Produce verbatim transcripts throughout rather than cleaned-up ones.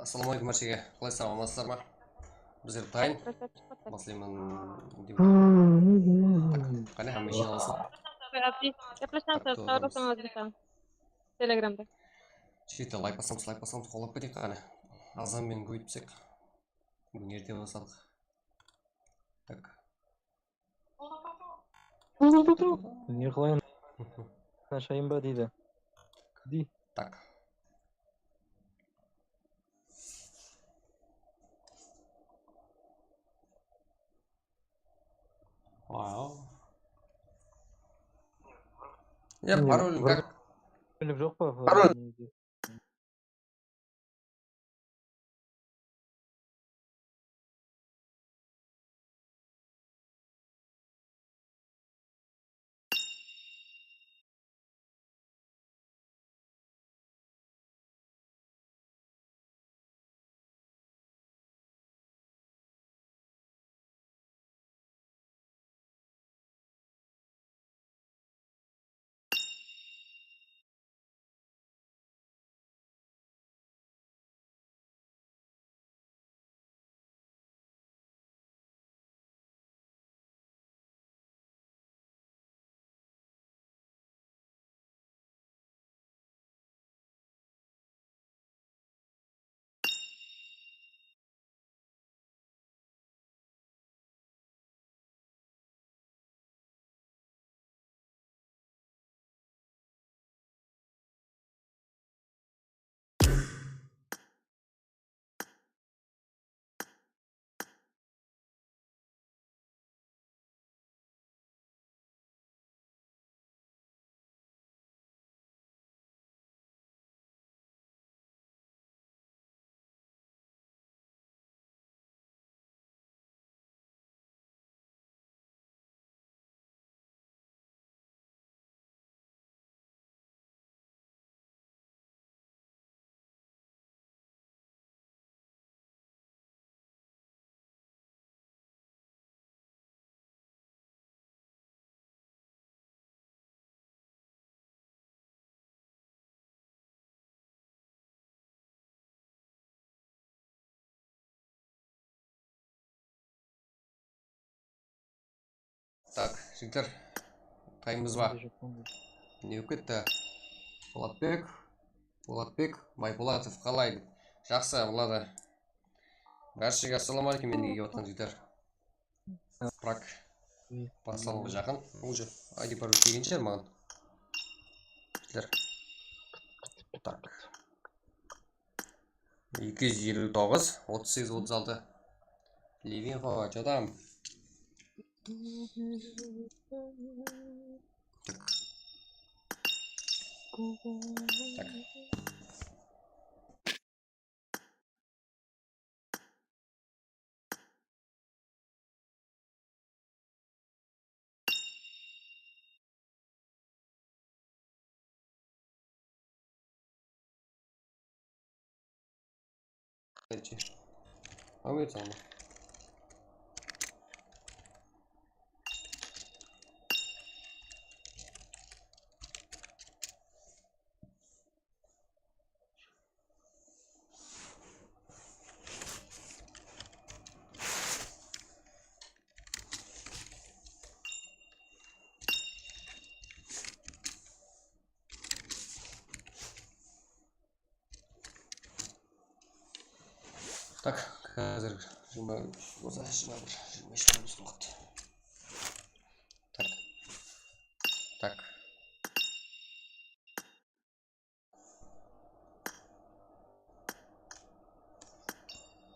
Assalawma aleykum, bárshege. Qalaysızlar, amansızlar ma? Bizler dayın. Baslayman. Qáne, hámme jıynalasın. Telegramda. Jigitler, layk basamız, layk basamız, qollap keteyik qáne. Azan menen kóbeytpesek. Búgin erte basladıq. Tak. Ne qılayın? Ashayın ba deydi. Di. Tak. Wow. Ya, parol, parol joq pa? Parol. Tak, jigitler, tayımız ba? Ne bolıp ketti? Polatbek, Polatbek Baypolatov qalay? Jaqsı, buladı. Bárshege assalawma aleykum, endi kelip atqan jigitler. Prak. Baslanıwǵa jaqın. Уже I D parol kelgen shıǵar maǵan. Jigitler. Tak. Eki júz eliw toǵız, otız segiz, otız altı. Living Hot, adam. Tak. Tak. Qancha? Aver sani. Tak, házir jigirma úsh bolsa, jigirma bir, jigirma úsh, jigirma úsh waqıt. Tak. Tak.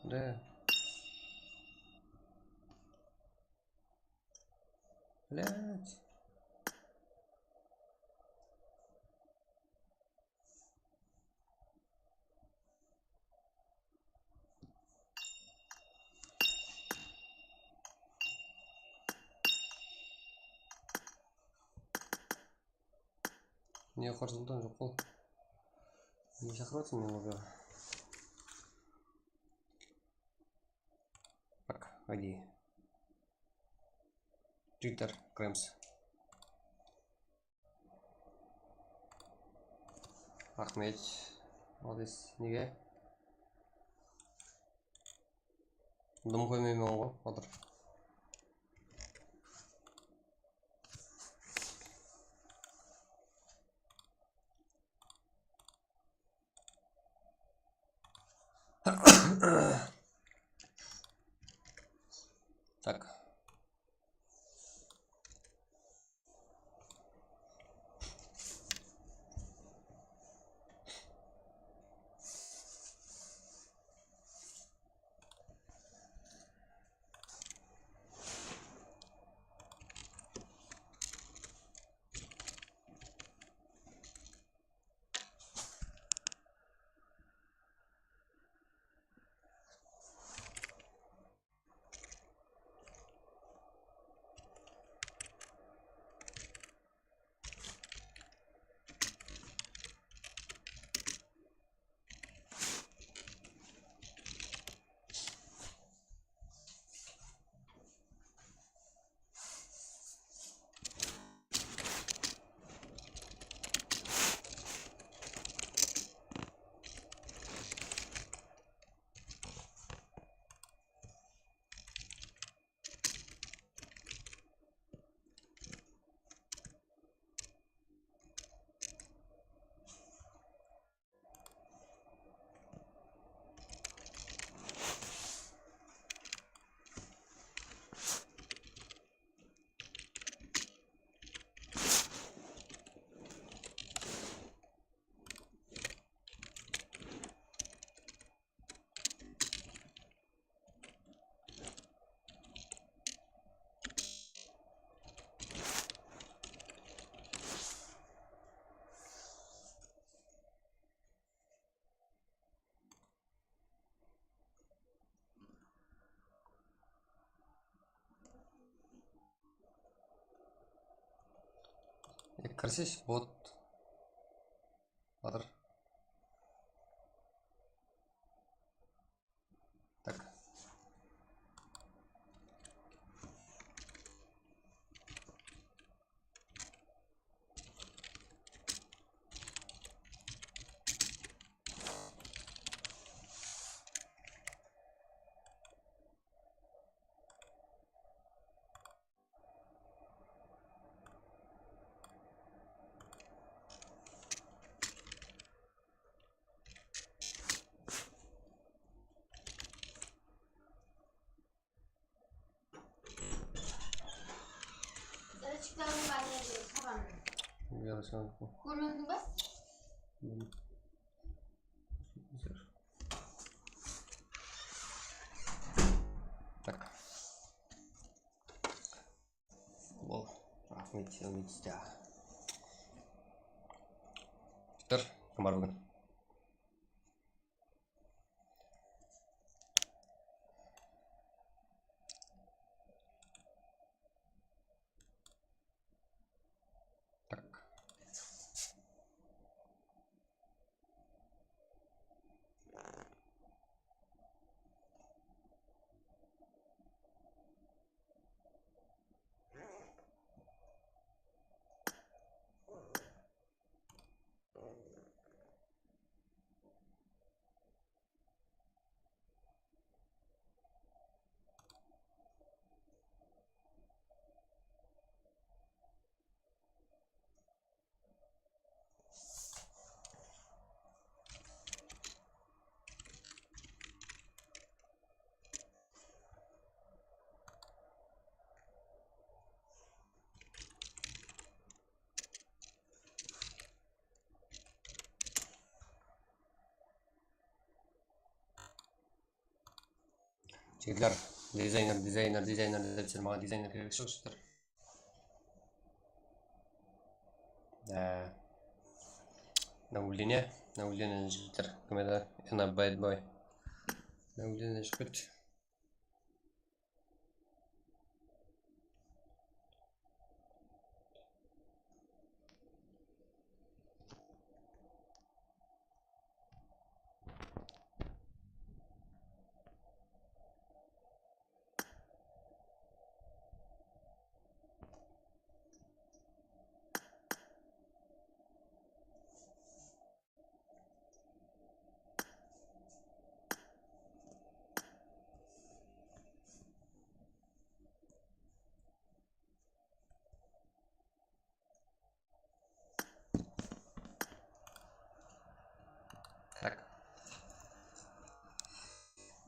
Да. Блядь. Ne, Qorsultan joq qol. Ne shaqırıp atırsań meni? Bak, haydi. Twitter, Krems. Raxmet. Молодец. Nege? Dım qoymayman ǵoy, Badır. Tak. E, kirsesh, bot. Badır. Tak. Yaraşan. Kórmediń be? Tak. Ol, raxmet, raxmet, ya. Tur, kim bar búgin? Tak. Jigitler, dizayner, dizayner, dizayner dep júr, maǵan dizayner kerek shıǵıptır. Ee, Nauldinya, Nauldinya jigitler, kim edi? Ena bad boy. Nauldinya jigit.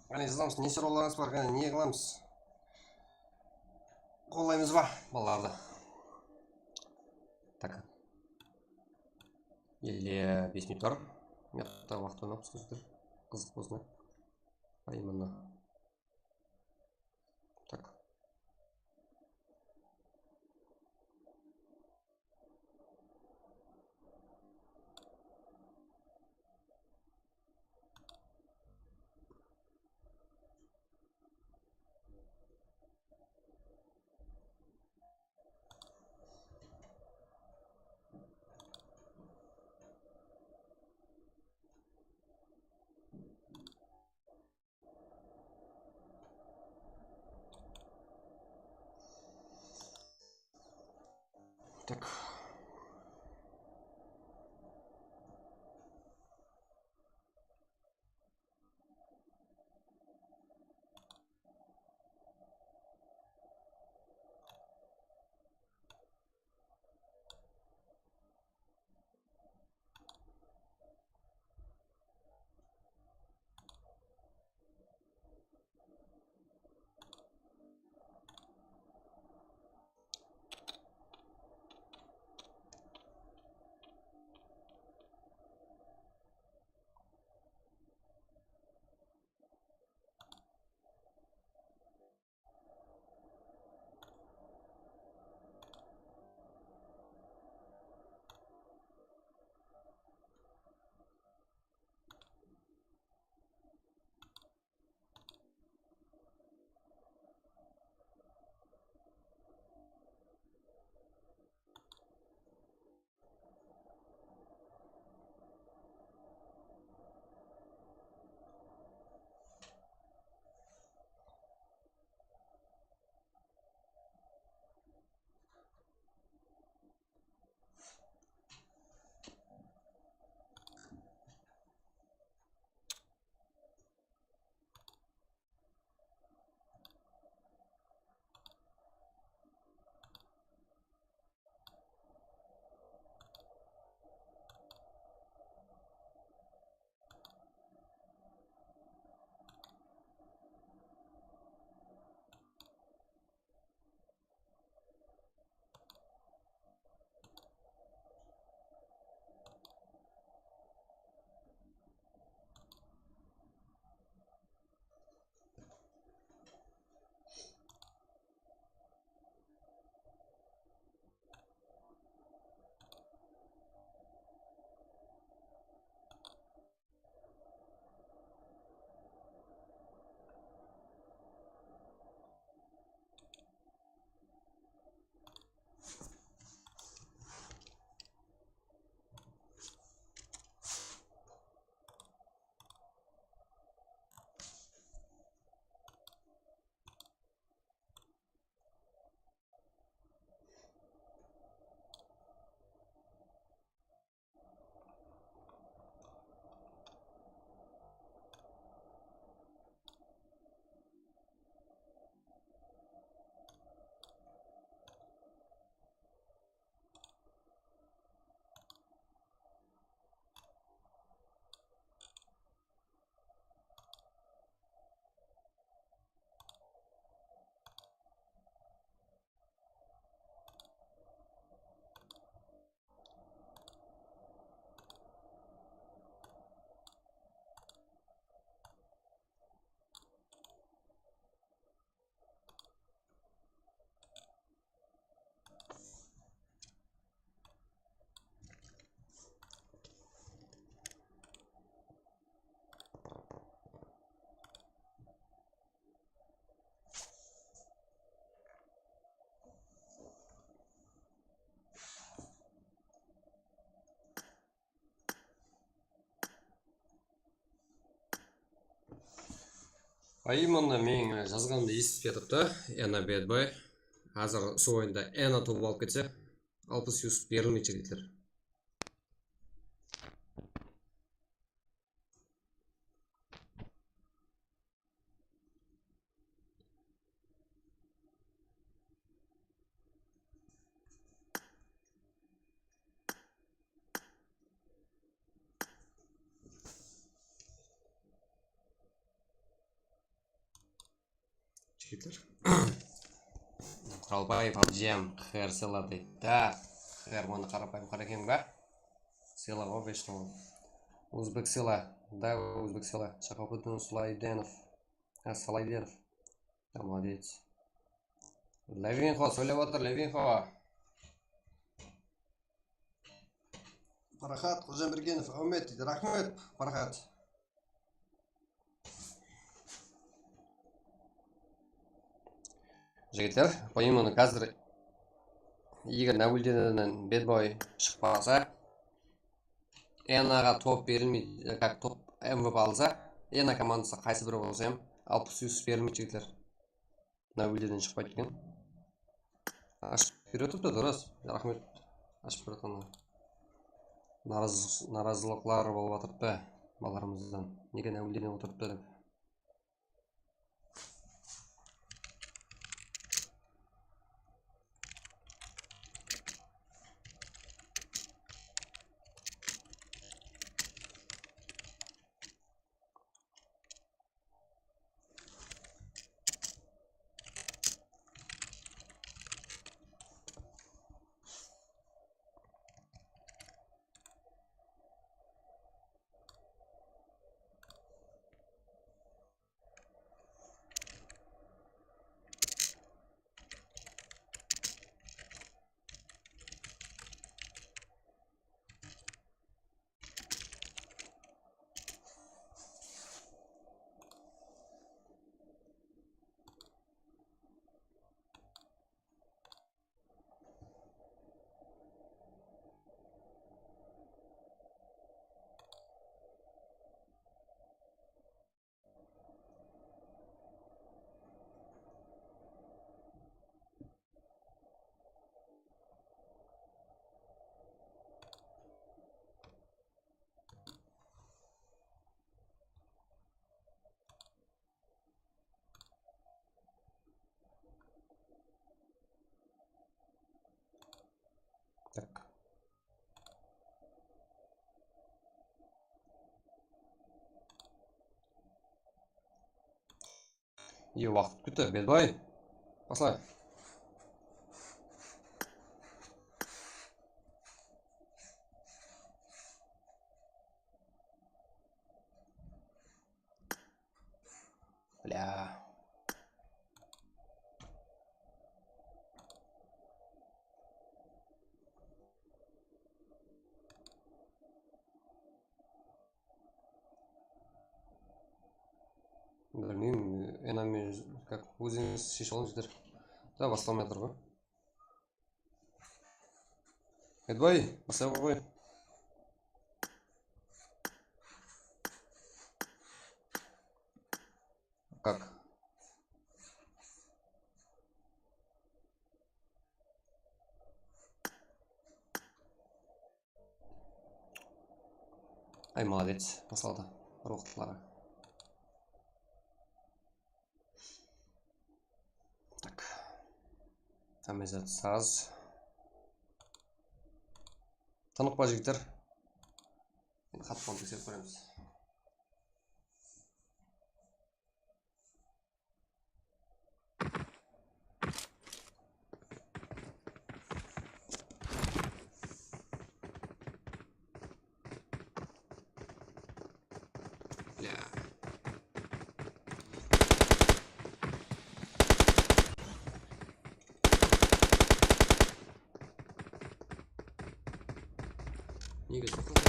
Qáne, jazamız, ne sorawlarıńız bar, qáne, ne qılamız? Qollaymız ba balalardı? Tak. Elli bes minut bar. Mıyaqta waqıt oynap, qızıq bolsın. Ay, mına. Tak. Так. Ay, mında meniń jazǵanımdı esitip atıptı, Ena Bedboy. Házir usı oyında Ena tawıp alıp ketse, alpıs yus berilmeydi, jigitler. Jigitler. Qaraqalpaq PUBG ham Q R sıyla deydi. Da, Q R mına qaraqalpaq Q R eken ba? Sıyla ǵoy, vechno. Ózbek sıyla. Da, Ózbek sıyla. Shahobiddin Sulaydenov. Ha, Salaydenov. Da, молодец. Levinxo, sóylep otır, Levinxo. Paraxat Xojamirgenov, áwmet deydi. Raxmet, Paraxat. Jigitler, по-моему, házir eger Navildeninen Bedboy shıqpasa, Enaǵa top berilmeydi, как top M V P alsa, Ena komandası qaysı biri bolsa ham, alpıs yus berilmeydi, jigitler. Navilden shıqpaydı eken. Ashıp berip otırıptı, durıs. Raxmet ashıp berip atqanına. Narazı-, narazılıqlar bolıp atırıptı balalarımızdan. Nege Navilden otırıptı dep. Так. Ие, waqıt kúti, Bedboy. Basla. Bля. Bilmeymen, enami, как, ózińiz sheship alıń, jigitler. Da, baslamay atır ǵoy. Bedboy, baslamay ǵoy. Как? Ay, молодец, basladı. Bir waqıtları. Tak. Hámme zat saz. Tanıq pa, jigitler? Endi xatpan tekserip kóremiz. Bля. Nege toqtadı?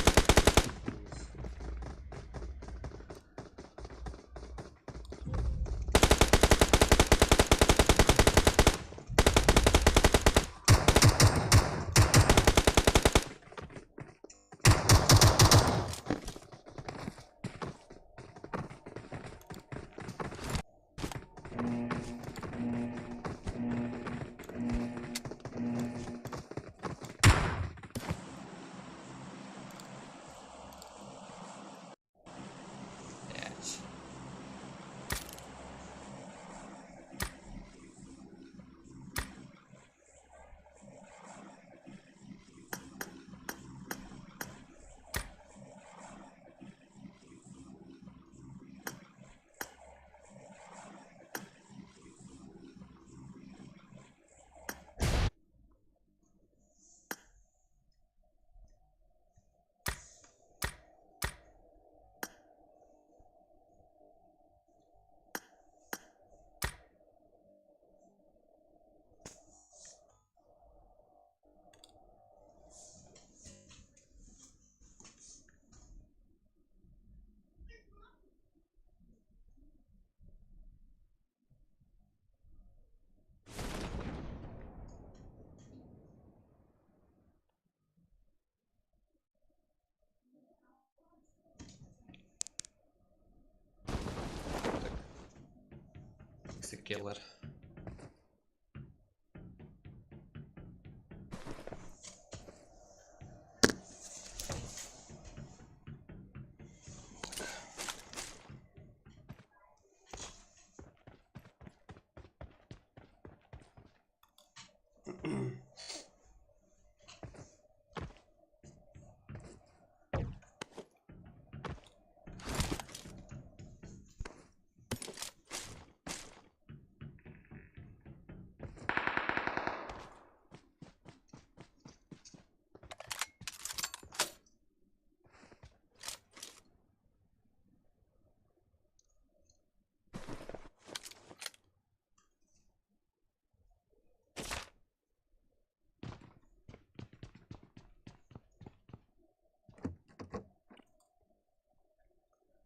Skeller.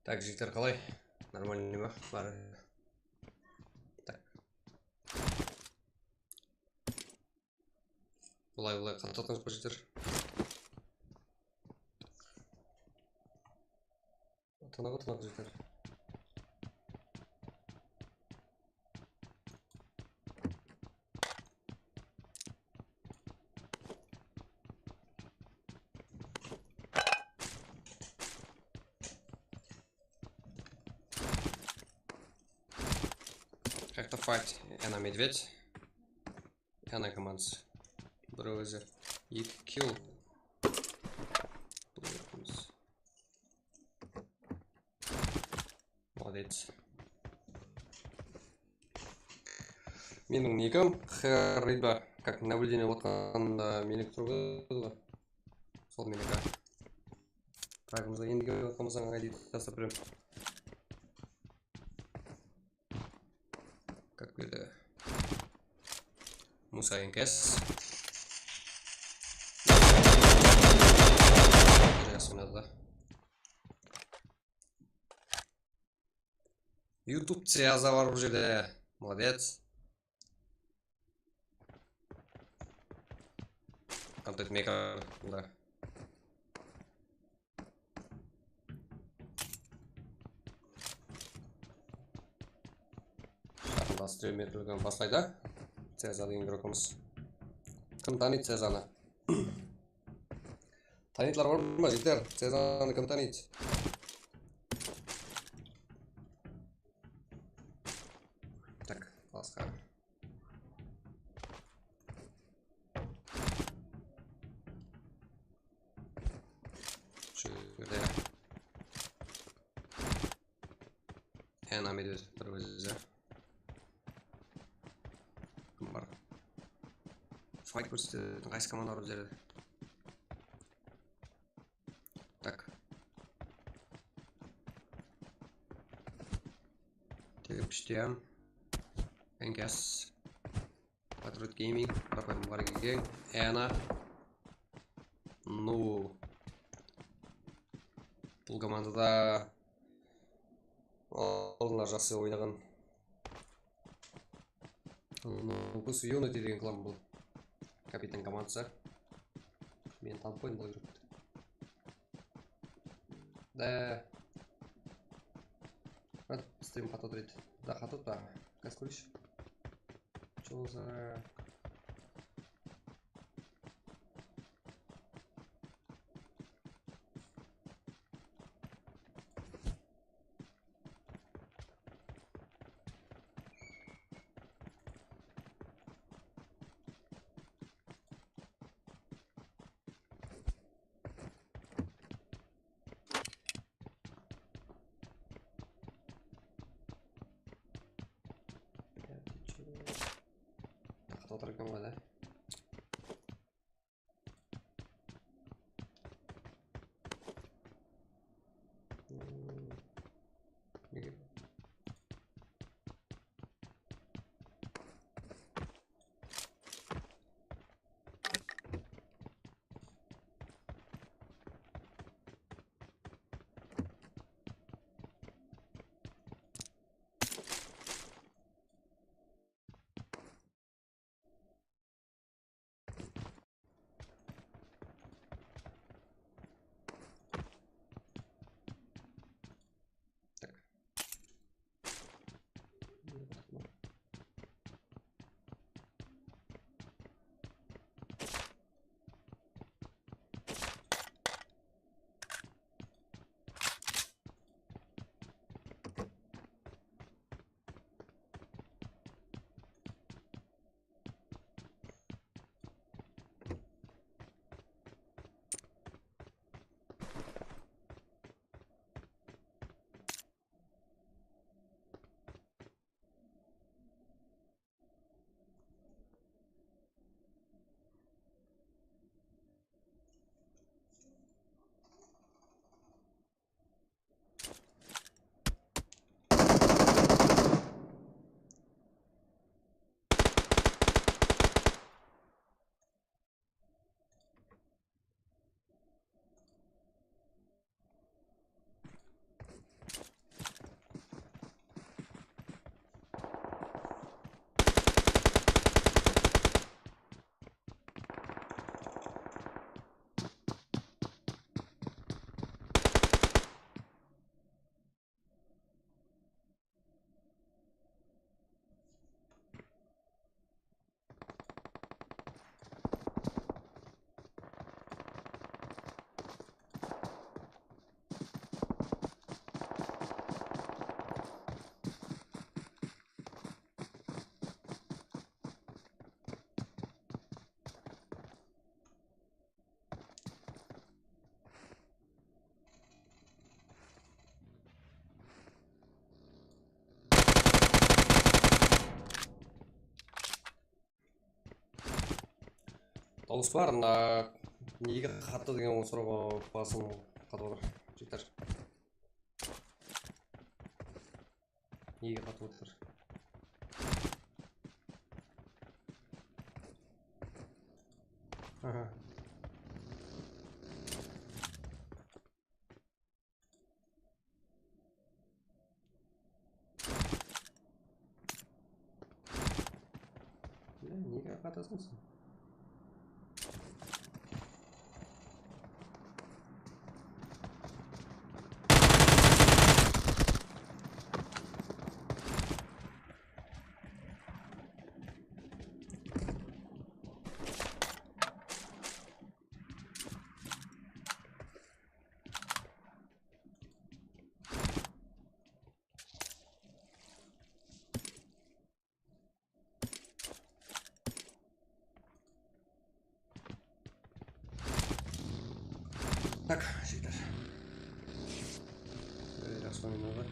Tak, jigitler, qalay? Normalnıy ma? Bar. Tak. Bılay, bılay, qattı atqan jigitler. Tınıǵı, tınıǵı jigitler. Qayaqta fight? Ana medved. Ana komandası. Bir ózi eki kill. Молодец. Meniń nikim Herriba, как наблюдение otqanda meniki turıp edi ǵoy. Sol meniki. Fragımızda endigi otqan bolsań, I D taslap beremen. Как buyırdı. Musa Enkes. Jaqsı oynadı da. YouTube Ceaza bar bul jerde. Молодец. Контент мейкер, да. Jaqında stream etilgen baslaydı. Ceaza degen игрокımız. Kim tanıydı Ceazanı? Tanıydılar bar ma, jigitler? Ceazanı kim tanıydı? Tak, basqa. Shu jerde. Ana medved bir ózi. Kim bar? Fight kórsetedi, qaysı komanda bar bul jerde? Так. Tegip ishtiyam. Enkas. Patriot Gaming, Rafael Margen, Ana. Ну, bul komandada aldınlar jaqsı oynaǵan. Ну, Unity degen klan bul. Kapitan komandası. Men tanıp qoydım bul jurtты. Да. Stream qatı otır edi. Da, qatı otır. Gaz kórish. Чё за? Taqıp otır eken ǵoy da. Dawıs bar, mına nege qattı degen sorawǵa basım qatıp atır, jigitler. Nege qatıp atır? Aha. Ya, nege qatasıń sen? Tak, jigitler. Böyle jaqsı oynadı.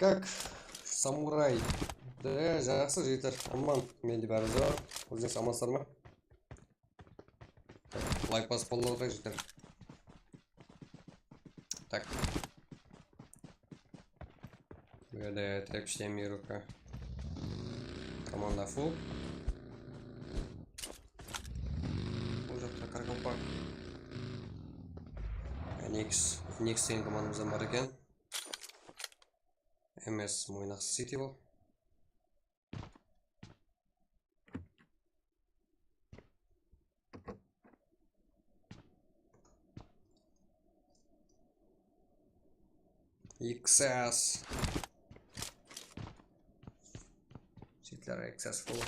Kak, samuray. De, jaqsı, jigitler. Aman, mende bári bar. Ózińiz amansızlar ma? Layk basıp qollap otırayıq, jigitler. Tak. Bu jerde trepişten miruka. Komanda full. Bul jaqta Qaraqalpaq. Nix, Nix degen komandamız da bar eken. M S Moynaq City bul. X S. Jigitler, X S full.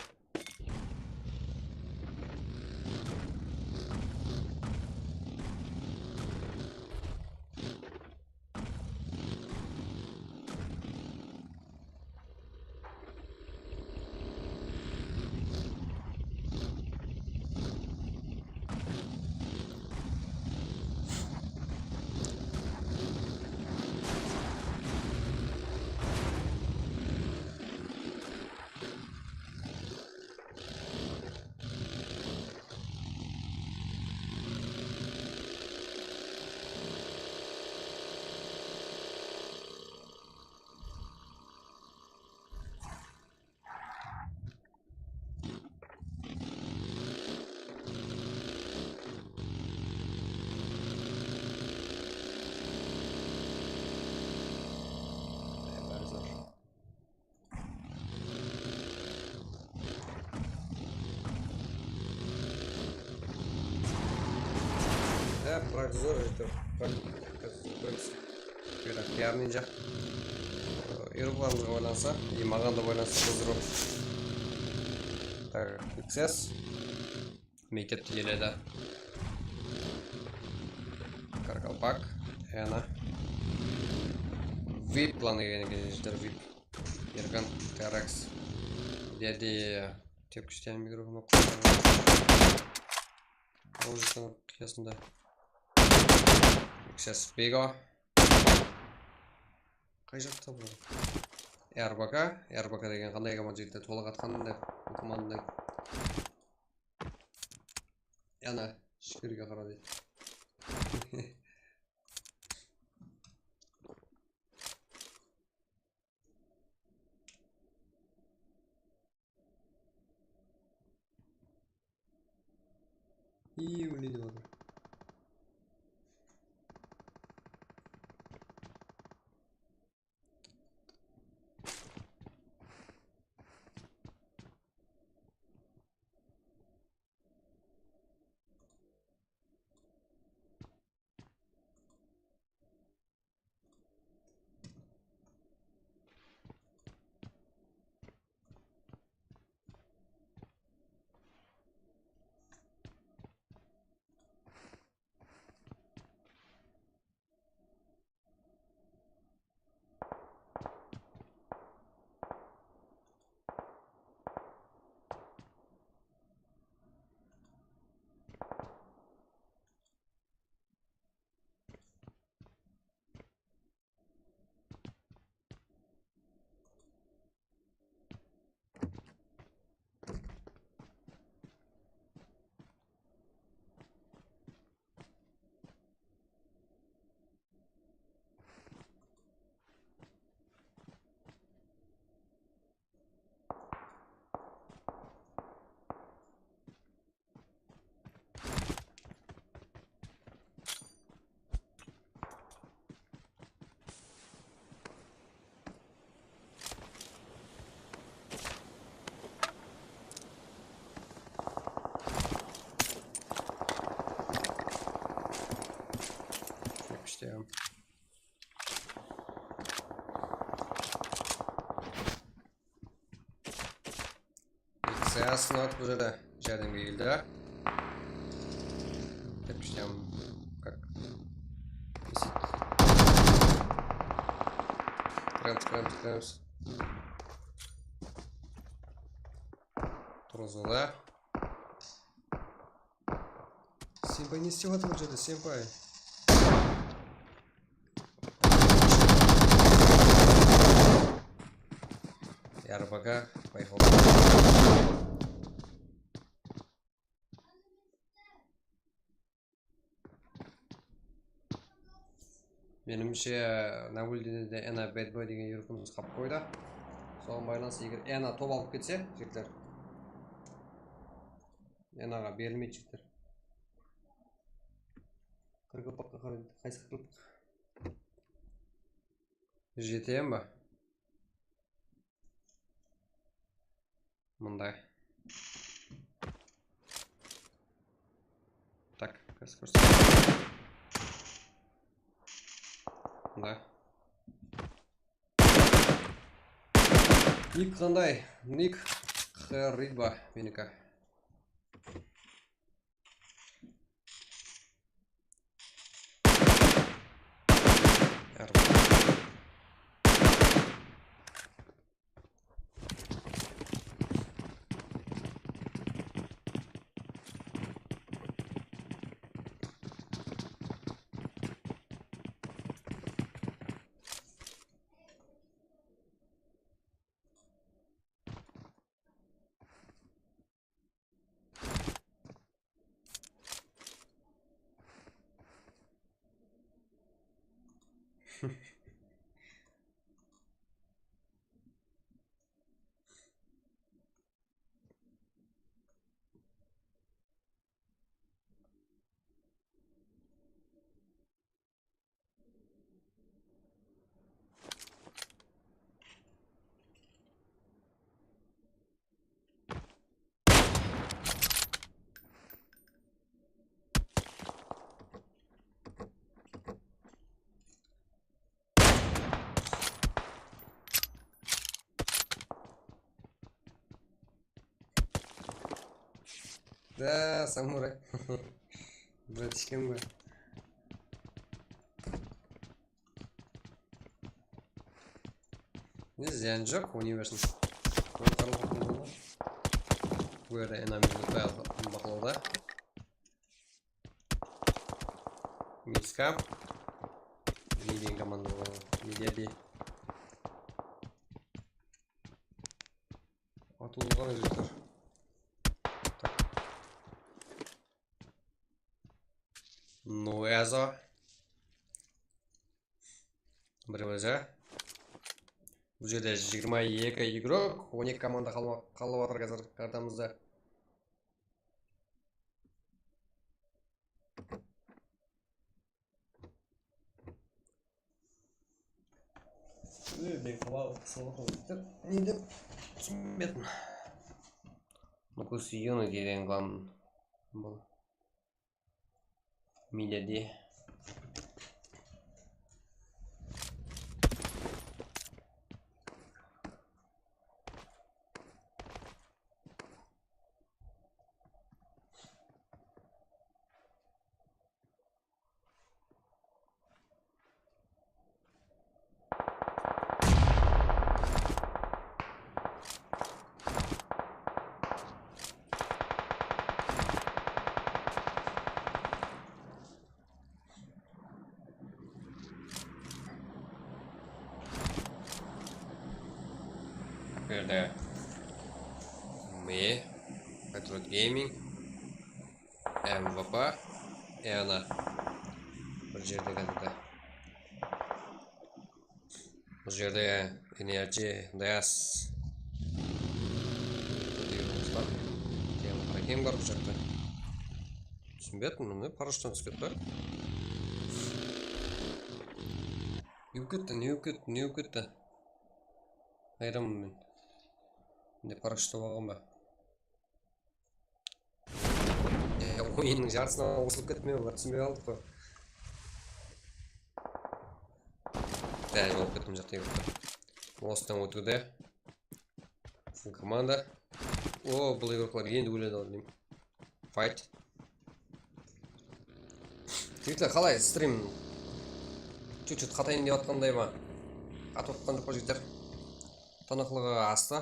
Bırak, zor, это, bırak, bırak. Buyrak, yarnınca. Aeroplanımızǵa baylanısa, e, maǵan da baylanısa, buzırıp. Tak, X S. Mektepti eledi. Qaraqalpaq, ana. Vip plan eken, genshler, vip. Erkin, T R X. Dede, tepkishten mikrofon qoyıp. Muzıkanıń qıyasında. X S Bego. Qay jaqta bul? R B K, R B K degen qanday komand jigitler tolaq atqanın dep, komandnıy. Ana, shikirge qara deydi. Iy, óledi ol. Yapıştırıyorum. X S atıp, bul jerde járdemge keldi. Yapıştırıyorum. Как? Висит. Kiremiz, kiremiz, kiremiz. Turǵızıldı. Senpay ne istep atır bul jerde, senpay? R B K, bayqaw. Menimshe, Nabuldinede ena Bad Boy degen yurtımız qalıp qoydı. Soǵan baylanıslı, eger ena top alıp ketse, jigitler. Enaǵa berilmeydi, jigitler. Qaraqalpaqqa qaraydı, qaysı qaraqalpaq? G T M ba? Mınday. Tak, kórset, kórset. Mınday. Nik qanday? Nik Ridba meniki. Da, samuray. Bratishkam ba? Ne, zıyan joq, oynay bersin. Bul jerde enamizdi baqlawda. Miska. Ne degen komanda ol? Media B. Atılǵan jigitler. Tak. Ну, ezo. Bir ózi. Bul jerde jigirma eki igrok, on eki komanda qalma-, qalǵan atır házir kartamızda. Ey, men qala-, qısılı qoyıptı. Ne dep túsinbedim. Nukus Unity degen klan bul. Miledi. Berde Me, Patriot Gaming, M V P, e, ana. Bir jerde házirde. Bul jerde Energy Deas. Degenimiz bar. Keyin qara keń bar bul jaqta. Túsinbedim, mine, parashuttan túsip ketti. Ne bolıp ketti, ne bolıp ketti, ne bolıp ketti? Hayranman men. Mine, parashut tawıp alǵan ba? Ya, oyınnıń jarısına qosılıp kettim, olar túsinbey qaldıq ǵoy. Dál jolıp kettim, jaqtay bolıp. Mostan ótiwde. Full komanda. O, bul igroklar endi óledi-aw deymen. Fight. Jigitler, qalay strim? Чуть-чуть qatayın dep atqanday ma? Qatıp atqan joq pa, jigitler? Tınıqlıǵı astı.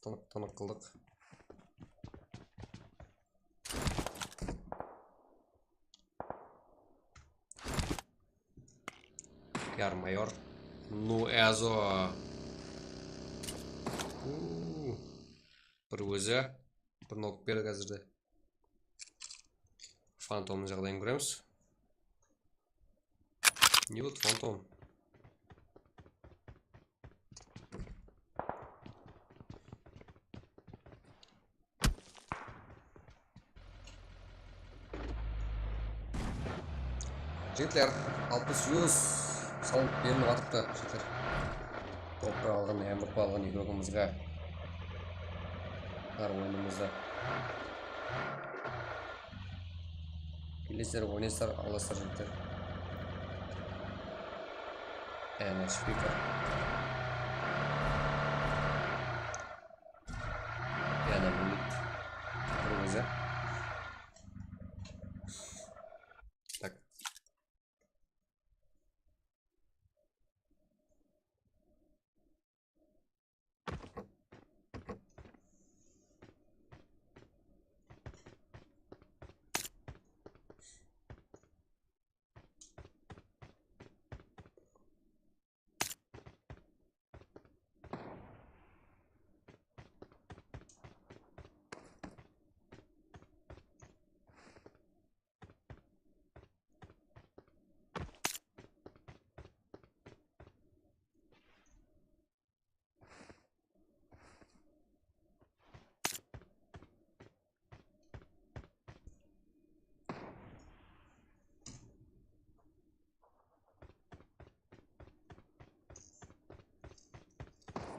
Tınıq, tınıq qıldıq. Yar mayor. Ну, ezo. Uuu. Bir ózi. Bir nok berdik házirde. Fantomnıń jaǵdayın kóremiz. Ne boldı, Fantom? Jigitler, alpıs yuz salınıp berilip atırıptı, jigitler. Topıraq alǵan, M V P alǵan igrogımızǵa. Har oyınımızda. Kelesizler, oynaysızlar, alasızlar, jigitler. Ana, spiker. Ana, minut. Bir ózi. Tak.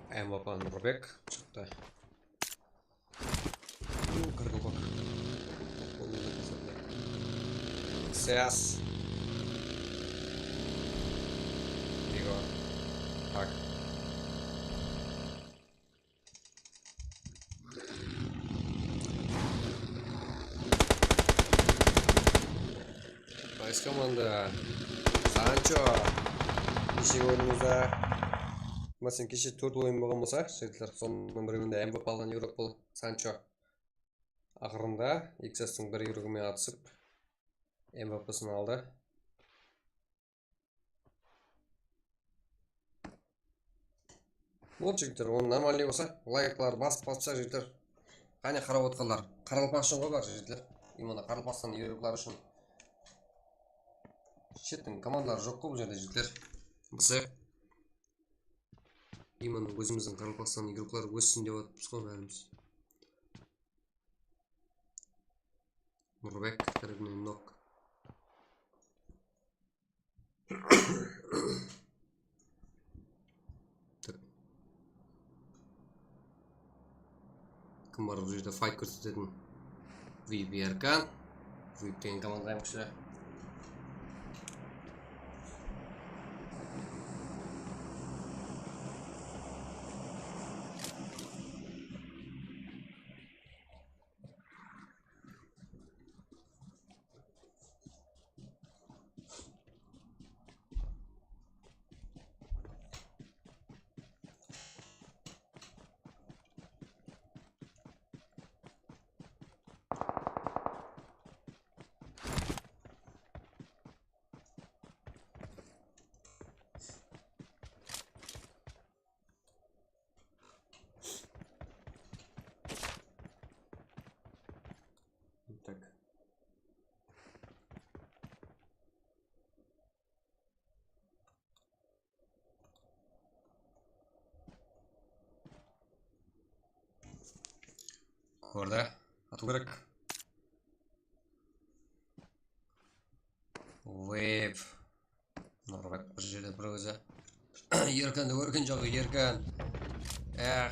M V P Nurbek shıqtı. Kırgılbak. Ses. Digo. Tak. Qaysı komanda? Sancho. Keshe oyınımızda, máselen, keshe tórt oyın bolǵan bolsa, jigitler, sonıń birewinde M V P alǵan игрок bul Sancho. Aqırında X S tiń bir игроgi menen atısıp, M V P sın aldı. Bol, jigitler, onı normalnıy bolsa, layklar basıp, basıpsa, jigitler. Qáne qarap otqanlar, qaraqalpaq ushın ǵoy bar, jigitler. Именно qaraqalpaqstan игроklari ushın. Shettiń komandaları joq ǵoy bul jerde, jigitler. Biz именно ózimizdiń qaraqalpaqstan игроklari óssin dep atırmız ǵoy bárimiz. Nurbek, tarafınan nok. Tak. Kim bar bul jerde fayt kórsetetin? Vip Erkan. Vip degen komanda eń kúshli. Tak. Orada atıw kerek. Web. Nurbek bir jerde bir ózi. Erkandı kórgen joq, Erkan. Eh.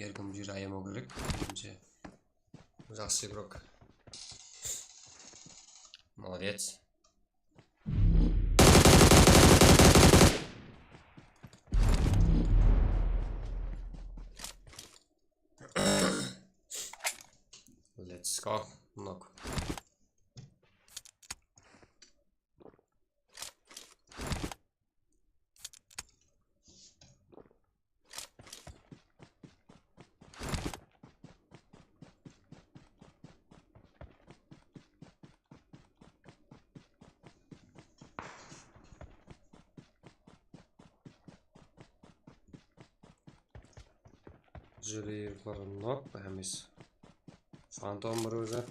Erkan bul jerde ayamaw kerek, menimshe. Jaqsı игрок. Молодец. Let's go. Nok. Júrek barınlap, emes. Fantom bir ózi.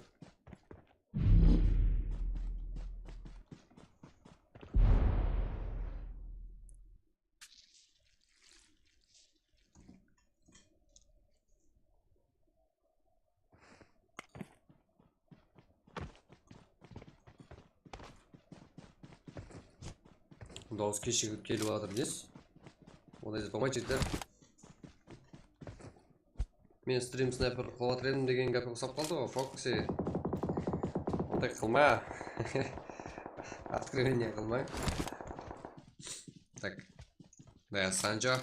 Dawıs keshigip kelip atır deysiz. Onday zat bolmaydı, jigitler. Men strim snayper qılıp atır edim degen gáp uqsap qaldı ǵoy, Foxy. Onday qılma. Откровение qılmań. Так. Да, Санчо.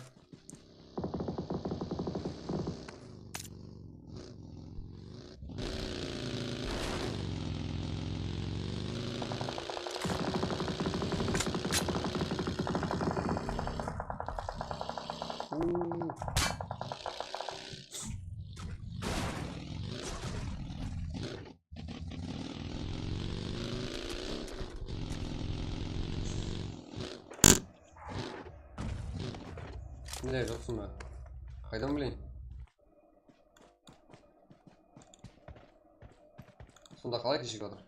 Bile, joqsıń ba? Qaydan bileyin? Sonda qalay keshigip atır?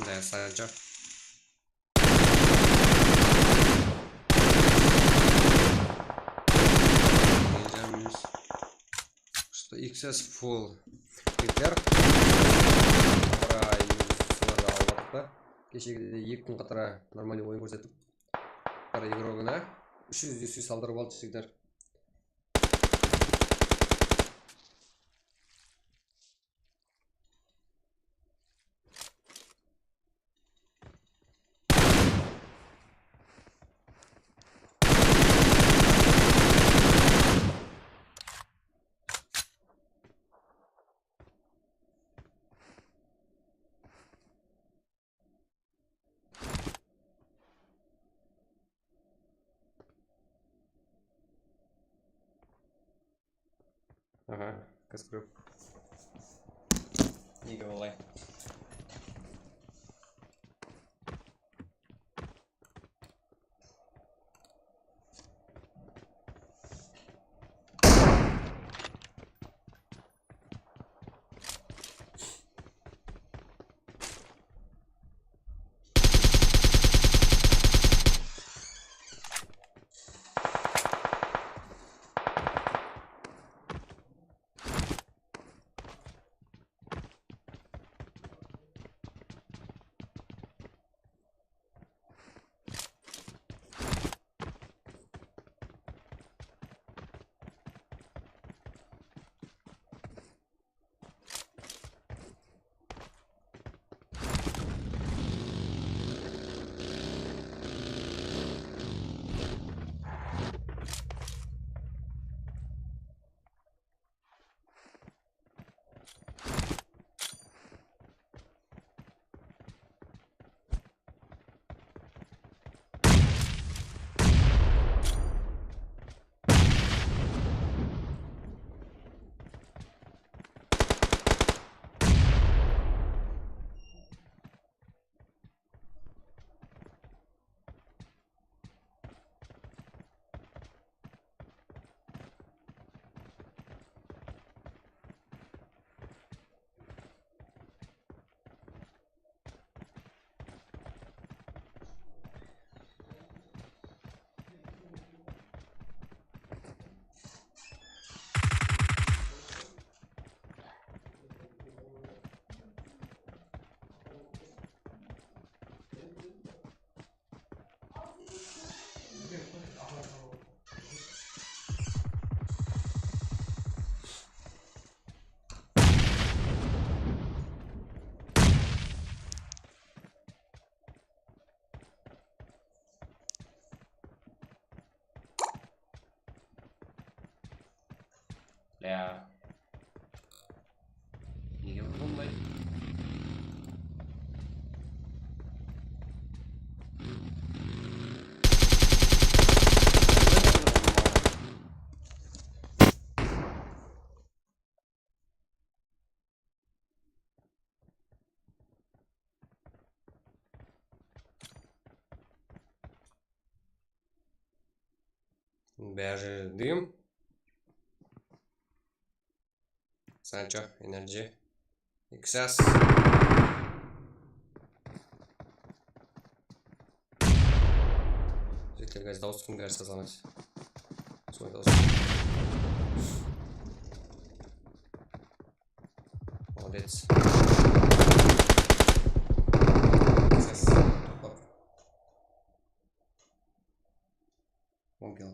Да, Санчо. X S full. Jigitler. Qatara endi solardı alıp atırıq ta. Keshegidey eki kún qatara нормальный oyın kórsetip. Bir igrogına úsh júz U C saldırıp aldı jigitler. Aha, kız grup. Nege olay? Ya. Nege bunday? Bári duyım. Sancho, energy. X S. Jigitler, gaz dawıs kim gaz sazlamas. Soy dawıs. Молодец. X S. Hop. Mobil.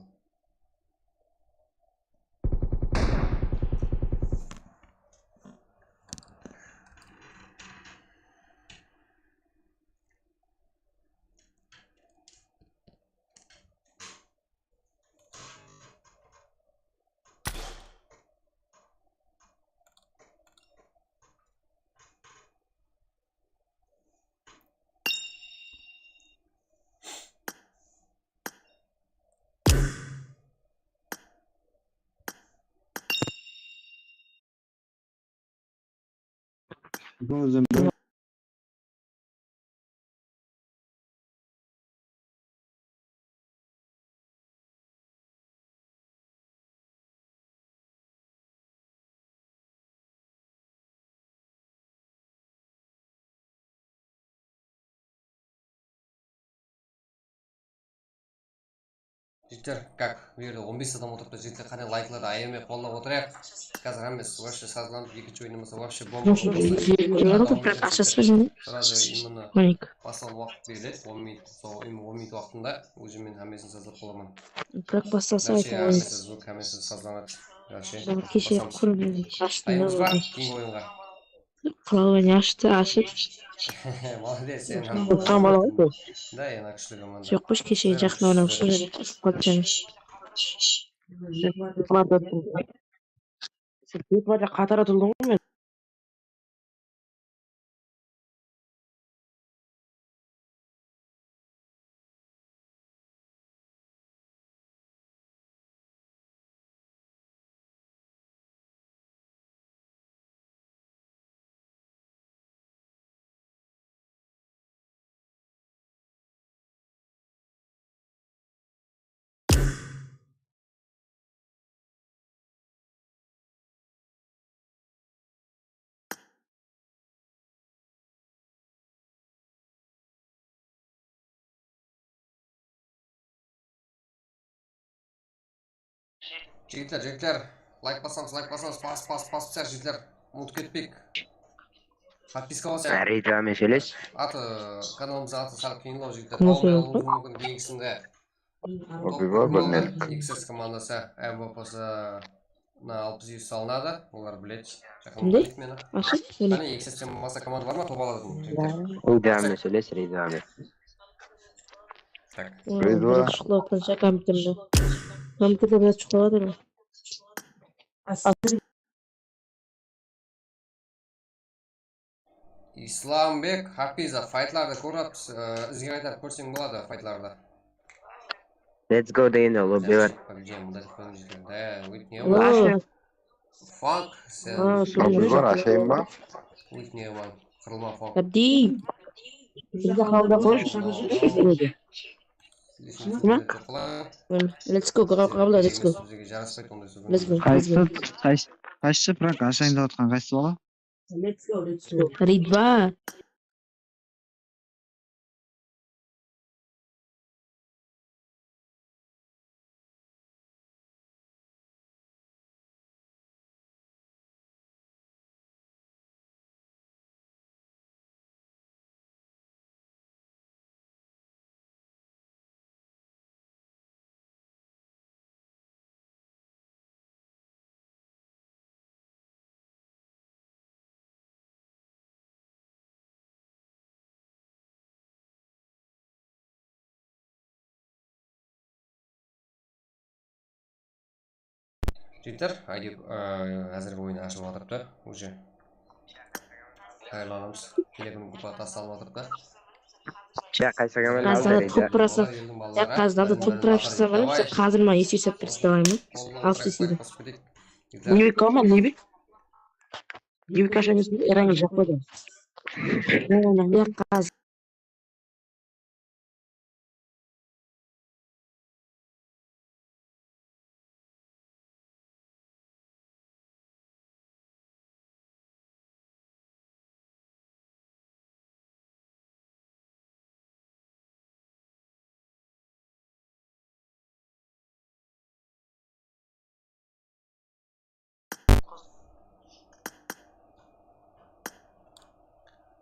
Jigitler, как, bu jerde on bes adam otırıptı, jigitler, qáne, layklardı ayırmay qollap otırayıq. Házir hámmesi вообще sazlanıp, ekinshi oyın bolsa вообще bomba Júrdi, bolıp júrdi, tursa. Júrdi, biraq ashasız ba jáne? Сразу именно Minik. Baslam waqıt beriledi, on minut, sol on minut waqtında уже men hámmesin sazlap bolaman. Biraq baslasa Вообще aytıp hámmesi zvuk, hámmesi sazlanadı. Вообще Bana keshe basamız. Qurın ashıp Dayınbız ba? Keyingi oyınǵa. Qılaw ne ashıp ashıp. Molodec sen. Tamam, bala. Da, yana kúshli komanda. Joq, xosh, keshe jaqın oynamışıq. Qaptan. Qatarda turdım. Sen tórt marta qatarda turdıń ǵoy men. Jigitler, jigitler, layk basamız, layk basamız, bas, bas, bas, bas, jigitler, umıtıp ketpeyik. Podpiska basıp. Reytlermen sóyles. Atı, kanalımızda atı sal qıyınlaw, jigitler. Tawmay alıwımız múmkin keyingisinde. Lobby bar, bir nerlik. X S komandası, M V P-sına alpıs úy salınadı, olar biledi. Jaqın biledi meni. Ashıp, mine. Qáne, X S-ten basqa komanda bar ma, top aladı? Reytlermen sóyles, reytlermen. Tak. Ridva. Biraz uxlap atqansha kompyuterdi. Kompyuter biraz uxlap atır. Islambek Hafizov, faytlardı kórip, e, izge qaytarıp kórseń boladı, faytlardı. Let's go degende lobby bar. Победим, мынday dep qoyıń jigitler. Da, Whitney Houston. Funk, sen. Lobby bar, ashayın ba? Whitney Houston, qırılma Funk. Abdi. Bizde halda qoy. Let's go, qabla, let's go. Bizge jaraspaydı onday sóz. Let's go. Qaysı, qaysı, qaysı prak ashayın dep atqan qaysı bala? Let's go, let's go. Ridva. Jigitler, aydı, e, házirgi oyın ashılıp atırıptı, уже. Tayarlanamız. Kelegen gruppa taslanıp atırıptı. Ya, qaysı komanda? Qazdanda top birasa, ya, qazdanda top birasa, sen qazır ma, esi sep birasa, давай ma? Alpıs eseydi. Newik kama, Newik? Newik asha emes pe? Erangil jaqpadı. Ya, qaz.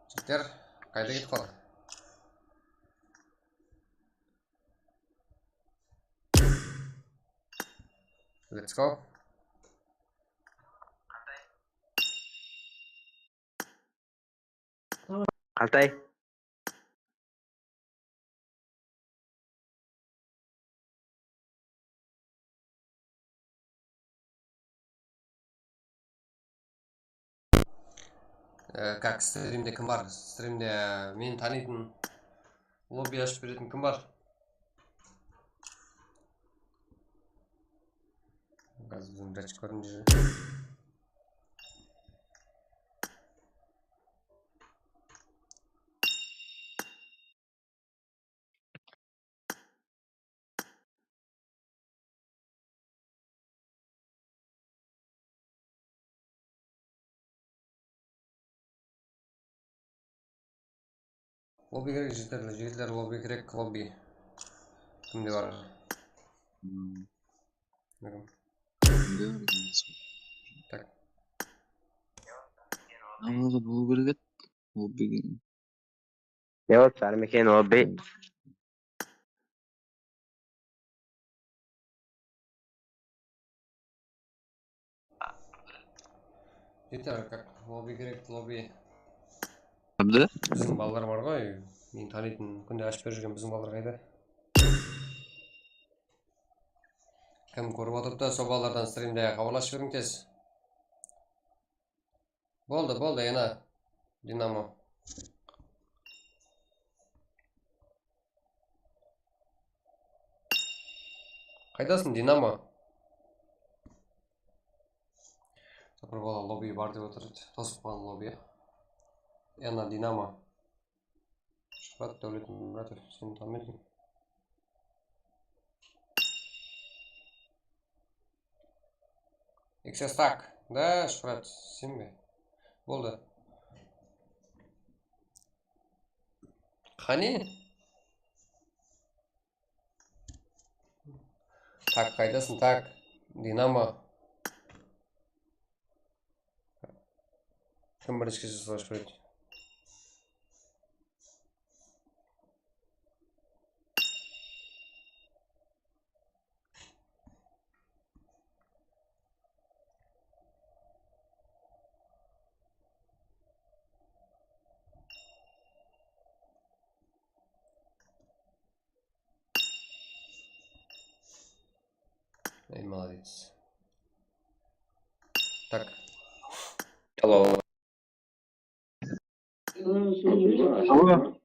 Jigitler, qayda ketip qaldı? Let's go. Qaltay. E, как, strimde kim bar? Strimde meni tanıytın, lobby ashıp beretin kim bar? Házir biziń bratchik kórindi. Lobby kerek, jigitler, jigitler, lobby kerek, lobby. Kimde bar? Hmm. Bakayım. Tak. Namazı bolıw kerek edi. Lobbigen. Ne bolıp, Sármeken, lobbi? Jeter, как lobbi kerek, lobbi. Kimdi? Biziń balalar bar ǵoy, men tanıytın, kúnde ashıp berip júrgen biziń balalar qayda? Kim kórip otırıptı, sol balalardan strimde xabarlasıp jiberiń tez. Boldı, boldı, ena. Dinamo. Qaydasıń, Dinamo? Bir bala lobbi bar dep otır edi. Tosıp qoyǵan lobbi. Ena, Dinamo. Shuhrat Dáwletmuratov, seni tanımayman. Eksestak. Da, Shuhrat, sen be? Boldı. Qáne? Tak, qaydasıń, tak? Dinamo. Kim birinshi kese sorashıp beredi? Ey, молодец. Tak. Hello. Hello.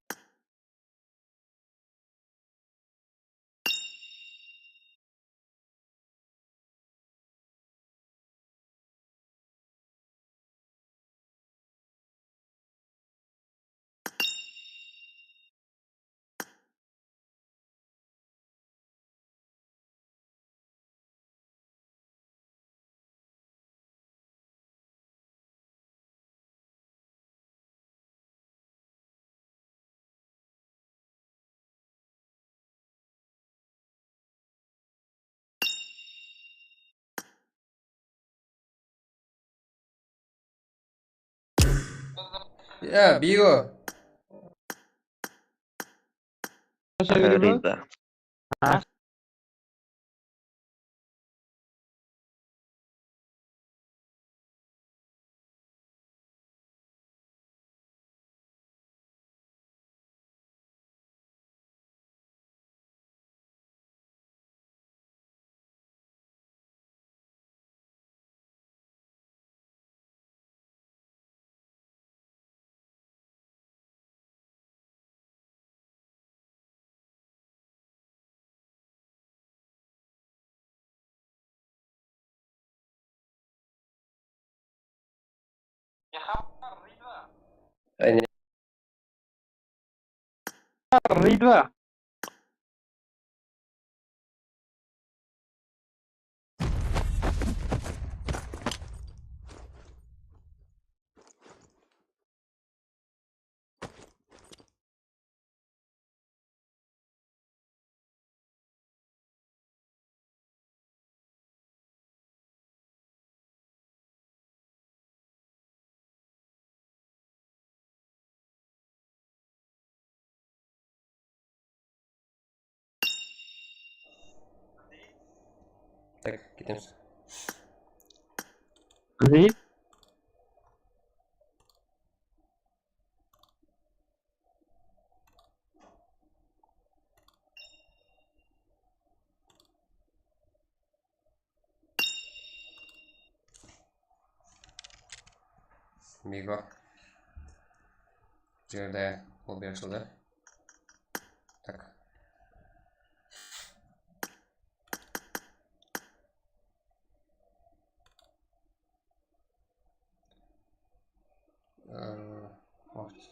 Ya, Bigo. Rida. Rida. Tak, ketemiz. Qızıyıp. Migo. Jerde lobbi ashıldı. Tak. Ee, waqıt.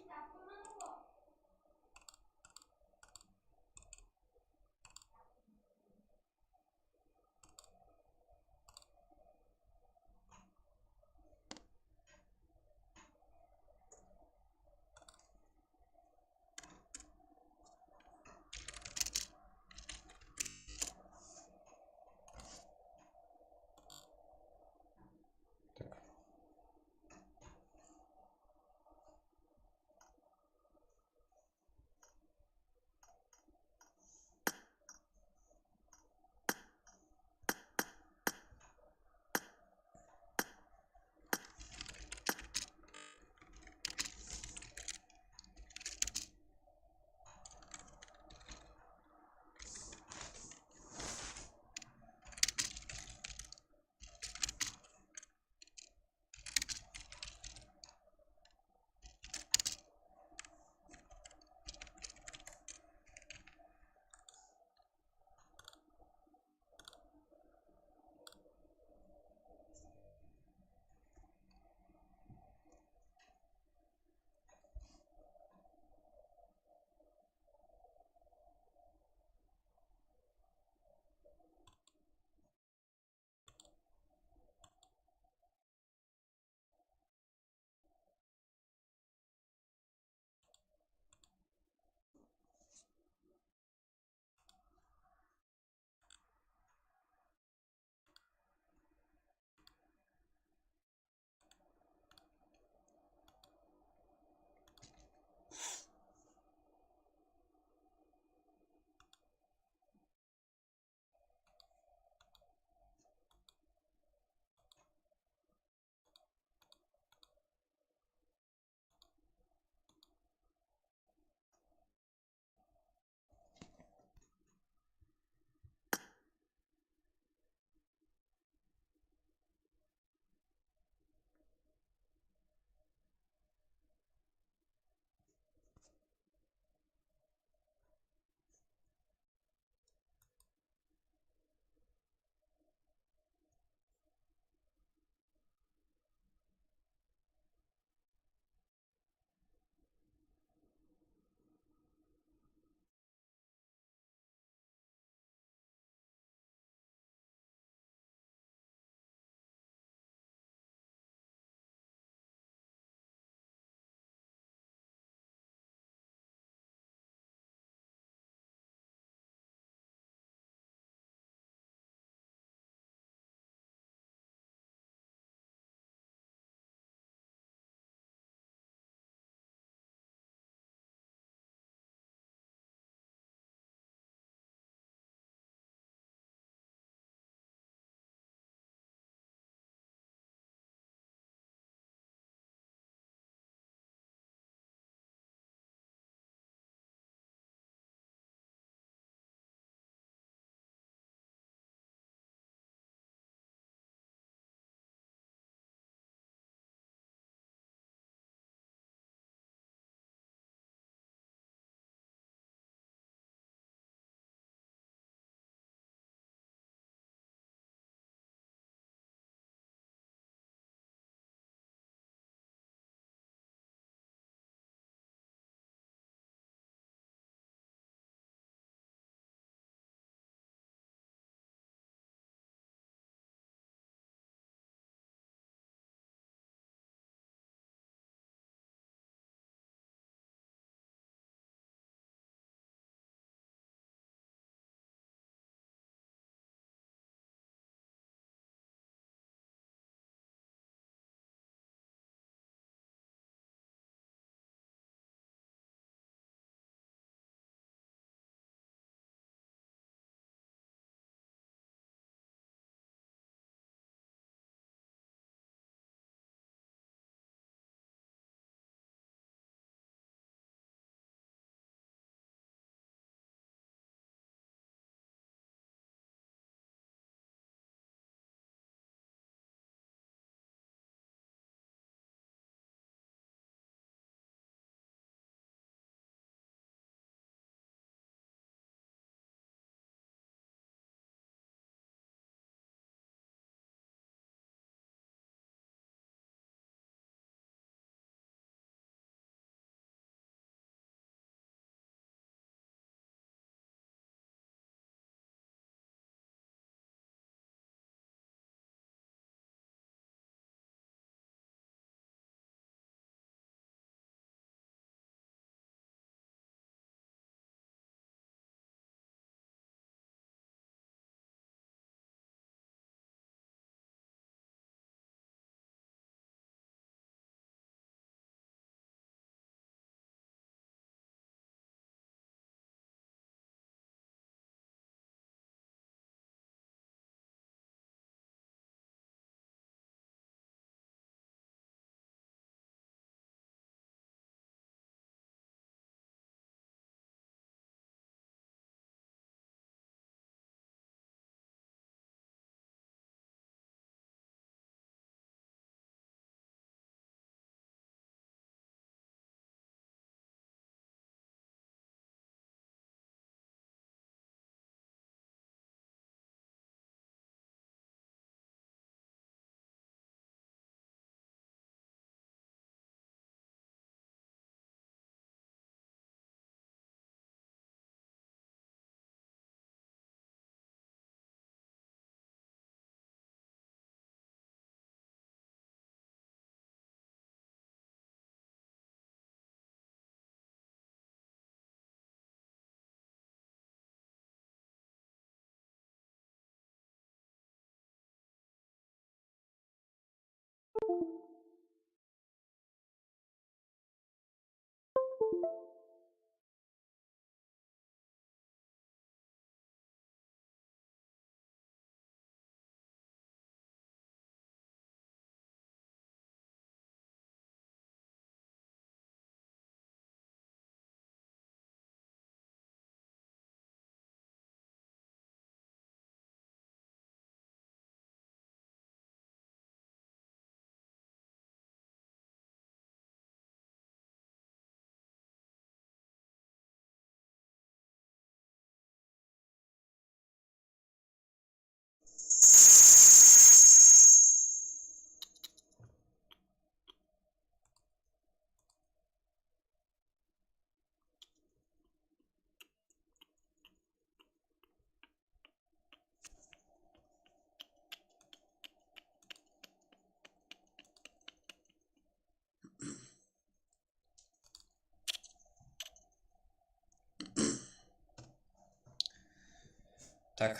Tak.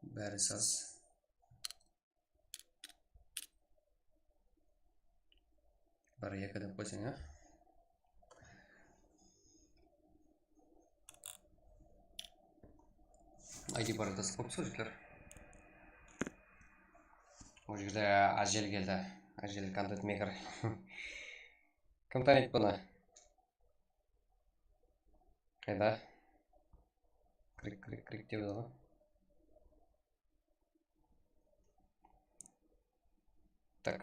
Bári saz. Bir, eki dep qoysań, ya. I D barı da sıqıp qoyıpsız, jigitler. Ol jerde Ájel keldi. Ájel content maker. Kim tanıydı bunı? Qayda? Krik, krik, krik dep edi ǵoy. Tak.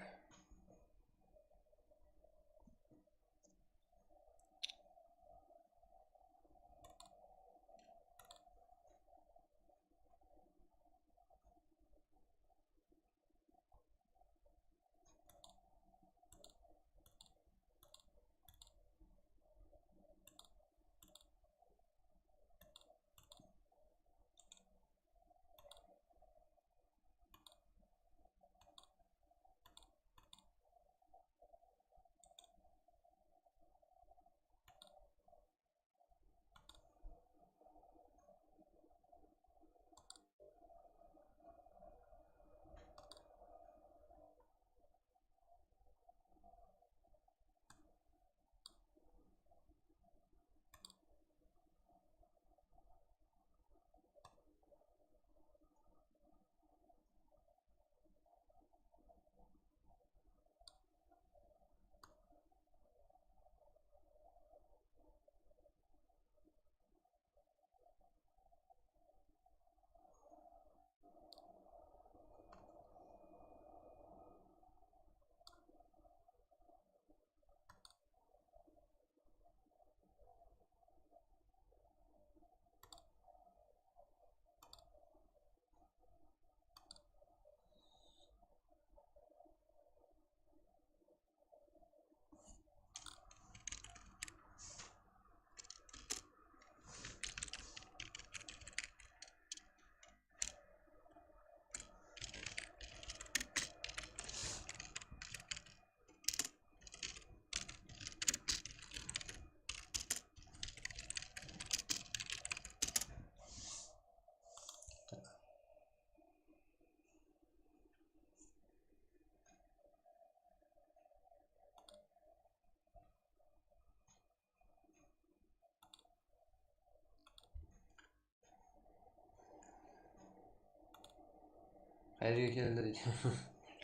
Qayerge keldi deydi.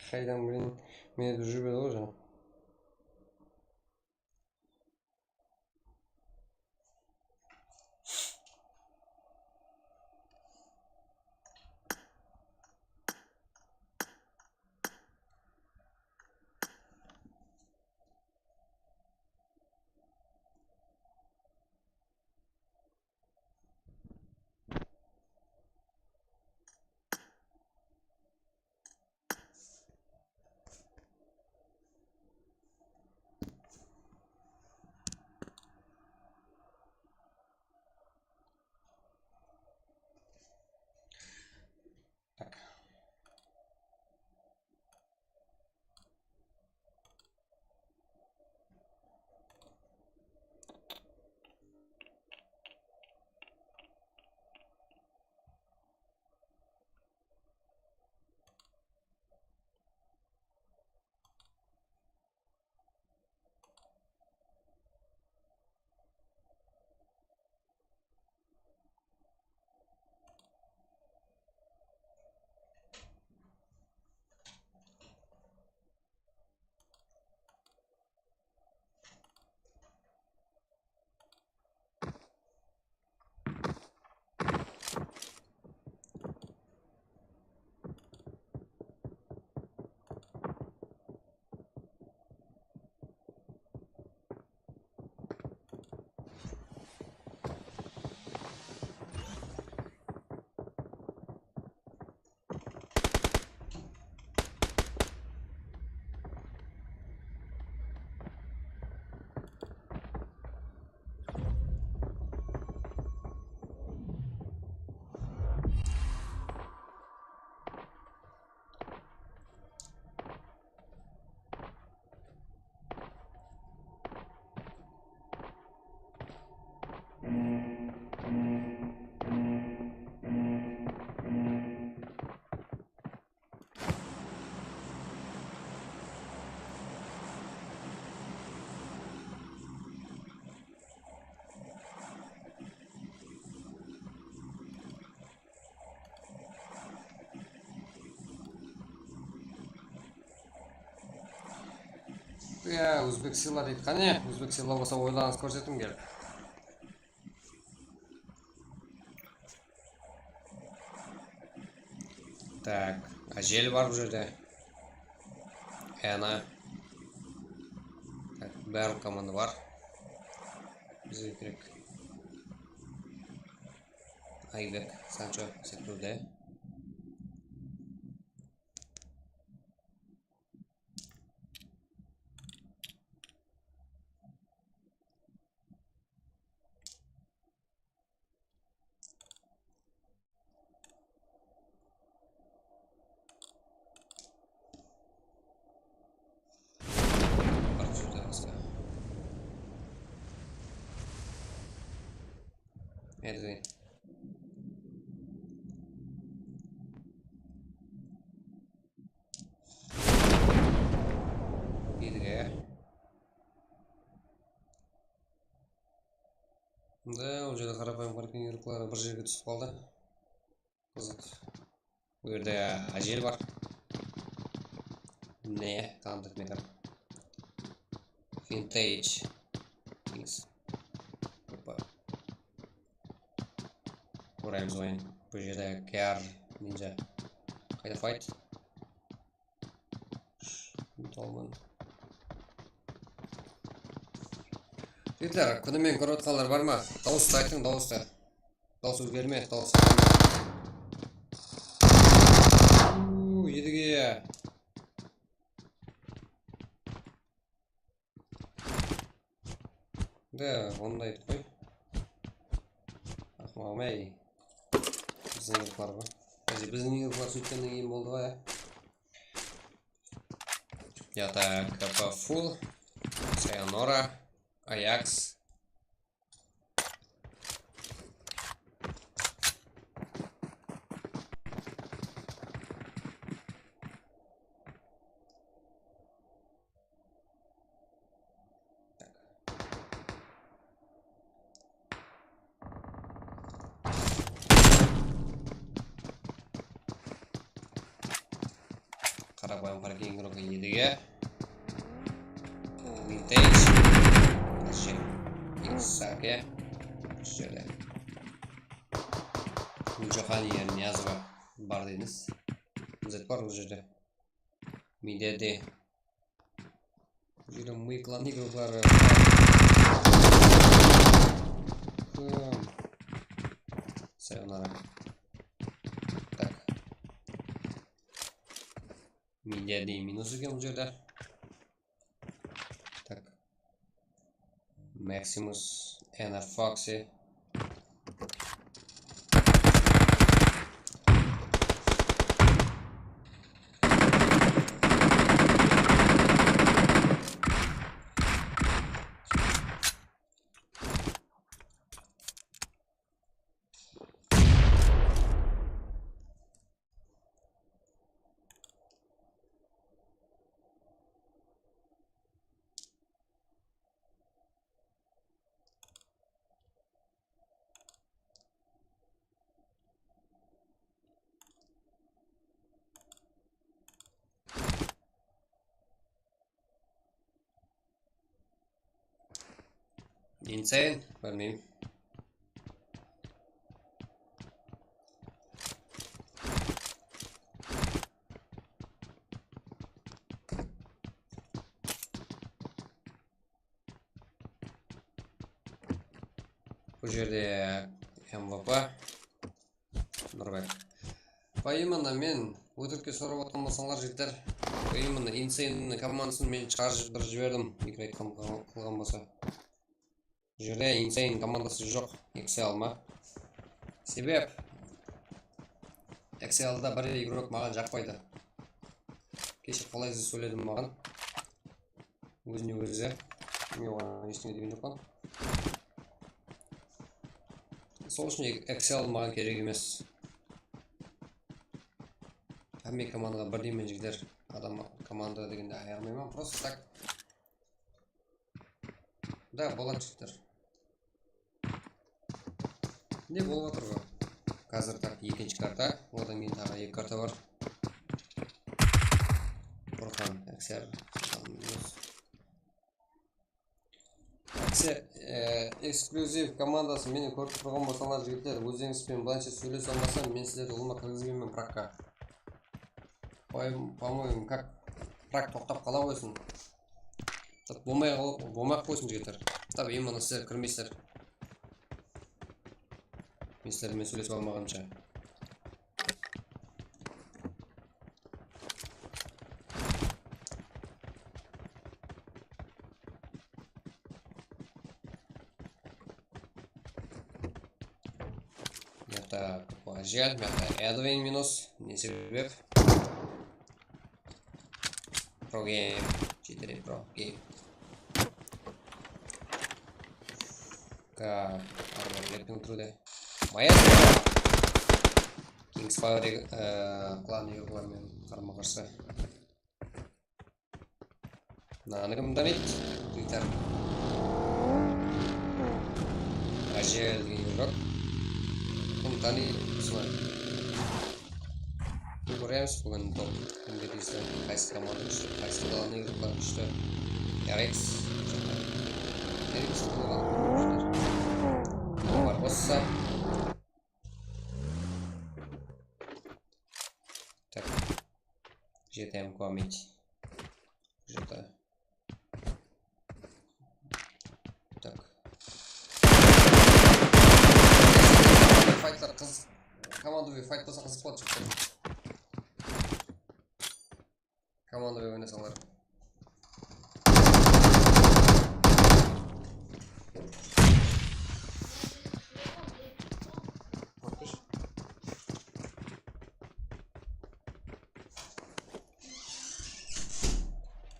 Qaydan bileyim, mende júrip edi ǵoy jańa. Ya, Uzbek Sila deydi. Qáne, Uzbek Sila bolsa oylaǵanıńızdı kórsetiń kelip. Tak, Ajel bar bul jerde. Ana. Tak, barlıq komanda bar. Bizge kerek. Aybek, Sancho sektirildi. Barıp júrdi basqa. Edwin. Edwin. Mında ol jerde qarapayım qaraken yurıqları bir jerge túsip qaldı. Qızıq. Bul jerde Ajel bar. Ne, tanıdıq meni. Vintage. Things. Opa. Oraymız oyın. Bul jerde K R Ninja. Qayda fight? Tolman. Jigitler, kúni menen kórip atqanlar bar ma? Dawıstı aytıń, dawıstı. Dawıs ózgerme, dawıs. Uuu, Edige. Da, onday etip qoy. Aqmaǵım-ey. Biziń yurtlar ǵoy. Biziń yurtlar sóytkennen keyin boldı ǵoy, ya. Ya, tak, K P full. Sayonara. Ajax. Qarapayım qara keyingi roka Edige. Vintage. Вообще. X S A K. Usı jerde. Gúljaxan Erniyazova bar deymiz. Zet bar usı jerde. Midede. Júrem mıyıqlan igruqları. Sayonara. Tak. Midede minus eken bul jerde. Tak. Maximus and a Foxy. Insane, bilmeymen. Bul jerde M V P. Nurbek. Поименно men, ótirikke sorap atqan bolsańlar, jigitler. Поименно Insane komandasın men shıǵarıp bir jiberdim, mikro aytqan qılǵan bolsa. Bul jerde Insane komandası joq, X L ma. Sebep X L da bir igrok maǵan jaqpaydı. Keshe qolaysız sóyledim maǵan. Ózine ózi. Men oǵan esine degen joqpan. Sol ushın X L maǵan kerek emes. Hámme komandaǵa birdey men, jigitler. Adam komanda degende ayırmayman, просто так. Da, boladı, jigitler. Ne bolıp atır ǵoy? Házir tak ekinshi karta, odan keyin taǵı eki karta bar. Burhan, Aksar, Burhan, Yunus. Kisi, e, eksklyuziv komandası menen kórip turǵan bolsańlar, jigitler, ózlerińiz benen bılansha sóylese almasam, men sizlerdi ulıwma kirgizbeymen prakka. По-моему, как prak toqtap qala qoysın. Bolmay qal-, bolmay-aq qoysın, jigitler. Tab, endi mına sizler kirmeysizler. Men sizler menen sóylesip almaǵansha. Mıyaqta Ajel, mıyaqta Edwin minus. Ne sebep? Pro game. G T A Pro game. Ka, armor lepping turdı. Maestro. Kings Fury, e, klan yurtları menen qarama-qarsı. Mınanı kim tanıydı? Twitter. Ajel degen yurtlar. Kim tanıydı? Usılar. Kóremiz búgin top. Kimge tiyisli, qaysı komanda kúshli, qaysı qaladıń yurtları kúshli. R X. R X bolǵan. Barbossa. Tak. G T M Commit. G T A. Tak. Faytlar qız. Komanda boyı fayt bolsa qızıq boladı, jigitler. Komanda boyı oynasańlar.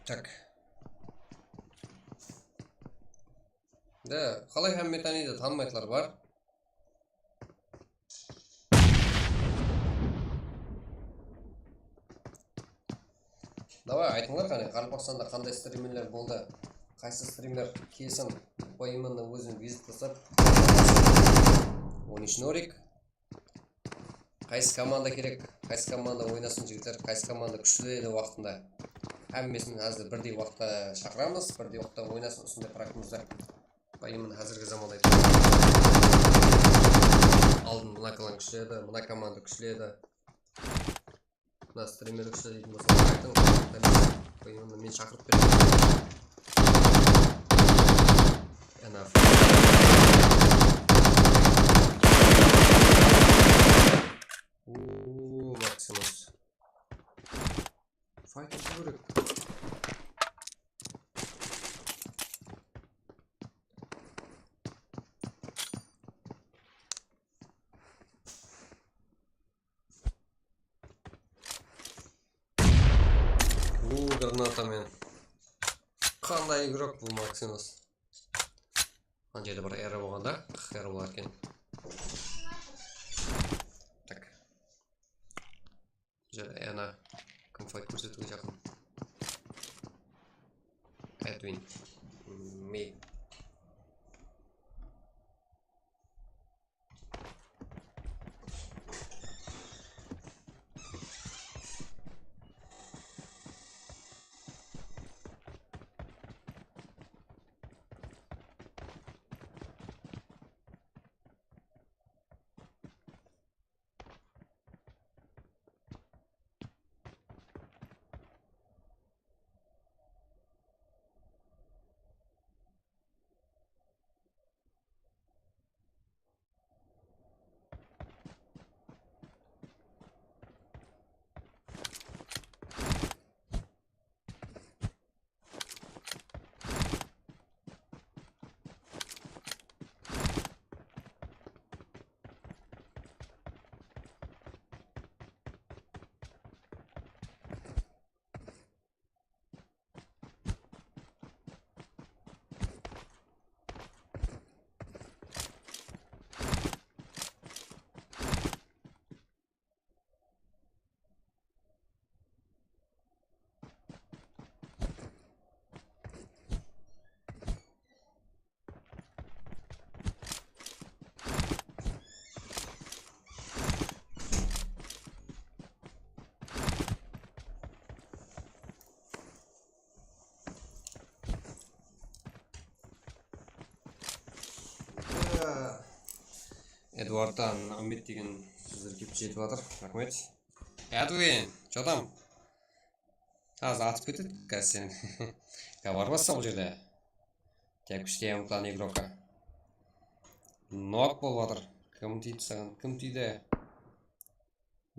Tak. Da, qalay hámme tanıydı, tanımaydılar bar. Davay, aytıńlar qáne, Qaraqalpaqstanda qanday strimerler boldı? Qaysı strimer kesin, поименно ózin bezip taslap, on úsh norik. Qaysı komanda kerek? Qaysı komanda oynasın, jigitler? Qaysı komanda kúshli edi waqtında? Hámmesin házir birdey waqıtta shaqıramız, birdey waqıtta oynasın usınday praktımızda. Поименно házirgi zamanda aytıp. Aldın mına klan kúshli edi, mına komanda kúshli edi. Mına strimer kúshli deytin bolsa, aytıń. Поименно men shaqırıp berdim. Enough. Uuu, Maximus. Fayt etiw kerek. Uuu, granata men. Qanday igrok bul Maximus? Mına jerde bir error bolǵanda, qırq error bolar eken. Tak. Bul jerde ana kim fayt kórsetiwge jaqın. Edwin. Me. Eduardtan Ámet degen sizlerge kelip jetip atır. Raxmet. Edwin, что там? Házir atıp ketedi, házir sen. Gabar bassa bul jerde. Tek úshte yamıqlan igroka. Nok bolıp atır. Kim tiydi saǵan? Kim tiydi?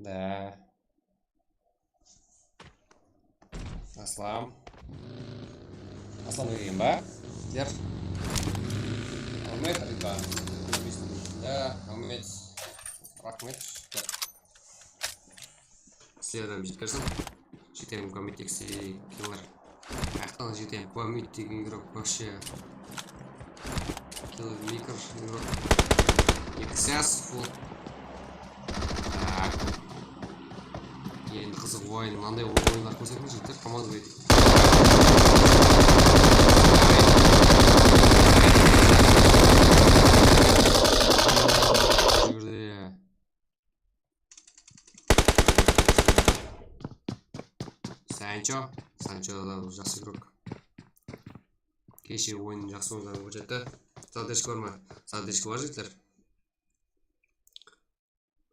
Da. Aslam. Aslam kelgen ba? Sizler. Ámet, Riba. Da, Ámet. Raxmet. Sizlerden jetkersin. G T M Commit X T killer. Ayaqtan G T M Commit degen игрок вообще. Killer Maker игрок. Eki ses full. Tak. Endi qızıq oyın, mınanday oyınlar kórsetiń, jigitler, komanda etip. Sancho, Sancho da jaqsı igrok. Keshe oyın jaqsı oynadı, bul jerde. Zadreshka bar ma? Zadreshka bar, jigitler.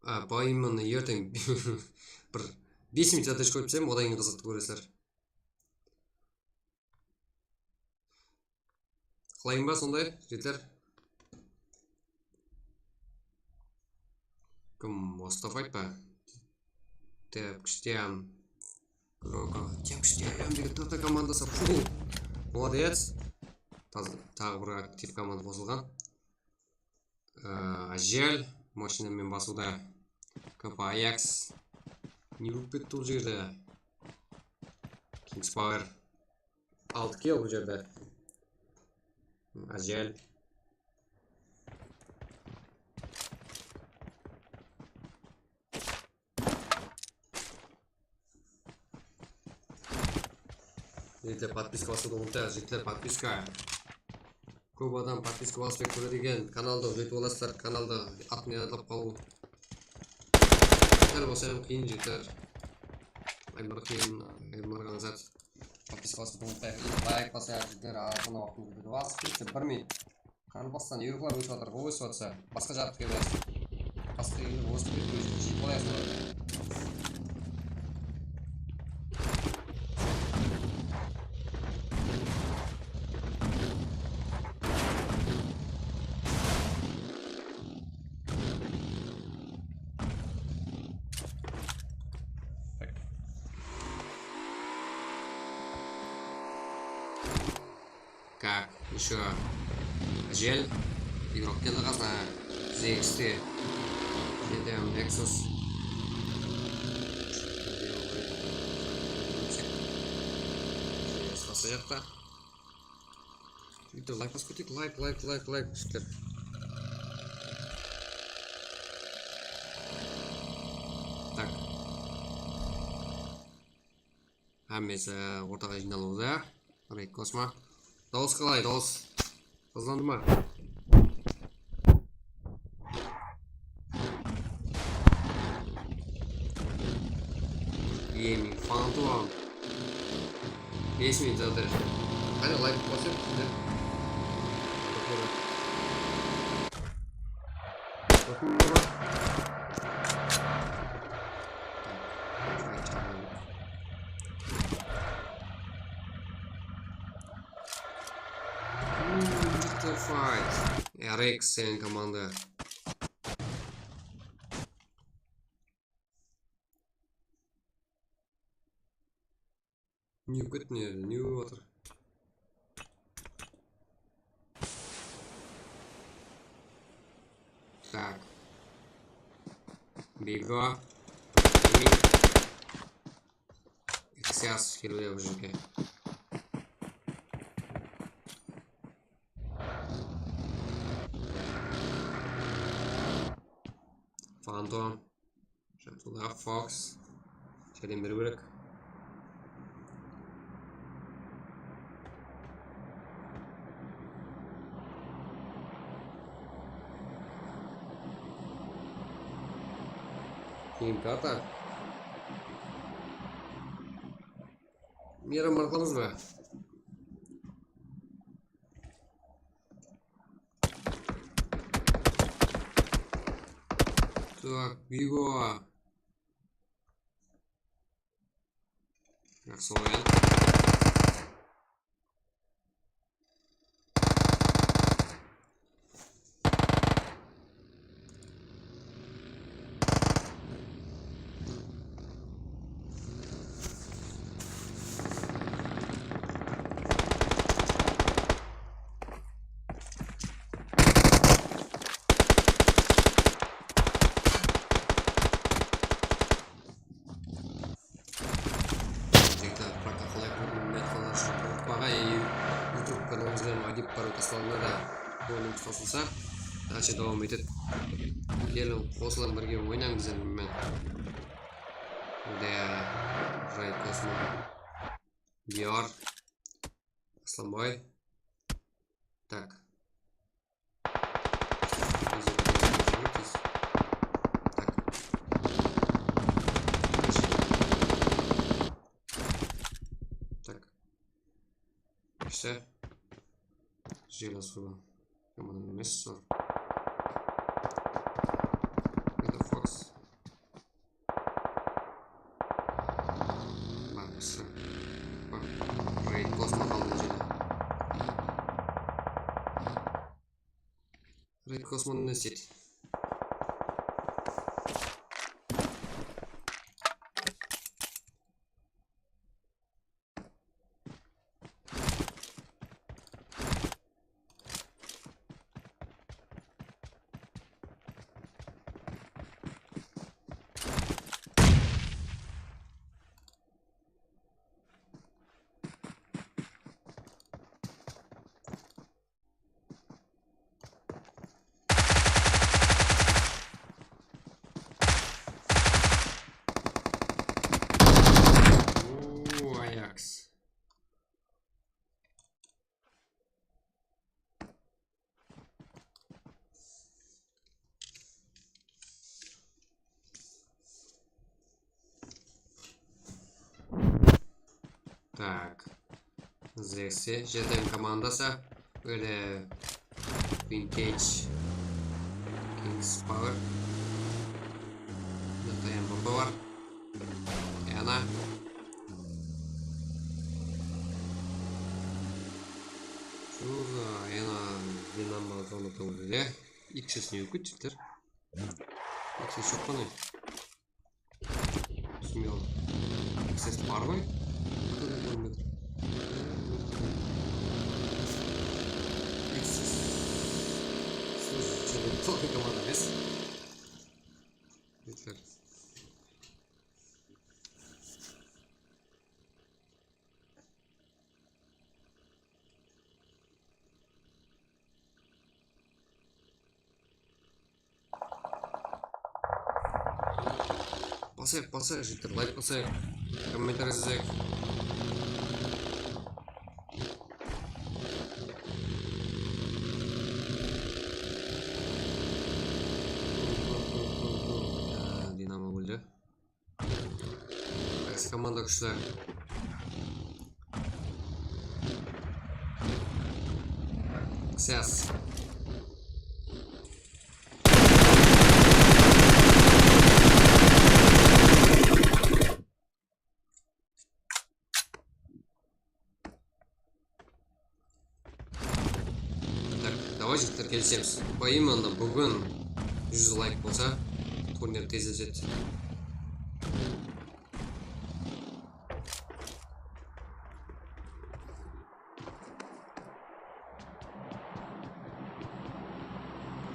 A, по именно erteń bir bes minut zadreshka qoyıp taslayman, odan keyin qızıqtı kóresizler. Qılayın ba sonday, jigitler? Kim, Mustafaydı pa? Tep, Kishtiyan. Kroko. Tep, Kishtiyan degen T T komandası. Fuh. Молодец. Taz-, taǵı bir aktiv komanda qosılǵan. Á, Ajel, mashina menen basıwda. K P Ajax. Ne bolıp ketti bul jerde? Kings Power. Altı kill bul jerde. Ajel. Jigitler, podpiska basıwdı umıtpańız, jigitler, podpiska. Kóp adam podpiska basıp kóredi eken, kanaldı ózetip alasızlar, kanaldı atın yadlap qalıw. Sál bolsa hám qıyın, jigitler. Aytmaǵan qıyın, aytmaǵan zat. Podpiska basıwdı umıtpayıq, layk basayıq, jigitler, azǵana waqtımız ketip atır. Bir minut. Qaraqalpaqstan, igroklar ósip atır, ósip atsa, basqa jaqqa ketip atsa. Basqa igroklar ósip ketip, jetip alayıq olardı. Так, ещё Ajel. Igrok keldi qasına. Zegiste. Jedi Nexus. Basqa jaqta. Bitta layk basıp keteyik. Layk, layk, layk, layk. Jigitler. Так. Hámmesi ortaǵa jıynalıwda. Reyk Kosmo. Dawıs qalay, dawıs? Qızlandı ma? Gaming Phantom. Bes minut zadır. Qáne, layk basıp, sizler. Fight. R X sen komanda. Ne kútip, ne, ne bolıp atır? Так. Bego. Xeus keliwde bul jerge. Phantom. Jaqtıda Fox. Járdem beriw kerek. Keyin karta. Miyram arqamız ba? Bak, Bigo. Jaqsı oyan. Jigitler, protokollar kórdim, men qollar ushın unutpaǵa, e, YouTube kanalımızǵa Adib Barı taslaǵanda da kóńlimiz qosılsa, dálshe dawam etedi. Keliń, qosılıń, birge oynań bizler menen. Mında Ray Kosmo, Diyor, Aslanbay. Tak. Tak. Tak. Ise jıylasıw. Yaman emes, zor. Eda Fox. Baqsa. Baq, Raid Cosmo qaldı jene. Raid Cosmo ne isteydi? Oo, Ajax. Tak. Zexi, J T M komandası. Böyle Vintage, Kings Power. Mında M B P bar. Yana. Júrdi, yana Dinamo zona tógilde. X S ne ótip ketiptir. X S joq pa ne? Smel. X S bar ǵoy. X S. Слушай, komanda emes. Yeter. Basayıq, basayıq, jigitler, layk basayıq, kommentariy jazayıq. Dinamo óldi. Qaysı komanda kúshli? Xyas. Tak, davay, jigitler, kelisemiz. Bayım, anda búgin júz layk bolsa, turnir tezlesedi.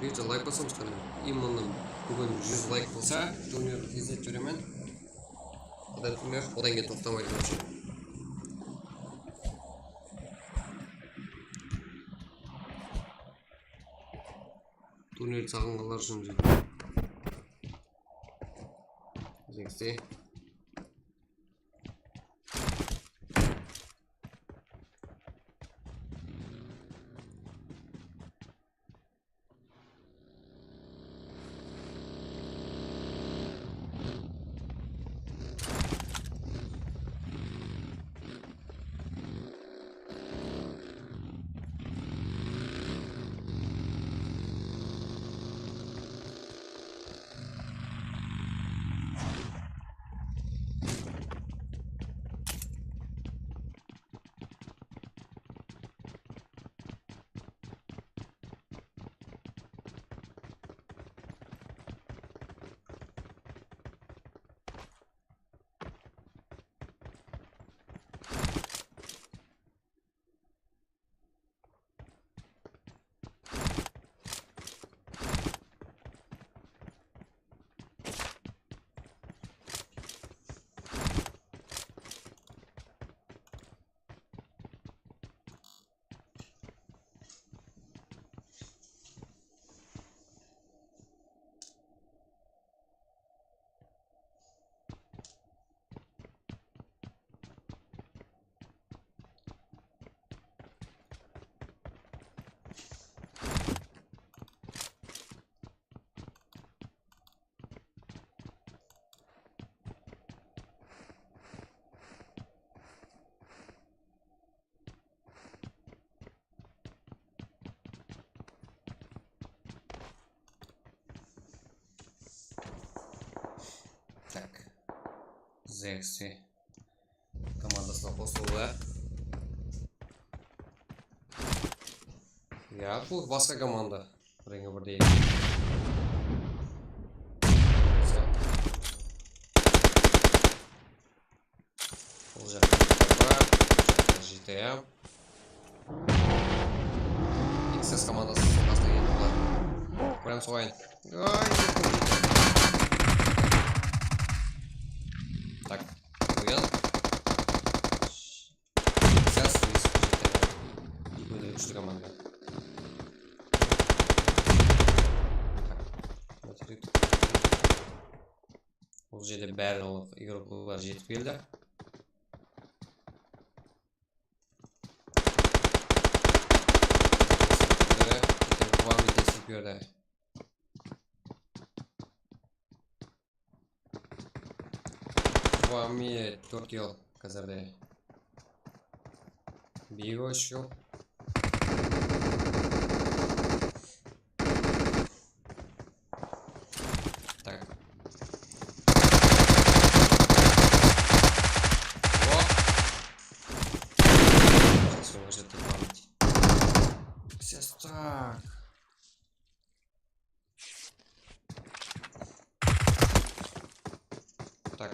Bir de layk basıńız, qáne. Im, anda búgin júz layk bolsa, turnirdi tezletip jiberemen. Quday kútmey, odan keyin toqtamaydı, короче. Turnirdi saǵınǵanlar ushın jeńiste. Sexy komandasına qosıldı. Ya, bul basqa komanda. Biringi birdey. Bul jaqta bar, bul jaqta G T A. X S komandası soqasına kelip bular. Прям soǵayın. Ay, jettim, jettim. Tak, qoyın. X S jettim. Óte kúshli komanda. Tak, óte Bul jerde barlıq Evropalılar jetip keldi. Quwami de super. Quwami tórt yıl házirde. Biygo ushıw. Tak. O! Сейчас его уже тут память. Сейчас так. Так.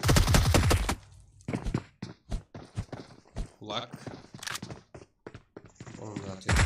Лак. Onun da atıyor.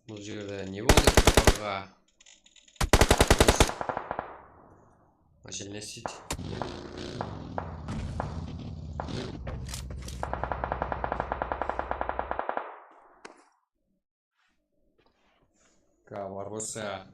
Bul jerde ne boldı? Aǵa. Másele ne isteydi? Kavarısa.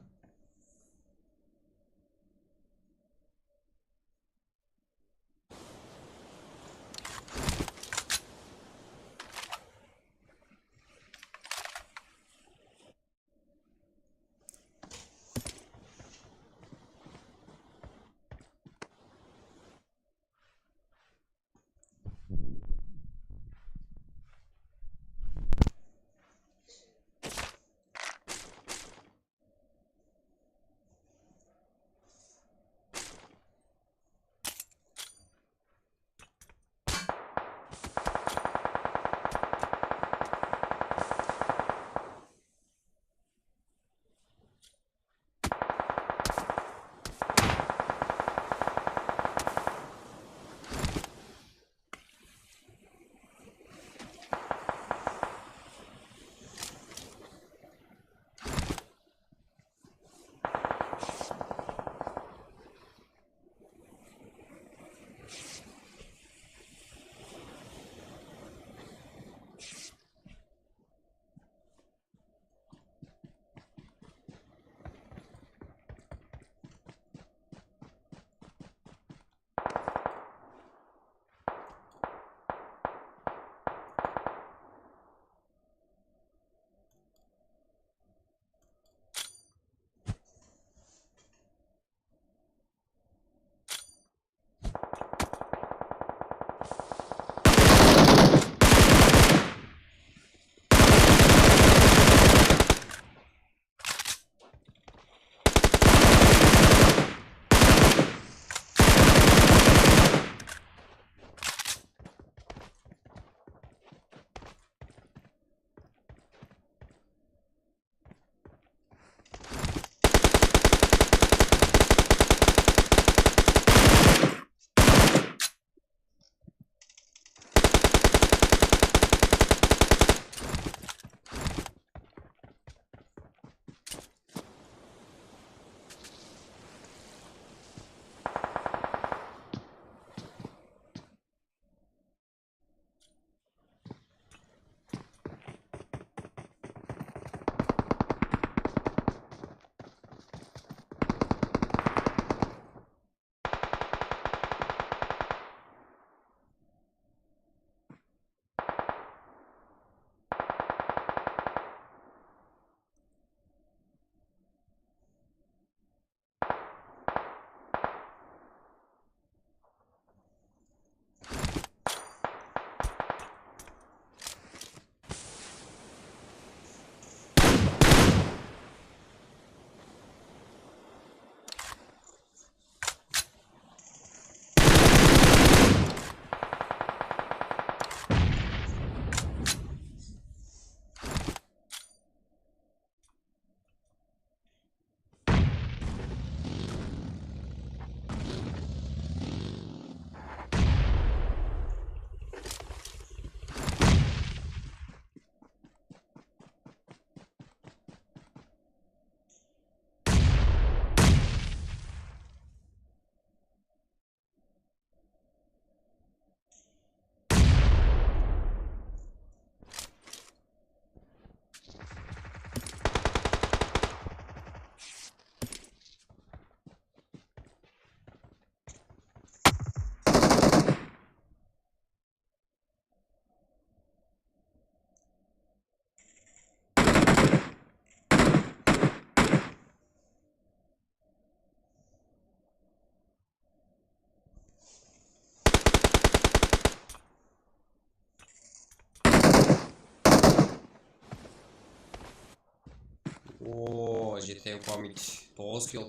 Oo, jete pamyat. Toǵız kill.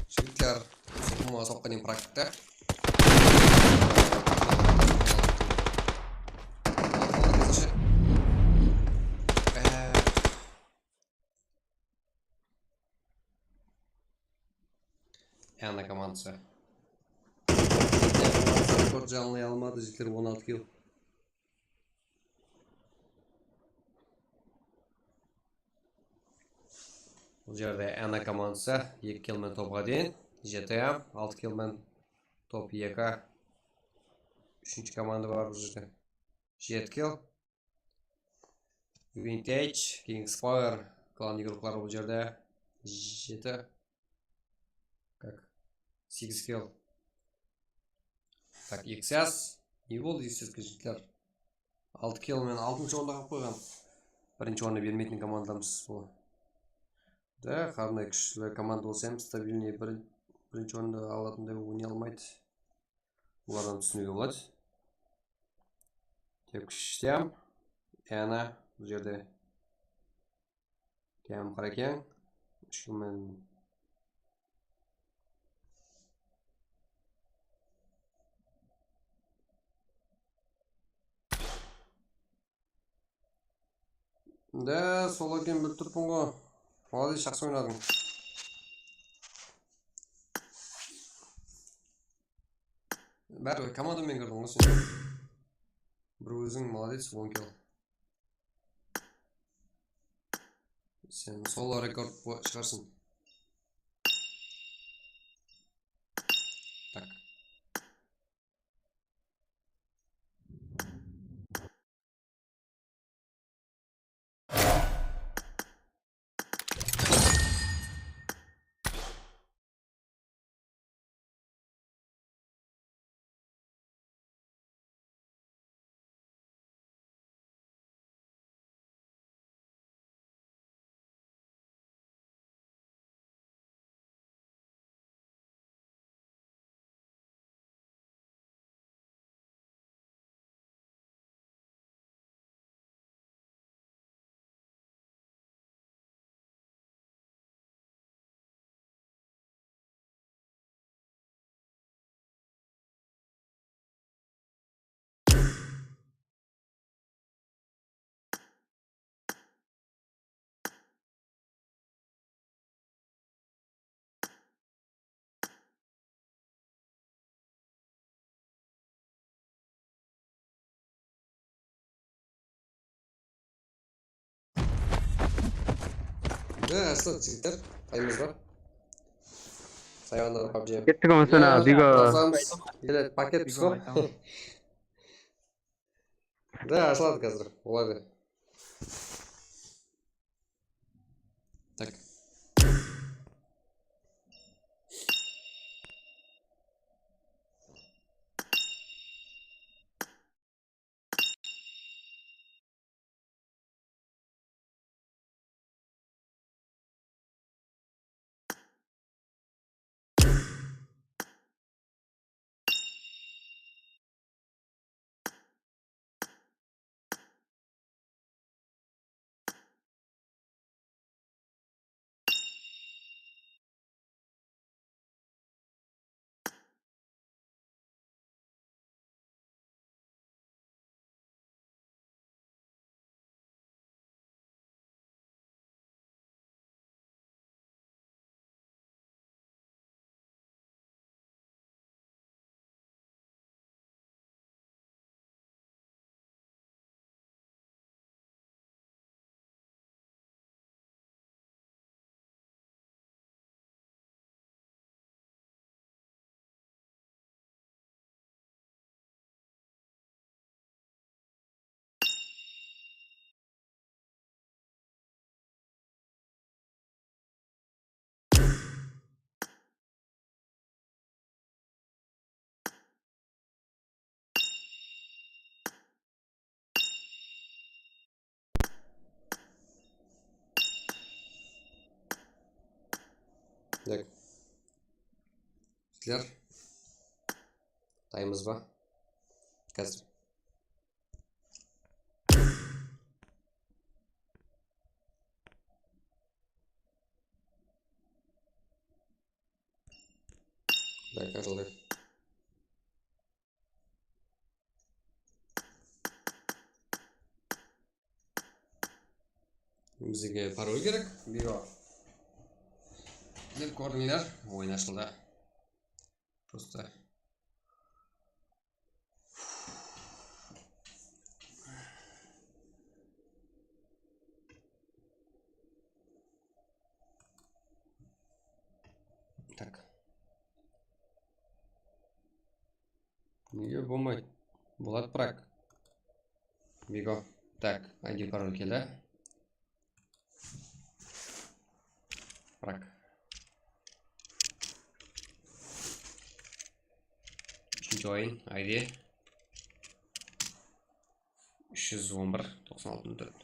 Jigitler, usı ulıwma soqqı deyin praktikte. Ana komandası. Ana komandası rekord janlay almadı, jigitler, on altı kill. Bul jerde ana komandası eki kill men topqa deyin, jete, altı kill men Top eki. Úshinshi komanda bar bul jerde. Jeti kill. Vintage, King's Power, klan igrokları bul jerde. Jeti. Kak? Segiz kill. Tak, X S. Ne boldı X S-ke, jigitler? Altı kill menen altınshı orındı alıp qoyǵan. Birinshi orındı bermeytin komandamız bul. Da, qanday kúshli komanda bolsa hám stabilnıy bir, birinshi orındı alatınday oynay almaydı. Bulardan túsiniwge boladı. Tepkishtem. Ana, bul jerde. Kemqara keń. Úsh kill menen. Da, sol eken bilip turıppın ǵo. Molodec, jaqsı oynadıń. Báribir komanda menen kirdiń ǵo sen. Bir óziń molodec, on kill. Sen solo rekord bo-, shıǵarsıń. Tak. Da, jaslar, jigitler, tayımız bar. Sayonara, PUBG. Kettik, Umsana, ya, Bigo. Tazamız. Kelet, paket. Bigo, aytaman. Da, ashıladı házir, olaydı. Tak. Tak. Sizler. Tayımız ba? Házir. Tak, ashıldı. Bizge parol kerek. Bigo. Dep kórdińler, oyın ashıldı. Prosta. Tak. Nege bolmaydı? Boladı, brak. Bego. Tak, I D parol keldi. Brak. Join I D. Úsh júz on bir, toqsan altı, tórt.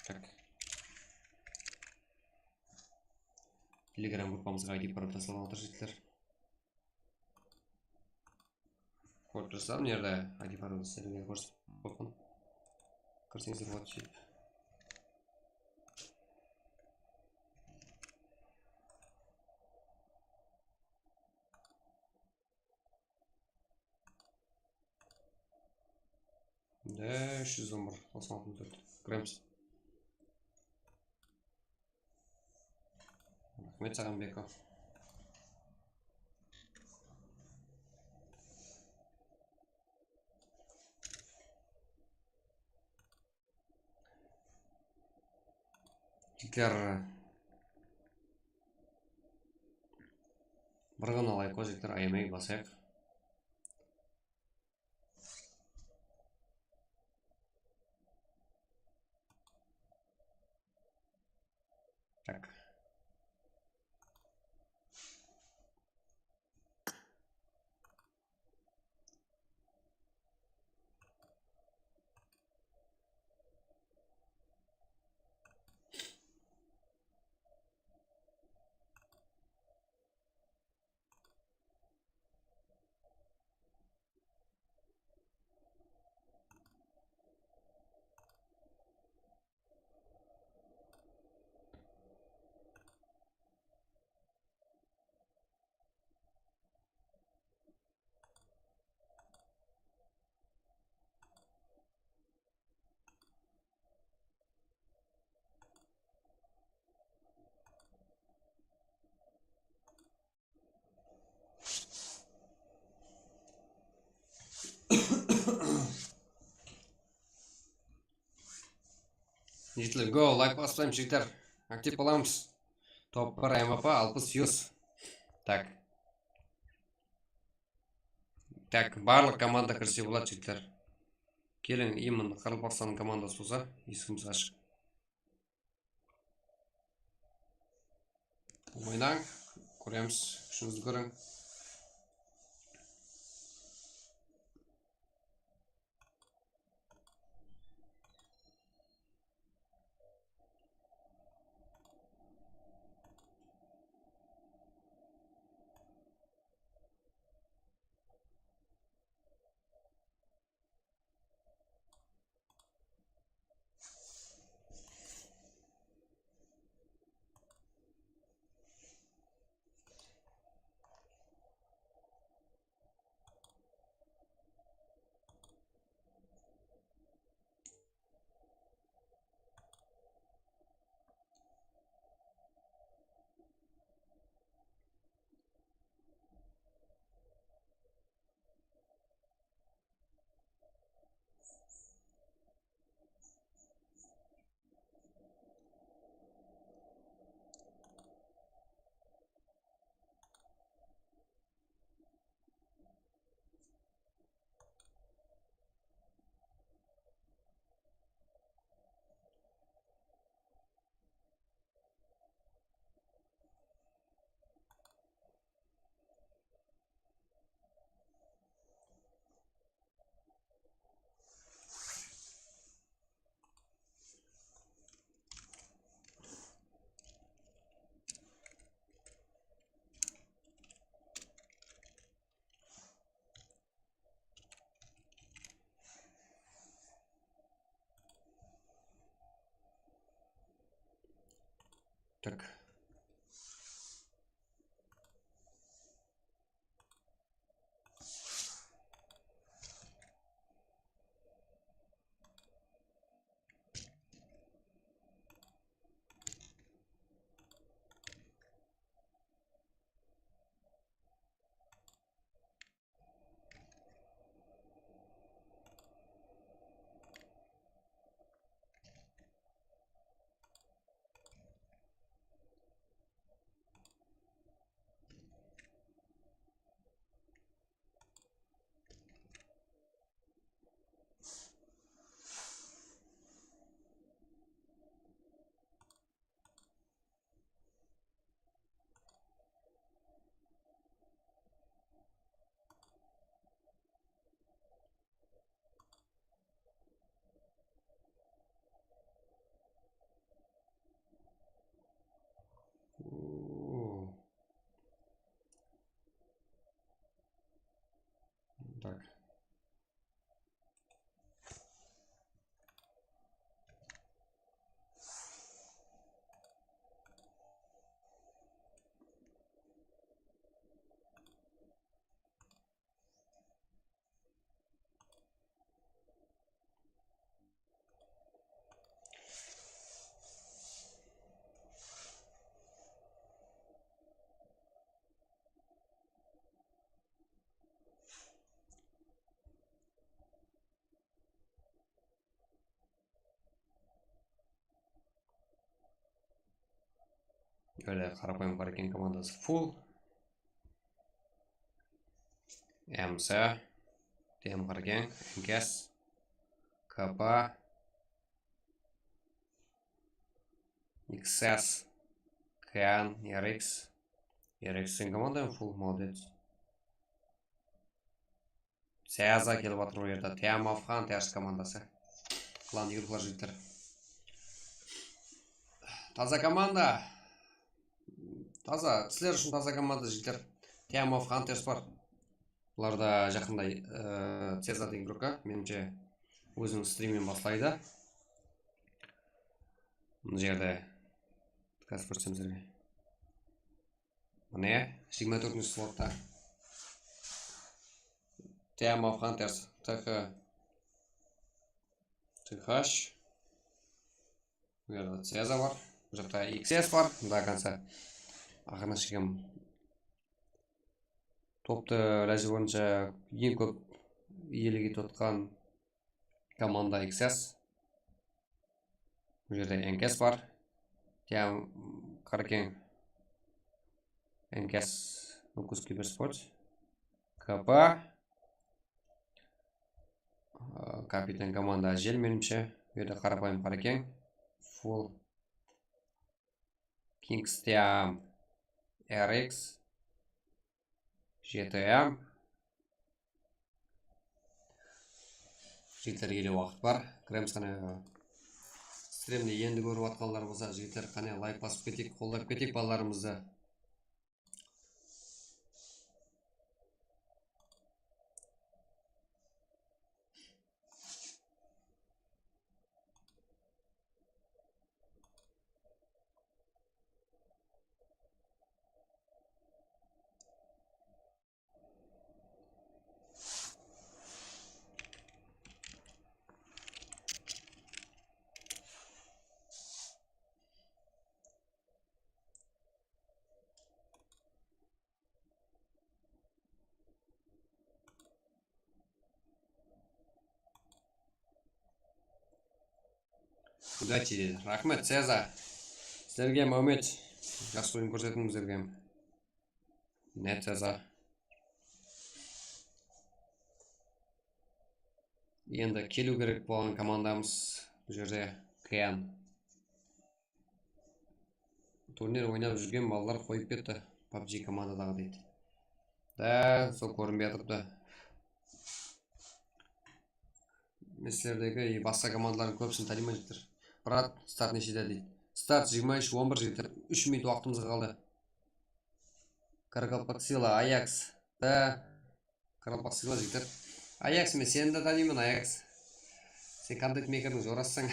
Tak. Telegram gruppamızǵa I D parol taslap atır, jigitler. Kórip tursań, mına jerde I D parol sizlerge kórsetip qoyıppan. Kirseńizler boladı, sóytip. Mine, úsh júz on bir, toqsan altı, tórt. Kiremiz. Raxmet saǵan, Beko. Jigitler, bir ǵana layk qoy, jigitler, ayamay basayıq. Tak. Jigitler, go, layk basıp taslaymiz, jigitler. Aktiv bolamız. Top bir M V P, alpıs, júz. Tak. Tak, barlıq komanda kirse boladı, jigitler. Keliń, imin Qaraqalpaqstan komandası bolsa, esigimiz ashıq. Oynań, kóremiz, kúshińizdi kóriń. Так. Berde qarapayım Qarakeń komandası full. M S, T M Qarakeń, N K S, K P, X S, K N, R X. R X sen komanda full, молодец. Seza kelip atır bul jerde. Team of Hunters komandası. Klan Yurklar jigitler. Taza komanda. Taza, sizler ushın taza komanda jigitler. Team of Hunters bar. Bularda jaqında, e, Seza degen igorka, menińshe, óziniń strimin baslaydı. Mına jerde házir kórsetsem sizlerge. Mine, jigirma tórtinshi slotta. Team of Hunters, T H, T H. Bul jerde Seza bar. Bul jaqta X S bar. До конца. Aqırına shekem toptı ilajı boyınsha eń kóp iyelik etip atqan komanda X S. Bul jerde N K S bar. Team Qarakeń, N K S, Nukus Kibersport, K P, a, kapitan komanda Ájel, menińshe. Bul jerde qarapayım Qarakeń, full, Kings Team, R X, J T M. Jigitler, ele waqıt bar. Kiremiz qáne. Strimdi endi kórip atqanlar bolsa, jigitler, qáne, layk basıp keteyik, qollap keteyik balalarımızdı. Удачи deydi. Raxmet, Seza. Sizlerge Mámet. Jaqsı oyın kórsetiń bizlerge. Net Seza. Endi keliw kerek bolǵan komandamız bul jerde K N. Turnir oynap júrgen balalar qoyıp ketti, PUBG komandadaǵı deydi. Da, sol kórinbey atırıptı. Men sizlerdegi basqa komandalardıń kóbisin tanıyman, jigitler. Brat, start neshede deydi. Start jigirma úsh on bir, jigitler. Úsh minut waqtımız qaldı. Qaraqalpaq Sila, Ayaks. Da, Qaraqalpaq Sila, jigitler. Ayaks, men seni de tanıyman, Ayaks. Sen kontent meykerdiń jorasısań.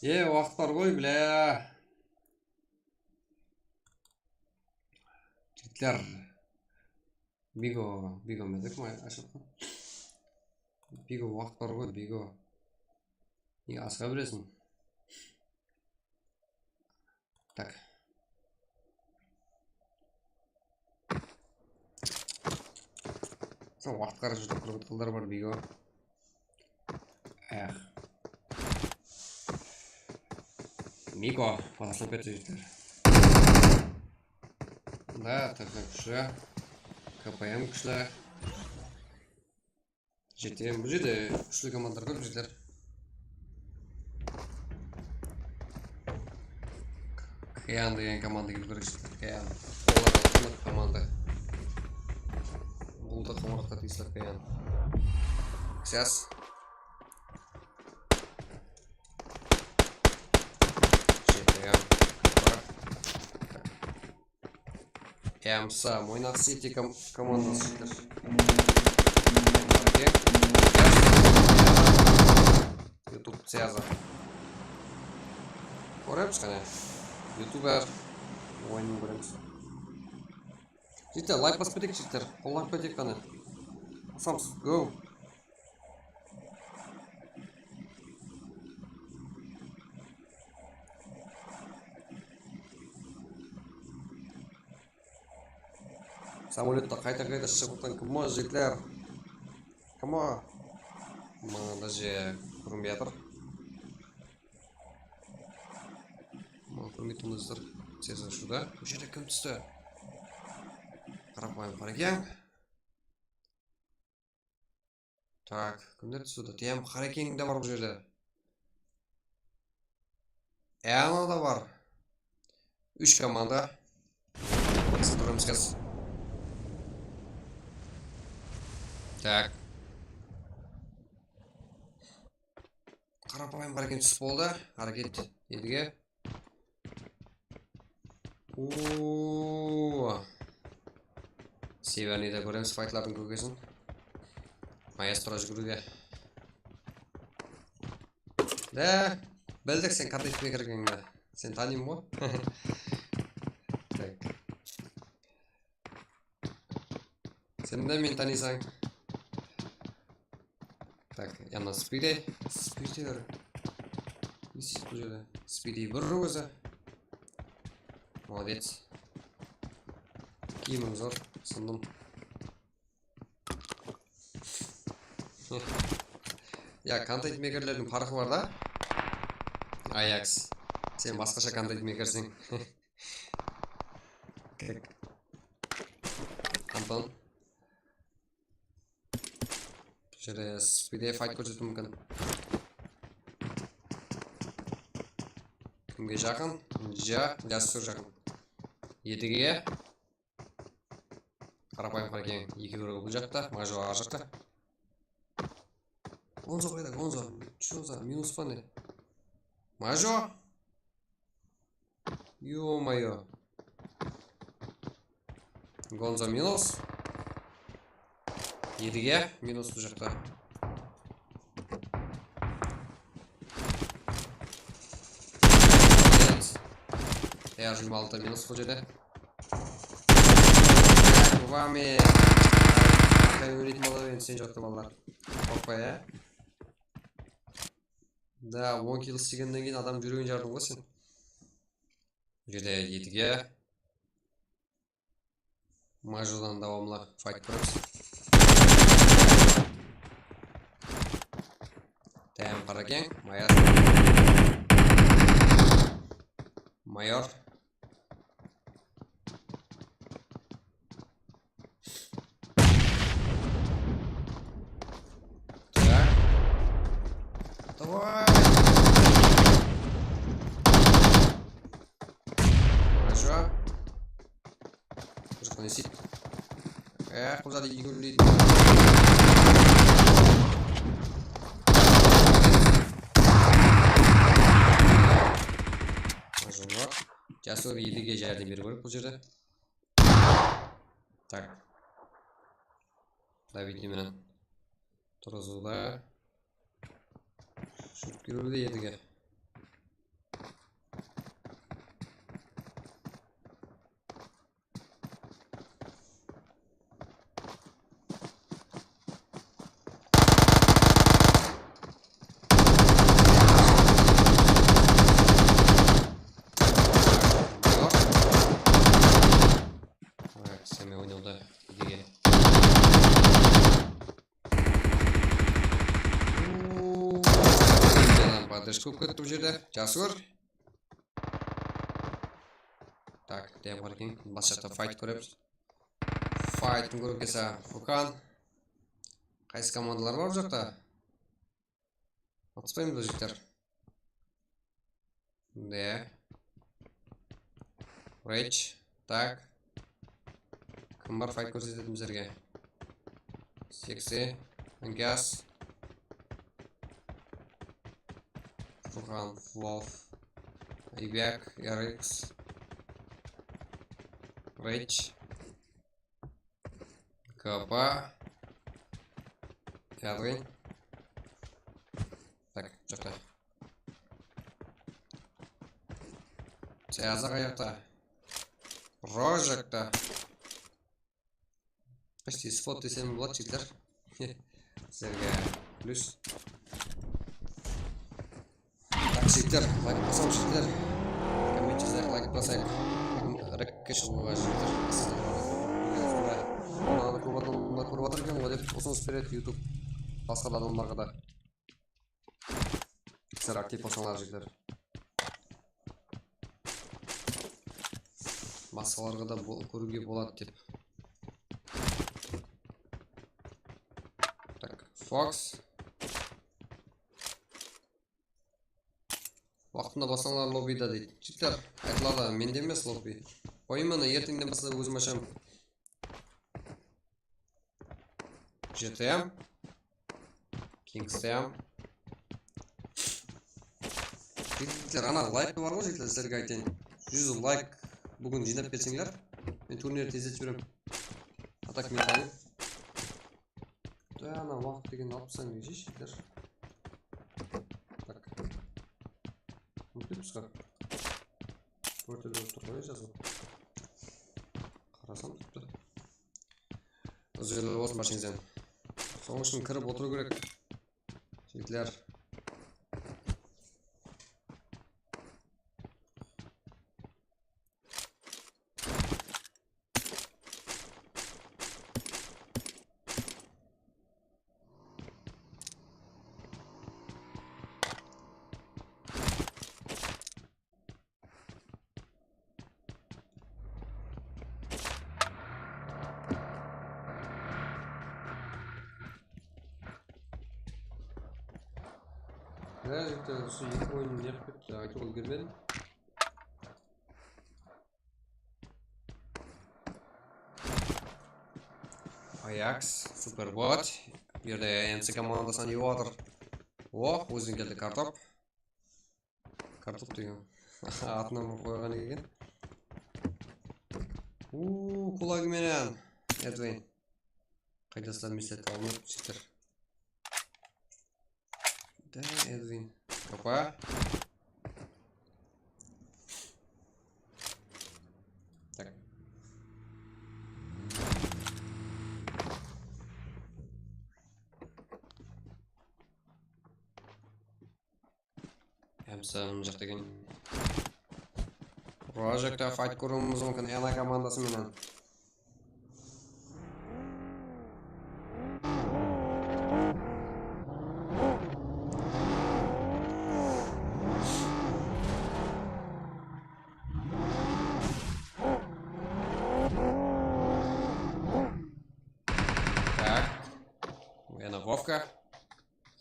E, waqıt bar ǵoy, bla. Jigitler. Bigo, Bigo, men dep ashıp. Bigo, waqıt bar ǵoy, Bigo. Nege asıǵa beresiń? Tak. Sol waqıt qarap júrip, qırq otqanlar bar, Bigo. Eh. Miko, basıp ketti, jigitler. Da, T F kúshli. K P M kúshli. J T M, bul jerde kúshli komandalar kóp, jigitler. Kayan degen komanda kelip kerak, jigitler, Kayan. Olar da qımbat komanda. Bul da qımarıqqa tiyisli Kayan. Xyas. J T M. Bar. M S, Moynaq City kom-, komandası jigitler. YouTube Seza. Kóremiz qáne. Youtuber. Oyının kóremiz. Jigitler, layk basıp keteyik, jigitler. Qollap keteyik qáne. Basamız. Go. Samolyotta qayta-qayta shıǵıp atırǵan kim o, jigitler? Kim o? Maǵan da je kórinbey atır. Mına Kórmey turmazlar. Sezon shuda. Bul jerde kim tústi? Qarapayım qara eken. Tak, kimler tústi? Tiyam qara eken de bar bul jerde. Ana da bar. Úsh komanda. Sıpırımız kez. Tak. Qarapayım qara eken tús boldı. Háreket, Edige. Oo. Severniydi kóremiz faytlardıń kókesin. Maestro júgiriwde. De, bildik sen qanday tiymeker ekenińdi. Sen tanıyman ǵoy. Tak. Sen de meni tanıysań. Tak, yana Spidi. Spidi bir. Ne isteydi bul jerde? Spidi bir ózi. Молодец. Kiyimiń zor, sındım. Ya, kontent mekerlerdiń parqı bar da. Ayaks. Sen basqasha kontent mekerseń. Kek. Anton. Bul jerde Spidi fayt kórsetiw múmkin. Kimge jaqın? Ja, Jasur jaqın. Edige. Qarapayım qara eken, ekewi bul jaqta, Majo ar jaqta. Gonzo qayda, Gonzo? Что за минус pa ne? Majo? Ё-моё. Gonzo minus. Edige minus bul jaqta. Tayar jigirma altı minus bul jerde. Vami. Aqay óleydi bala, endi sen joqta balalar. Qorqpa, ya. Da, on kill istegennen keyin adam júregin jardıń ǵoy sen. Bul jerde Edige. Majodan dawamlı fayt kóremiz. Tayam qara eken, Mayor. Mayor. Так. Давай. Хорошо. Уже поносить. Эх, уже игру. Jasur Edige járdem beriw kerek bul jerde. Так. Давить menen turǵızıwda. Shurt kiriwde Edige. Mayor. Mayor isteme oynawda Edige. Podrejka bolıp ketti bul jerde. Jasur. Так, dep bar eken. Bas jaqta fayt kóremiz. Faytın kórip kelsa, Furkan. Qaysı komandalar bar bul jaqta? Atıspaymız ba, jigitler? De. Rage. Tak. Kim bar fayt kórsetedi bizlerge? Seksi. Angas. Furqan, Flof. Aybek, Yarix. Rage. Kapa. Yarın. Tak, joqta. Sayaza qayaqta. Rojakta. Почти spot desem boladı, jigitler. Sizlerge plyus. Tak, jigitler, layk basamız, jigitler. Komment jazayıq, layk basayıq. Rekke shıǵıwǵa, jigitler. Sizlerge kóp adamlar kórip atır eken ǵoy dep usınıs beredi YouTube. Basqa da adamlarǵa da. Sizler aktiv bolsańlar, jigitler. Basqalarǵa da bol-, kóriwge boladı dep. Tak, Fox. Waqtında bassańlar lobbida deydi. Jigitler, aytıladı, mende emes lobbi. Qoyıń meni, erteńden baslap ózim ashaman. G T M. Kingston. Jigitler, ana layk bar ǵoy, jigitler, sizlerge aytayın. Júz layk búgin jıynap berseńler, men turnir tezletip jiberemen. A tak men tanıyman. Da, ana waqıt degen alıp taslanıń, jigitler. Tak. Umıtıp qısqa. Portal bolıp tur ǵoy, jazıw. Qarasam turıptı. Ózgerler bolsın bársheń. Sonıń ushın kirip otırıw kerek. Jigitler. Házirlikte usı eki oyın ne qılıp ketti, aytıp úlgermedim. Ajax, Superbot. Bu jerde M C komandasınan jep atır. Oh, ózine keldi kartop. Kartop degen atına qoyǵan eken. Uuu, kulagi menen. Edwin. Qaydasınan mister alınıp jigitler. Da, Edwin. Opa. Tak. Hám mına jaqta eken. Ura jaqta fayt kóriwimiz múmkin Ena komandası menen. Tak. Ena Vovka.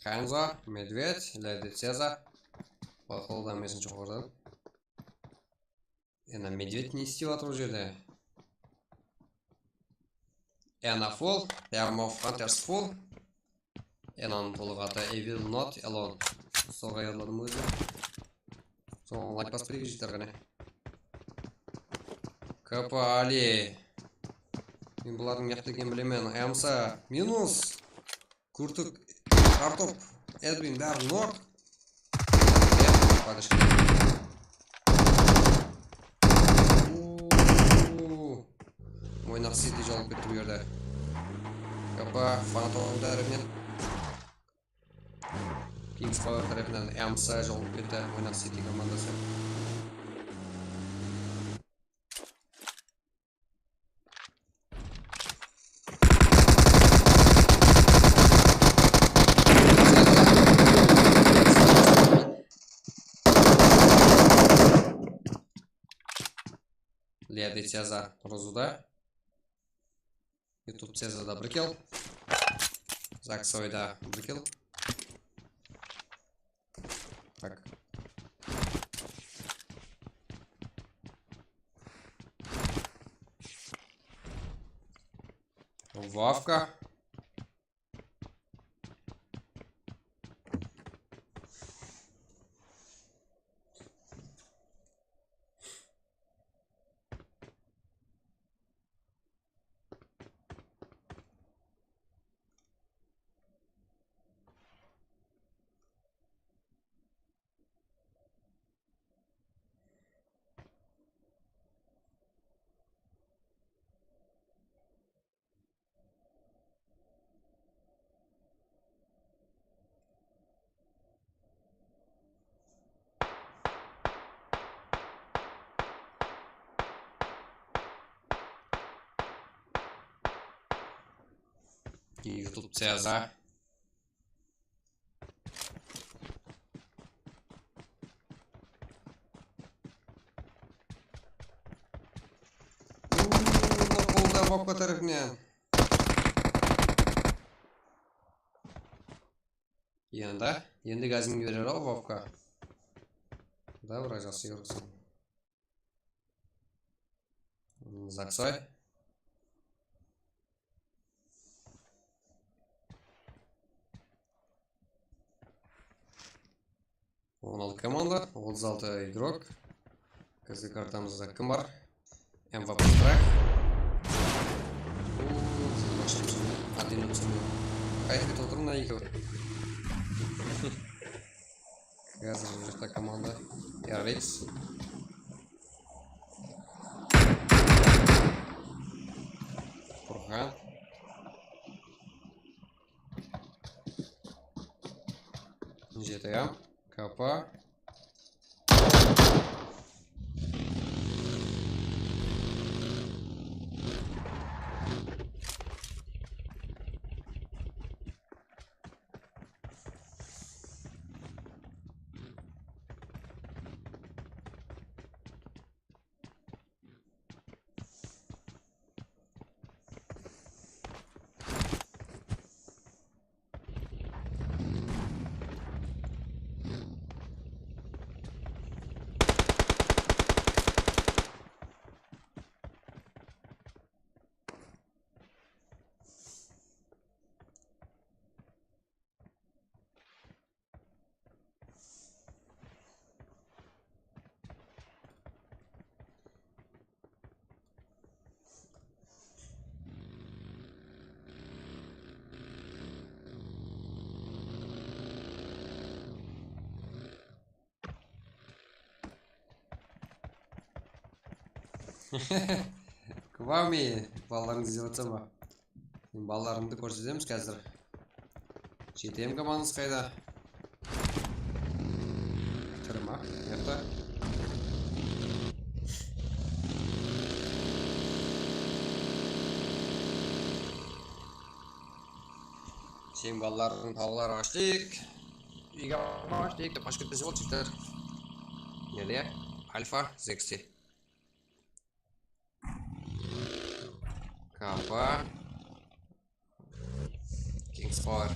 Hanzo, Medved, Ledi Ceza. Baqıldı, mesin joqarıdan. Ena Medved ne islep atır ol jerde? Ena full, Yarmov Hunters full. Enanıń tolıq atı Evil Not Alone. Soǵan yadladım ózi. Soǵan layk basıp bereyik jigitler, qáne. K P Ali. Men bulardıń ne jaqta ekenin bilemen. Amsa minus. Kúrtik, kartop, Edwin, bári nok. Padashka. Uuu. Moynaq City jolıp ketti bu jerde. K P Fantom tárepinen. Kings Power tárepinen M S jolıp ketti Moynaq City komandası. Ledi Ceza turǵızıwda. YouTube Cezada bir kill. Zaksoyda bir kill. Tak. Vavka. YouTube Ceza. Vovka tárepinen. Endi, endi gazingdi berer-aw, Vovka. Добро, jaqsı júrsiń. Zaksoy. On altı komanda, otız altı igrok. Kazı kartamızda kim bar? M V P Strike. Uuu, başlayman. Один отсюда. Qayıp otır mına ekewi. Házir bul jaqta komanda. Yarayız. Furqan. G T A, K P. Kvami, balalarıńdı izlep atırsań ba? Balalarıńdı kórsetemiz házir. G T M komandanız qayda? Tiri ma? Mıyaqta. Sen balalardıń tawları ashtıq. Úyge ashtıq dep qashıp ketpese boldı, jigitler. Nerde ya? Alfa, Zexi. Kappa. Kings Power.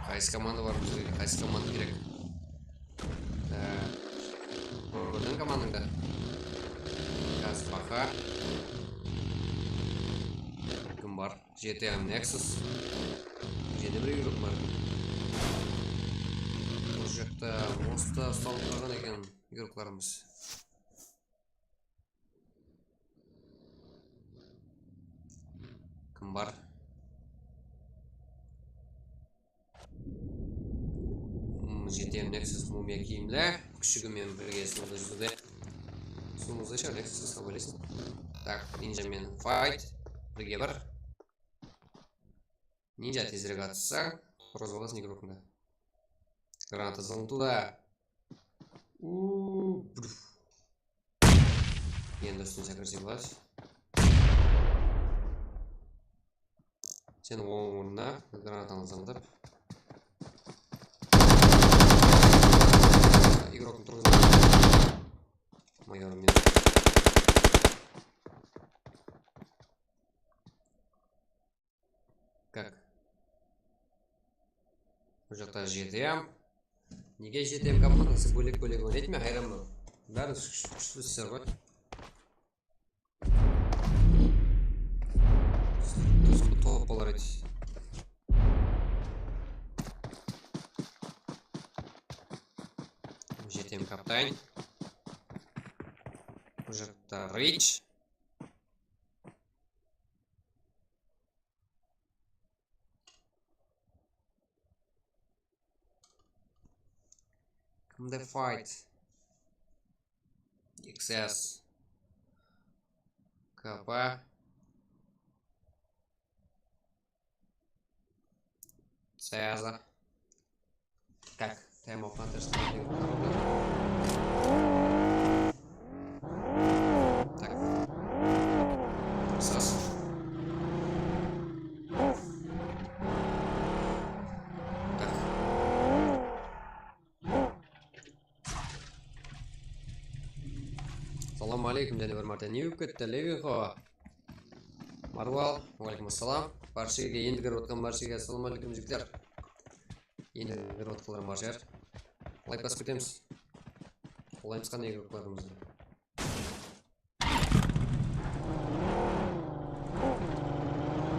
Qaysı komanda bar bizde? Qaysı komanda kerek? Ee, kórdiń komandańdı? Gazpaxa. Kim bar? G T A Nexus. Jene bir igrok bar. Bul jaqta mosta ustanıp turǵan eken igroklarımız. Kim bar? Hmm, G T A Nexus mumiya kiyimli. Kúshigi menen birge suwda júzedi. Suwımızda shı Nexus, sabır etiń. Tak, Ninja menen fight. Birge bir. Ninja tezirek atsa, roza bolasıń igrokıńda. Granata zıńıtıwda. Uuu, bruf. Endi ústine sekirse boladı. Sen oń ornına granatańdı zıńıtıp. Igrokın turǵızıp. Mayor men. Как? Bul jaqta G T A. Nege G T A komandası bólek-bólek oynaydı, men hayranman. Bári kúshlisizler ǵoy. Dosımdı tawıp bolar edi. G T A kaptan. Bul jaqta Rich. Kimde fight? X S. K P. Сразу. Так, Time of Hunters. Так. Тырысасың. Так. Assalawma aleykum, jáne bir márte. Ne bolıp ketti, Levinko? Marwal, wa aleykum assalam. Bárshege, endi kirip atqan bárshege assalawma aleykum, jigitler. Endi kirip atqanlar bar shıǵar. Layk basıp ketemiz. Qolaymız qáne igróklarımızdı.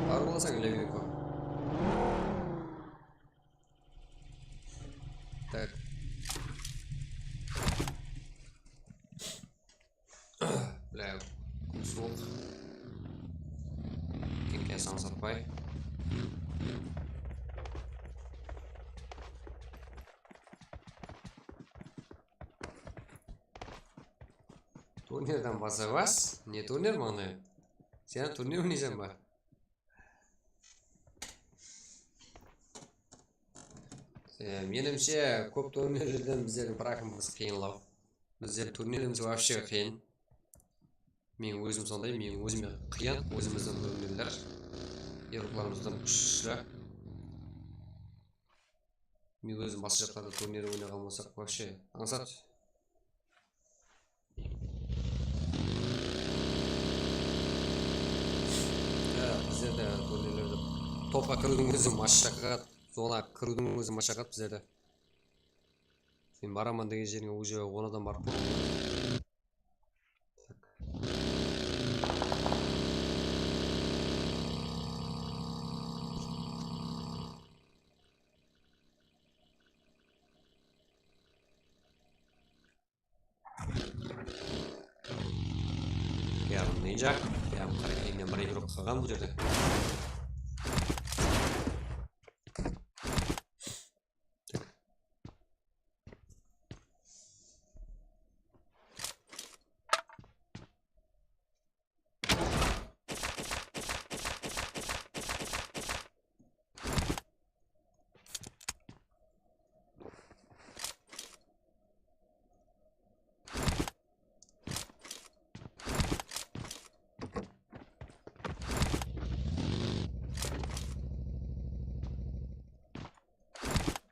Bar bolasań, Levinko. Tak. Bля, kún suwıq. Keńke sań satpay. Turnirden basabas? Ne turnir mańnay? Sen turnir oynaysań ba? E, menimshe, kóp turnirlerden bizlerdiń prakımız qıyınlaw. Bizlerdiń turnirimiz вообще qıyın. Men ózim sonday, men ózime qıyın, ózimizdiń turnirler, igróklarımızdıń kúshli. Men ózim basqa jaqlarda turnir oynaǵan bolsaq, вообще, ańsat. Ya, bizlerde turnirlerde topqa kiriwdiń ózi mashaqat, zona kiriwdiń ózi mashaqat bizlerde. Sen baraman degen jerińe уже on adam barıp boldı. Yaǵnıy jaq, yaǵnıy qara, endi bir igrok qalǵan bul jerde.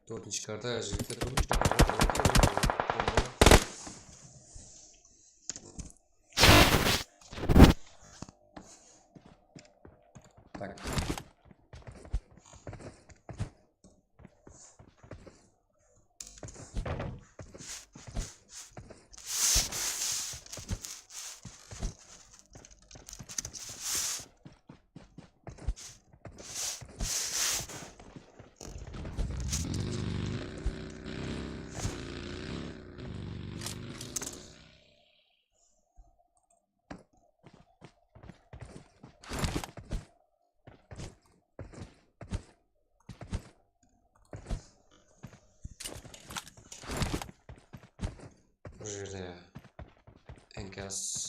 Dördünshi karta, jigitler, dördünshi karta. Tak. Bul jerde enkas.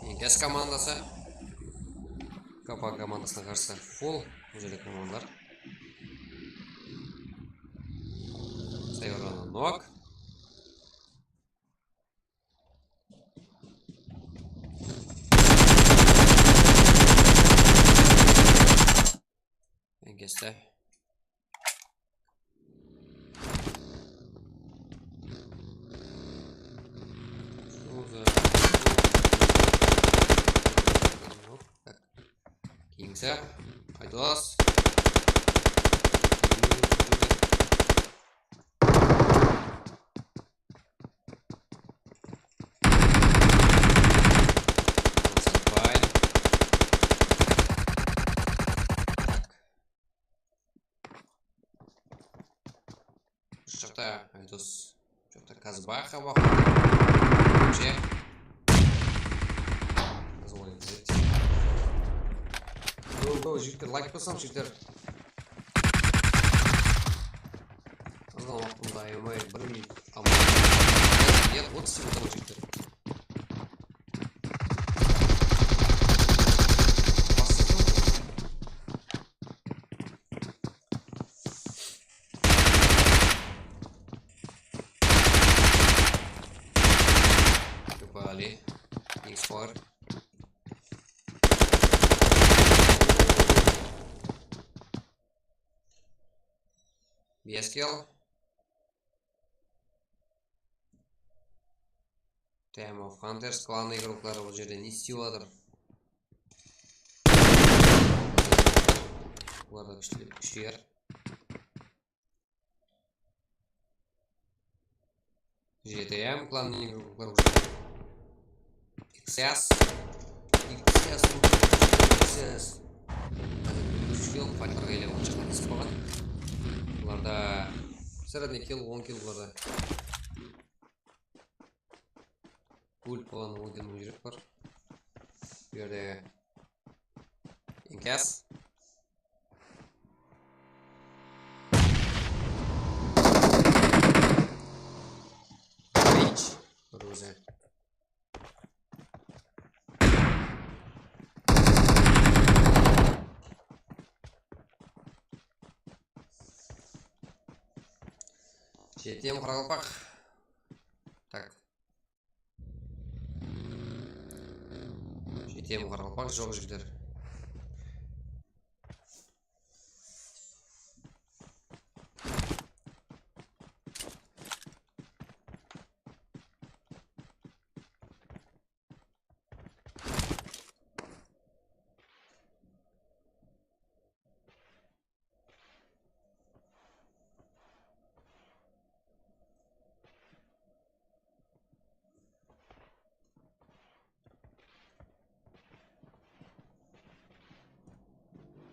Keyin gaz komandası. K P komandasına qarsı full. Bul jerde komandalar. Sayıwlanı nok. Enkeste. Keyingisi. Aydos. Hasanbay. Usı jaqta Aydos. Usı jaqta Kazbay, Kazbay. Вообще. Kazbay zet. Go, go, jigitler, layk basam, jigitler. Azǵana waqtımdı ayamay, bir minut. Ber, otız sekund jigitler. Bali. X four. Bes kill. Team of Hunters klanı igrokları bul jerde ne islep atır? Bular da kúshli, kúshli. G T M klanı igrokları bul jerde. X S. X S. X S. Házir úsh kill, faytlarǵa ele on shaqlı kesip qoyǵan. Bularda sredniy kill, on kill bularda. Gult bolǵan on kill, mıń júrek bar. Bu jerde Inkas. Rage. Bir ózi. G T M qaraqalpaq. Tak. G T M qaraqalpaq joq, jigitler.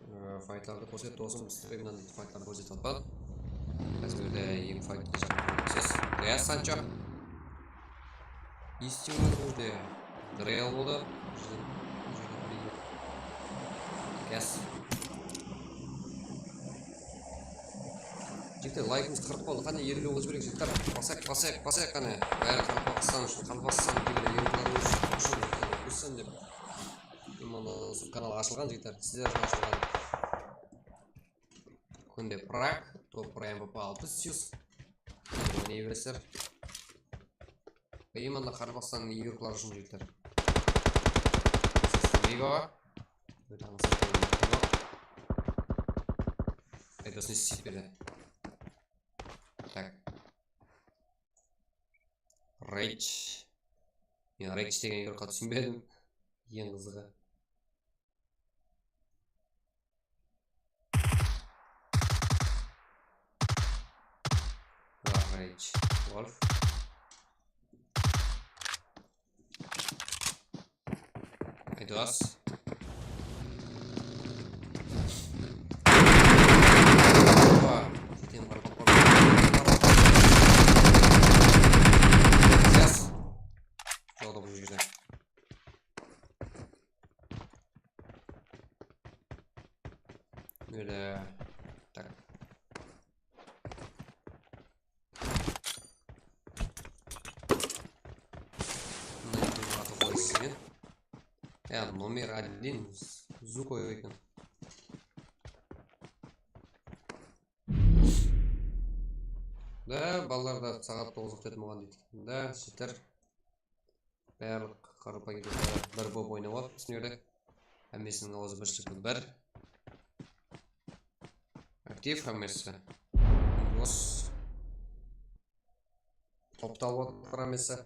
Ee, faytlardı kórset, dosım, strimnan deydi, faytlardı kórsetip atpan. Házir bu jerde eki fayt kórsetip atpan. Yes, Sancho. Истинный уже. Real boldı. Yes. Jigitler, laykımız qırq boldı. Qáne, elliw bolıp jibereyik, jigitler. Basayıq, basayıq, basayıq, qáne. Bári Qaraqalpaqstan ushın, Qaraqalpaqstan jigitler, elliwlarımız ushın, ushın dep. Mana, kanal ashılǵan, jigitler. Sizler ushın ashılǵan. Kúnde Prag, top bir M V P altı júz. Oynay beresizler. Именно Qaraqalpaqstan igrokları ushın, jigitler. Viva. Aytasın, sip berdi. Tak. Rage. Men Rage degen igrokqa túsinbedim. Eń qızıǵı. Rage Wolf. Aydos. Opa, keteyin, qaraqalpaq. Yes. Joqta bul jerde. Buyerde. Tak. Mına jerde atı qoyıp islegen. Ya, номер один Zuko eken. Da, balalar da saat toǵız uqtaydı maǵan deydi. Da, jigitler. Barlıq qaraqalpaq igrokları bir bolıp oynap atır, túsinedi. Hámmesiniń awazı bir sekund bir. Aktiv hámmesi. Bos. Toptı alıp atır hámmesi.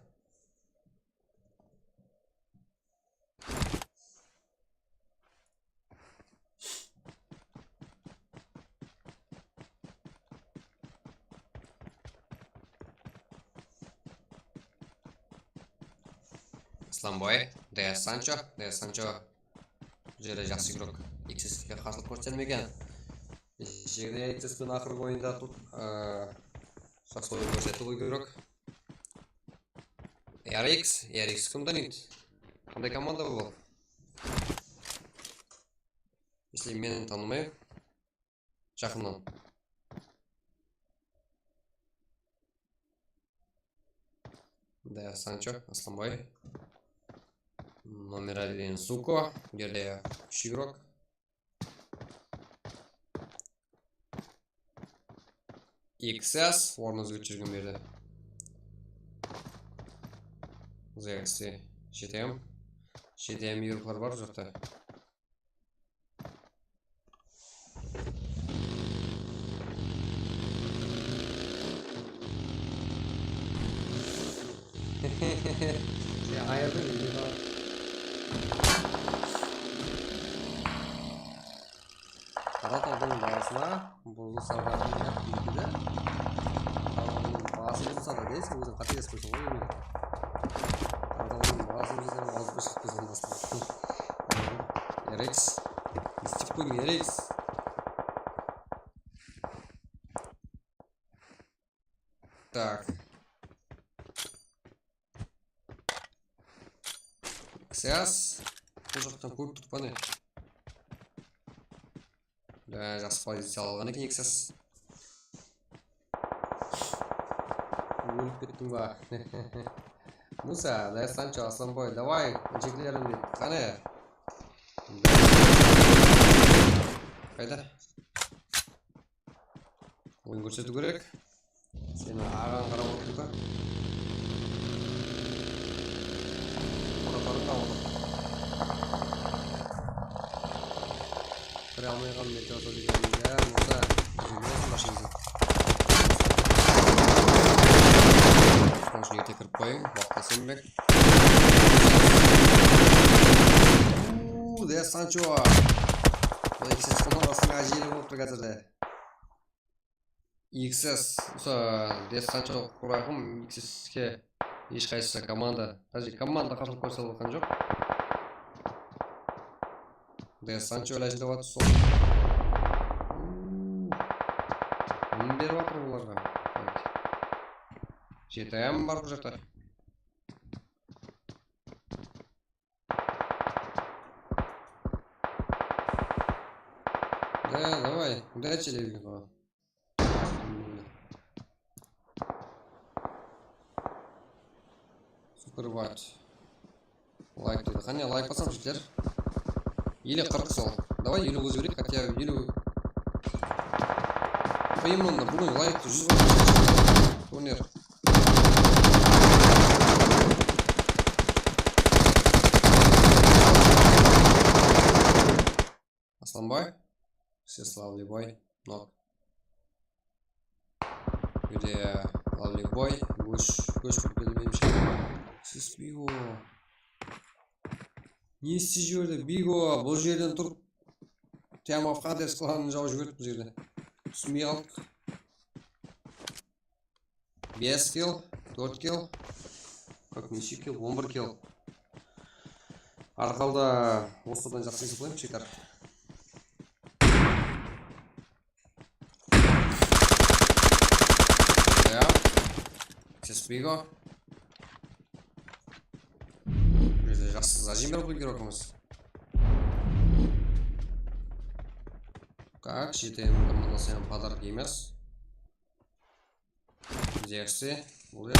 Islamboy, D S Sancho, D S Sancho. Bul jerde jaqsı igrok. X S P-ge qarsılıq kórsetedi eken. Keshegide X S P-ni aqırǵı oyında tut, ıı, jaqsı oyın kórsetti bul igrok. R X, R X kimdi deydi? Qanday komanda bul? Если meni tanımayın. Jaqınnan. Да, Sancho, Aslanbay. Номер один, Zuko. Bu jerde úsh igrok. X S, ornın ózgertip júrgen bu jerde. Z X T, J T M. J T M igroklar bar bu jaqta. Sen ayırdıń, endi baǵa. Qaratawdıń baǵasına buzılsa da, Qaratawdıń baǵası buzılsa da deysiz, óziń qátelesip qoysam ǵoy, endi. Qaratawdıń baǵası buzılsa da, alıp kórsek, kózden bastan. R X. Istep qoydım, R X. Так. X S. Bul jaqtan kórip turıp, qáne. Jaqsı poziciya alǵan eken X S. Ólip kettiń ba? Musa, da Sancho, Aslanbay, davay, jigitlerim, qáne. Qayda? Oyın kórsetiw kerek. Seni aǵań qarap otır da. Quratarıń da otır. Kire almay qaldım, mete otır degen. Ya, Musa, bilmeysiz mashinasın. Onıń ushın erte kirip qoyıń, waqıtla sen bek. Uuu, de Sancho. Bul eki ses qoldan bastıń ajeli bolıp tur házirde. X S, usı, de Sancho quraqım, X S ke hesh qaysısı komanda, даже komanda qarsılıq kórsetip atqan joq. De Sancho ilajı dep atır sol. Kim berip atır olarǵa? Jeti M bar bul jaqta. Да, давай, удачи, ребята. Super White. Layk dedi. Qáne, layk basam, jigitler. Ele qırq sol. Давай, eliw ózgerek, хотя бы eliw. Qoyayın onda, búgin layktı júz basam. Turner. Aslanbay. Всеславлибой. Nok. Bir de Lovelyboy. Ósh, ósh bir bilmeyim şey. Ses Bigo. Ne islep jiberdi? Bigo, bul jerden turıp. Тямовqa dep sklanın jawıp jiberdi bul jerde. Túsinbey qaldıq. Bes kill, tórt kill. Как, neshe kill? On bir kill. Arqalda osıdan jaqsı esaplayım, chekar. Ya. Ses Bigo. Bizde jaqsı zajim berip qoyıp atırmız. Как, J T M komandası hám подарок emes. Zexi, bul edi.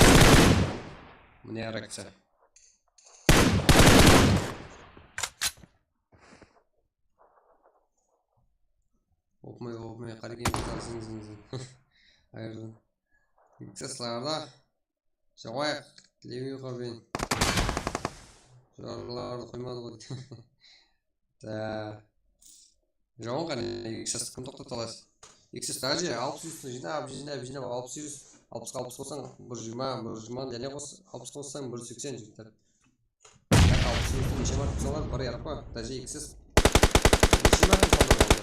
Mine, reakciya. Opmay, opmay, qaragin, zıń, zıń, zıń. Ayırdım. X S-lardı joǵayıq, tilemey qoyıp. Joqlardı qoymadı ǵoy. Da. Joǵın qáne, X S kim toqtata alası? X S даже alpıs ústin jıynap, jıynap, jıynap, alpıs ús, alpısqa alpıs qossań, bir júz jigirma, bir júz jigirma, jáne qos, alpıs qossań, bir júz seksen jigitler. Alpıs ústin neshe mart qossańlar, bir yarpı, даже X S neshe mart qossańlar boldı?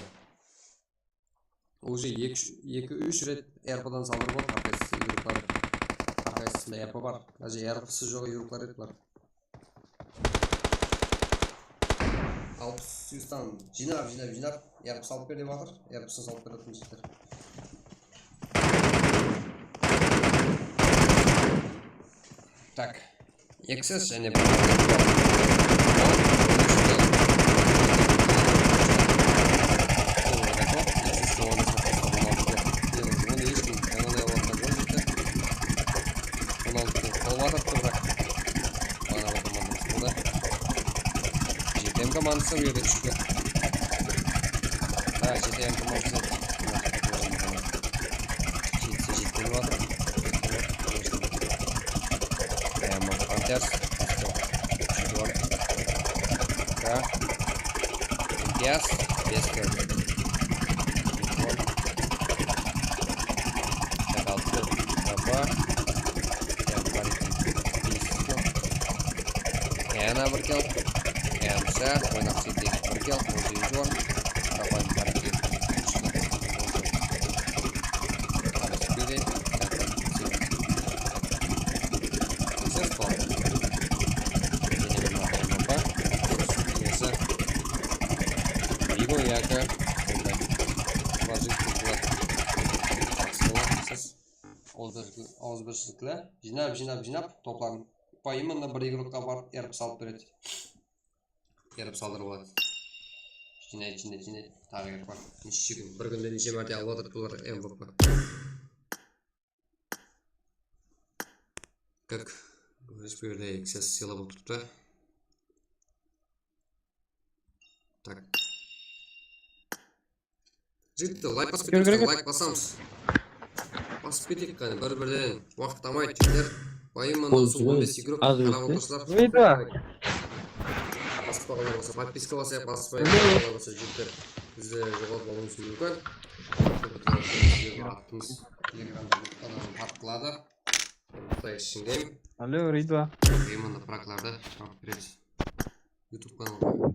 Уже eki, eki, úsh ret R P-dan saldırıp atır, har qaysısı igroklar. Har qaysısında R P bar. Даже R P-sı joq igroklar ret bar. Alpıs ústin jıynap, jıynap, jıynap, R P salıp ber dep atır. R P-sın salıp berip atır jigitler. Так. X S jáne bir. Onı hesh kim, onı alıp alıp atırıptı, biraq M komandısı bu jerde úshke. Ha, jete M komandısı. Jetse jetken boldı. M Panthers. Úshinshi orın. Ka. Yes, bes. Chaqaltı. Apa. Yana bir kill. Yansa, oynaq setek bir kill, on segizinshi orın. Rafael Marquez. Ses qal. Iyesi. Igo Yaka. Siz auızbirshilikli, auızbirshilikli jıynap, jıynap, jıynap topların. Payımında bir igrokqa barıp, erip salıp beredi. Erip saldırıp aladı. Jıynaydı, jıynaydı, jıynaydı. Taǵı erip bar. Neshe kún, bir kúnde neshe márte alıp atır bular M V P. Как, bu jerde X S sıyla bolıp turıptı. Tak. Jigitler, layk basıp ketemiz, layk basamız. Basıp keteyik qáne, bir-birden. Waqıt almaydı, jigitler. Bayımman on besh igrok qarap otırsızlar. Rida. Basıp qalǵanlar bolsa, podpiska basayıq, basıp qalǵanlar bolsa, jigitler, bizdi joǵalıp alıwımız múmkin. Attımız Telegramda tarqıladı. Qutay ishindeyim. Alo, Rida. Bayımman praklardı jawap beremiz. YouTube kanalda.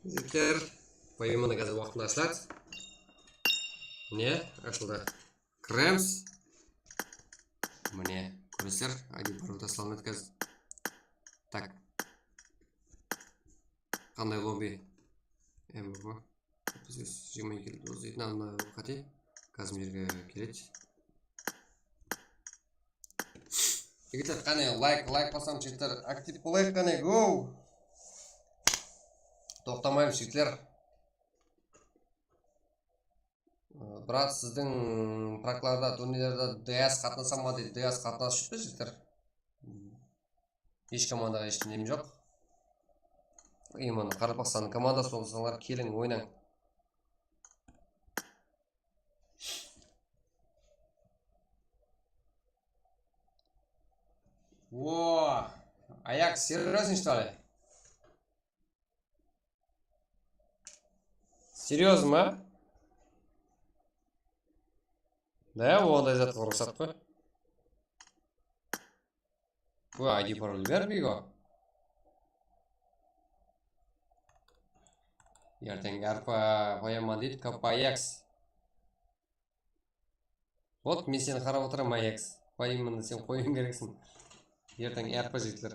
Jigitler, poemada házir waqtında ashıladı. Mine, ashıldı. Kiremiz. Mine, kóresizler, I D parol taslanıp házir. Tak. Qanday lobby? M V P. Biz jigirma eki dozaytın alma qáte. Kazmirge keledi. Jigitler, qáne, layk, layk basam, jigitler, aktiv bolayıq, qáne, go! Toqtamaymız, jigitler. Brat, sizdiń praklarda, turnirlerde D S qatnasa ma deydi, D S qatnasıp júr, jigitler. Hesh komandaǵa hesh nem joq. Именно Qaraqalpaqstannıń komandası bolsańlar, keliń, oynań. O, Ayaks, серьёзно, что ли? Серьёзно ma? Да, onday zatqa ruxsat qoy. Bu I D parol ber, Bigo. Erteń arpa qoyaman deydi, Kappa Ayaks. Вот, men seni qarap otıraman, Ayaks. Qoyayman da, sen qoyıwıń kerekseń. Erteń arpa jigitler.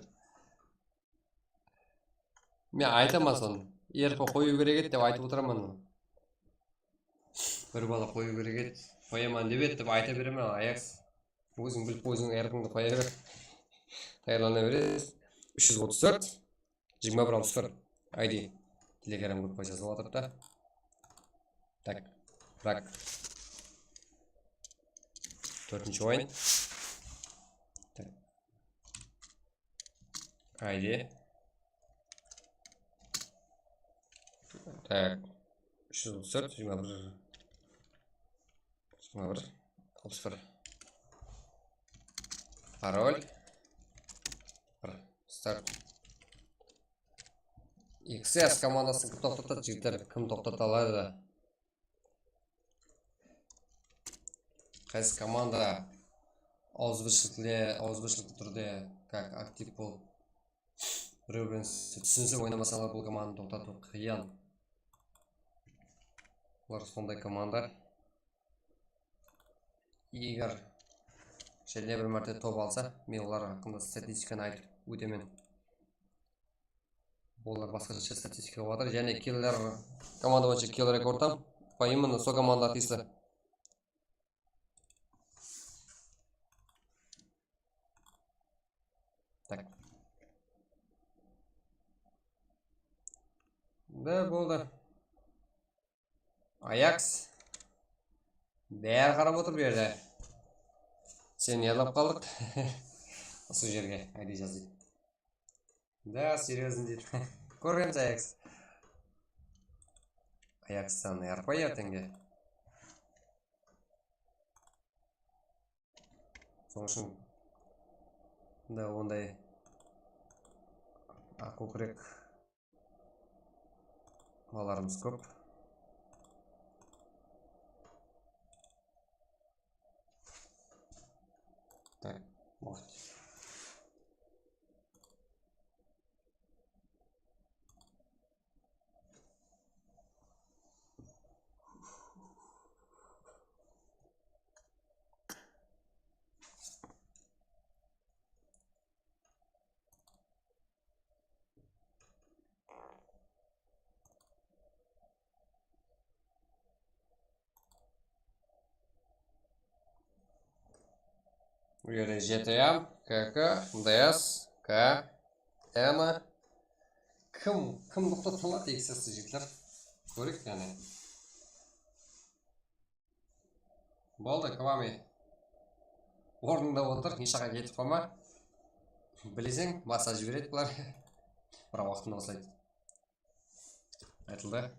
Men aytaman sonı. Arpa qoyıw kerek edi dep aytıp otıraman. Bir bala qoyıw kerek edi, qoyaman dep edi dep ayta beremen, Ayaks. Óziń bilip, óziń erkińdi qoya ber. Tayarlana beresiz. Úsh júz otız tórt, jigirma bir alpıs bir. I D. Telegram gruppa jazılıp atırıptı. Tak. Brak. Tórtinshi oyın. Tak. I D. Tak. Úsh júz otız tórt, jigirma bir. Jigirma bir, alpıs bir. Parol. Bir. Start. X S komandasın kim toqtatadı, jigitler? Kim toqtata aladı? Qaysı komanda awızbirshilikli, awızbirshilikli túrde, как, aktiv bolıp, birew bilen túsinse oynamasalar, bul komandanı toqtatıw qıyın. Bular sonday komanda. Eger jáne bir márte top alsa, men olar haqqında statistikanı aytıp ótemen. Olar basqasha statistika bolıp atır. Jáne killer, komanda boyınsha kill rekordtam, по именно sol komandaǵa tiyisli. Tak. Da boldı. Ayaks. Bári qarap otır bu jerde. Sen ne adap qaldıq? Usı jerge, ayde jazayın. Da, серьёзно deydi. Kórgensiz Ayaks. Ayakstan yarpay ertenge. Sonıń ushın da onday aq kókirek balalarımız kóp. Tak, вот. Bu jerde G T A, K K, D S, K, N. Kim, kim toqtata aladı, eksizli jigitler? Kóreyik, yaǵnıy. Boldı, Kvami. Ornında otır, hesh jaqqa ketip qalma. Bileseń, basqa jiberedi bular. Biraq waqtında uslaydı. Aytıldı.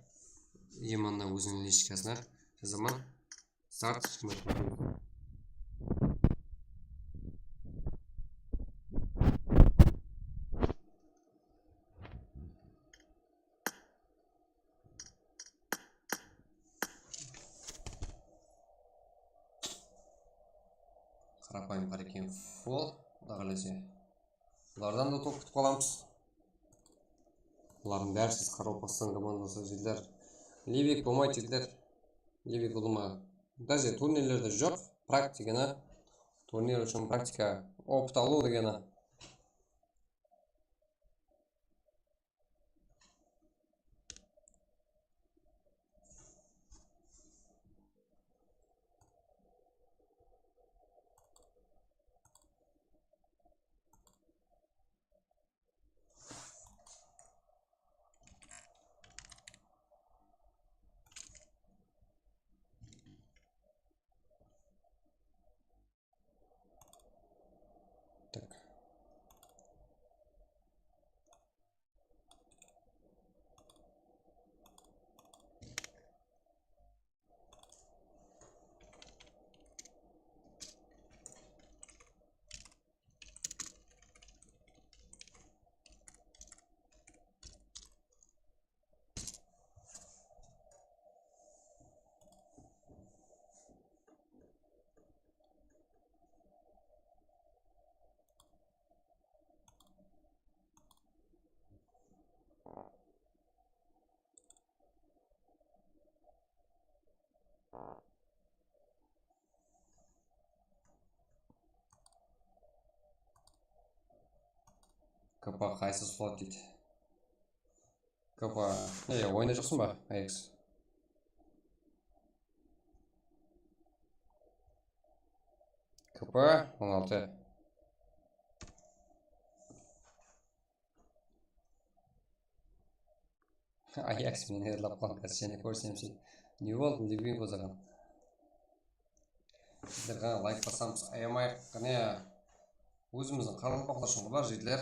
Emanna óziniń lichkasına jazaman. Start. Qarapayım qara eken, fol, Quda qálese. Bulardan da top kútip qalamız. Bulardıń bári siz qaraqalpaqstan komandası jigitler. Livik bolmaydı jigitler. Livik ulıwma. Даже turnirlerde joq, praktikana. Turnir ushın praktika, opıt alıw degeni. Tak. K P qaysı slot deydi. K P, e, oyında joqsıń ba, Ayaks? K P on altı. Ayaks meni erlap qaldı, jáne kórsemshe. Ne boldı, Livik ozaǵan? Sizler ǵana layk basamız, ayamayıq. Qáne, ózimizdiń qaraqalpaqlar ushın bar, jigitler.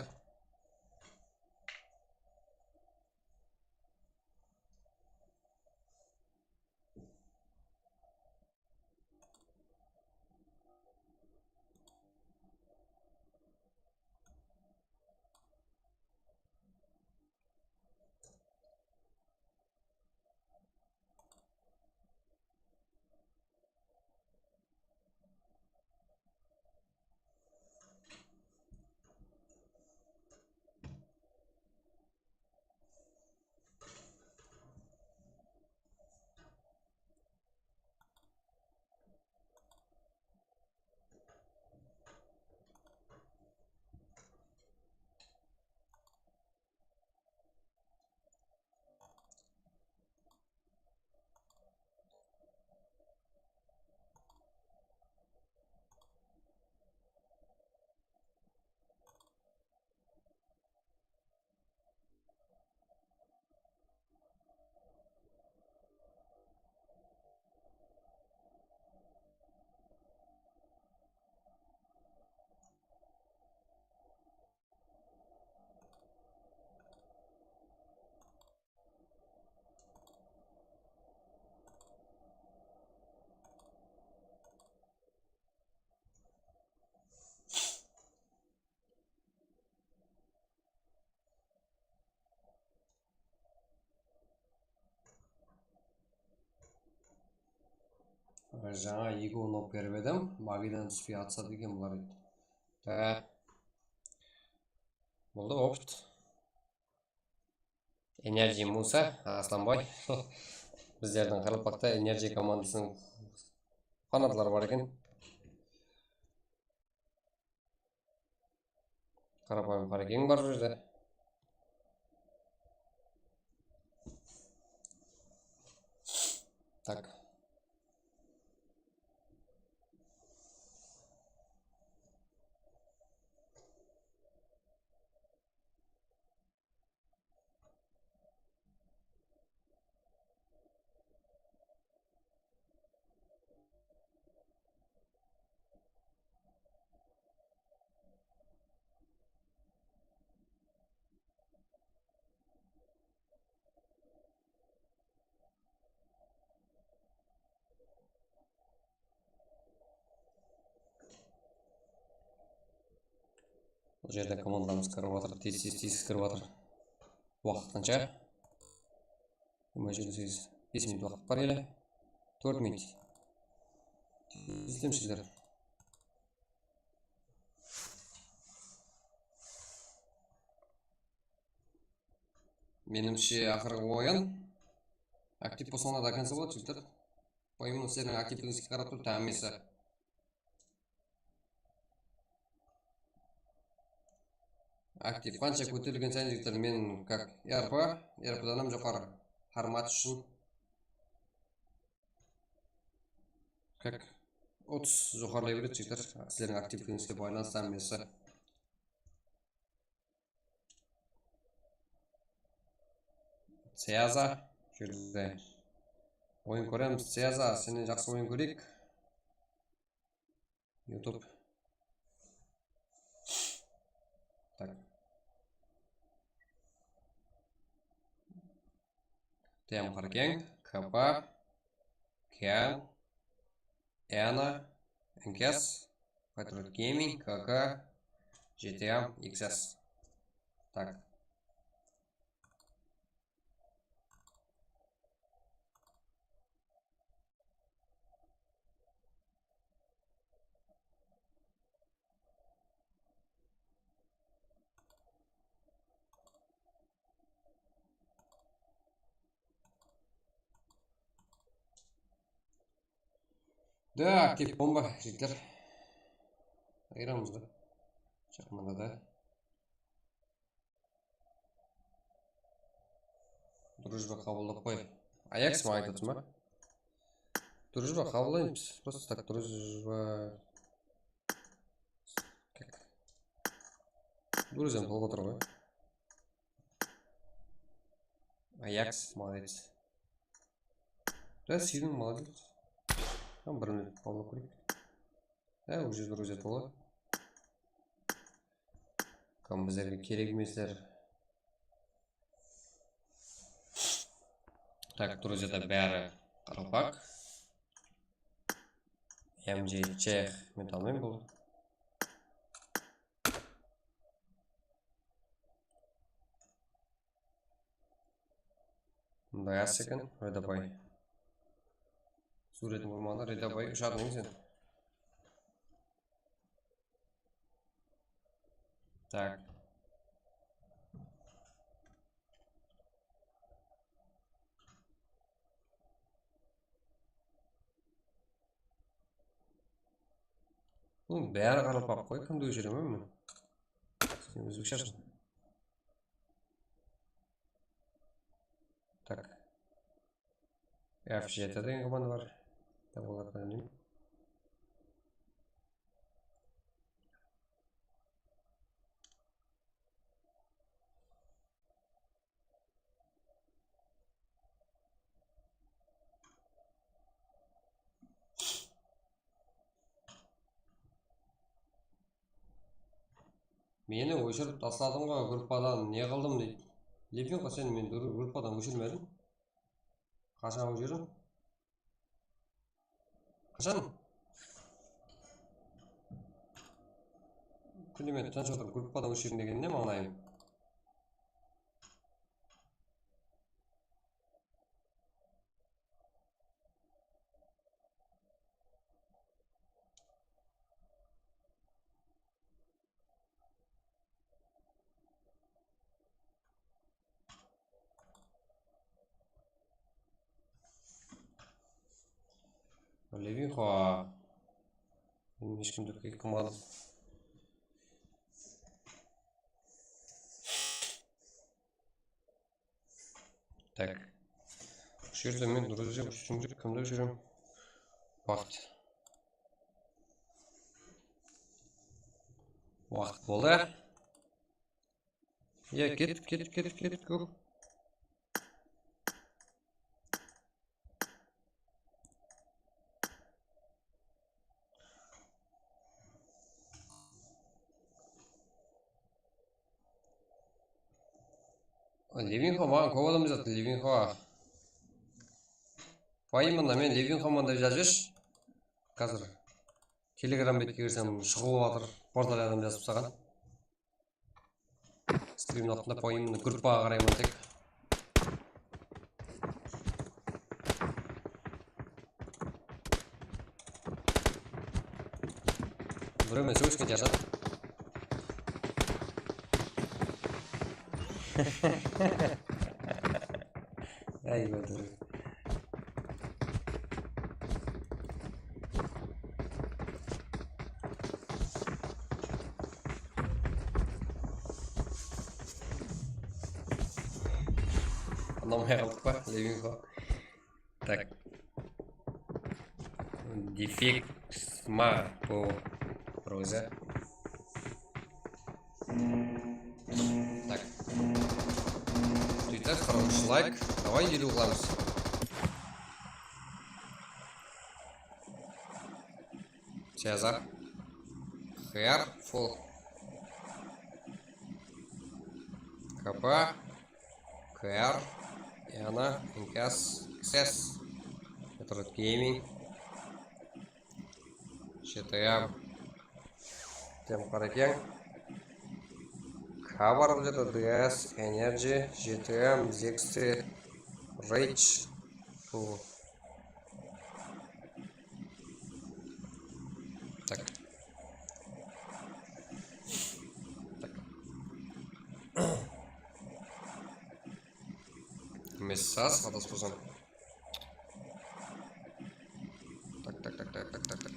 Jańa ego nop berip edim, magidan túspey atsadı eken bular deydi. Dá. Boldı, opıt. Energy Musa, Aslanbay. Bizlerdiń Qaraqalpaqta Energy komandasınıń fanatları bar eken. Qarapayım Qarekeń bar bul jerde. Tak. Bul jerde komandalarımız kirip atır, tez-tez, tez kirip atır. Waqıt qansha? Jigirma segiz, bes minut waqıt bar ele. Tórt minut. Tezlemsizler. Menimshe, aqırǵı oyın aktiv bolsańlar da, до конца boladı, jigitler. Поименно sizlerdiń aktivligińizge qarap turıp, hámmesi. Aktiv qansha kóterilgen sayın, jigitler, men как R P, R P dan hám joqarı format ushın как otız joqarılay beredi, jigitler. Sizlerdiń aktivligińizge baylanıslı hámmesi. Seyaza, júrdi. Oyın kóremiz, Seyaza, sennen jaqsı oyın kóreyik. YouTube. Tak. T M Qarkeń, K P, Kian, Ena, N K S, Patriot Gaming, K K, G T A, X S. Tak. Da, aktiv bomba, jigitler. Ayıramız da. Shaqmanda da. Дружба qabıllap qoy. Ayaks ma aytıp atır ma? Дружба qabıllaymız. Просто так дружба. Друзьям qılıp atır ǵoy. Ayaks, молодец. Да, Сильный, молодец. Tam bir minut qabıllap kóreyik. Há, уже друзья boladı. Kim bizlerge kerek emesler. Так, друзья da bári qaraqalpaq. M J chex, men tanımayman bul. Mınday as eken, Redabay. Súwretin qurmaǵanda Redabay ushadıń sen. Tak. Bunıń bári qaraqalpaq qoy, kimdi óshiremen men? Sen ózbekshe aytsın. Tak. F jeti degen komanda bar. Tabıladı ma, bilmeymen. Meni óshirip tasladıń ǵoy, gruppadan ne qıldım deydi. Levin ǵoy, sen meni gru-, gruppadan óshirmediń. Qashan óshirdiń? Qashan? Kúnde meni tınısh otırıp gruppadan óshirdiń degen ne mańlayıń? Levinxo. Men hesh kimdi klik qılmadım. Tak. Usı jerde men, друзья, ústinshi kimdi júrem? Waqıt. Waqıt boldı. Ya, ketip, ketip, ketip, ketip, kóp. Levinxo, maǵan kóp adam jazadı, Levinxo. Payımına men Levinxoman dep jazıp jibershi. Házir Telegram betke kirsem, shıǵıp atır, portal adam jazıp saǵan. Strimniń altında, по-моему, gruppaǵa qarayman tek. Birew menen sóylesken shıǵar. Áy, bátiri. Anamay qaldıq pa, Levinxo? Tak. Defekt ma bu, bir ózi. Tak. Twitter, qırq úsh layk. Davay, eliw qılamız. Seza. Xyar, fol. K P. K R, Yana, Inkas, X S, Metroid Gaming, J T M, Tem Qarakeń, K bar bul jerde, D S, Energy, J T M, Zexter, Rage, bul. Tak. Tak. Messaz, adas bolsam. Tak, tak, tak.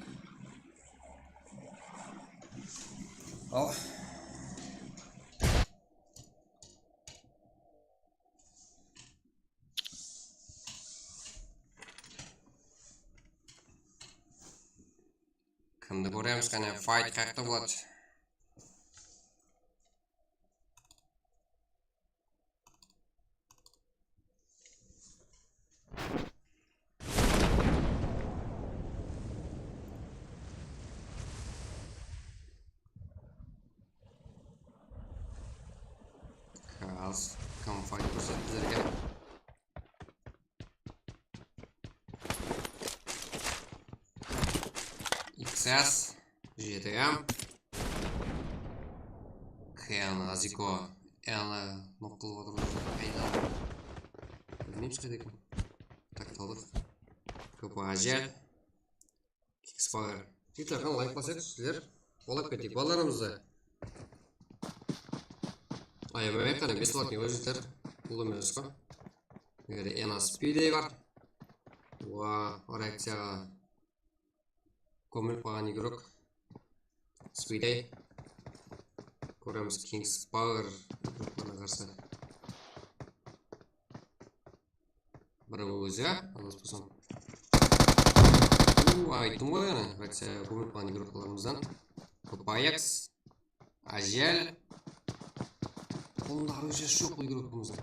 Al. Kimdi kóremiz, qáne, fight qayaqta boladı? Kaz, konfayt kórsetti bizlerge. X S, J T M. Ken, Aziko. Yana noq qılıp atır, qayda? Bilmeymiz, qayda eken. Tak, aldıq. K P A J. Kickspower. Jigitler, qáne, layk basayıq, sizler. Qolap keteyik balalarımızdı. Ayamay, qáne, bes layk ne jigitler? Bul emes pa? Mende N S P de bar. Wa, reakciyaǵa kómilip qalǵan igrok. Speedey. Kóremiz Kingspower igroklarına qarsı. Bir ózi, adas bolsam. Uu, ayttım ǵoy, ana, reakciya kómilip qalǵan igroklarımızdan. K P X. Ajal. Bunda orужие joq bul igrokımızdıń.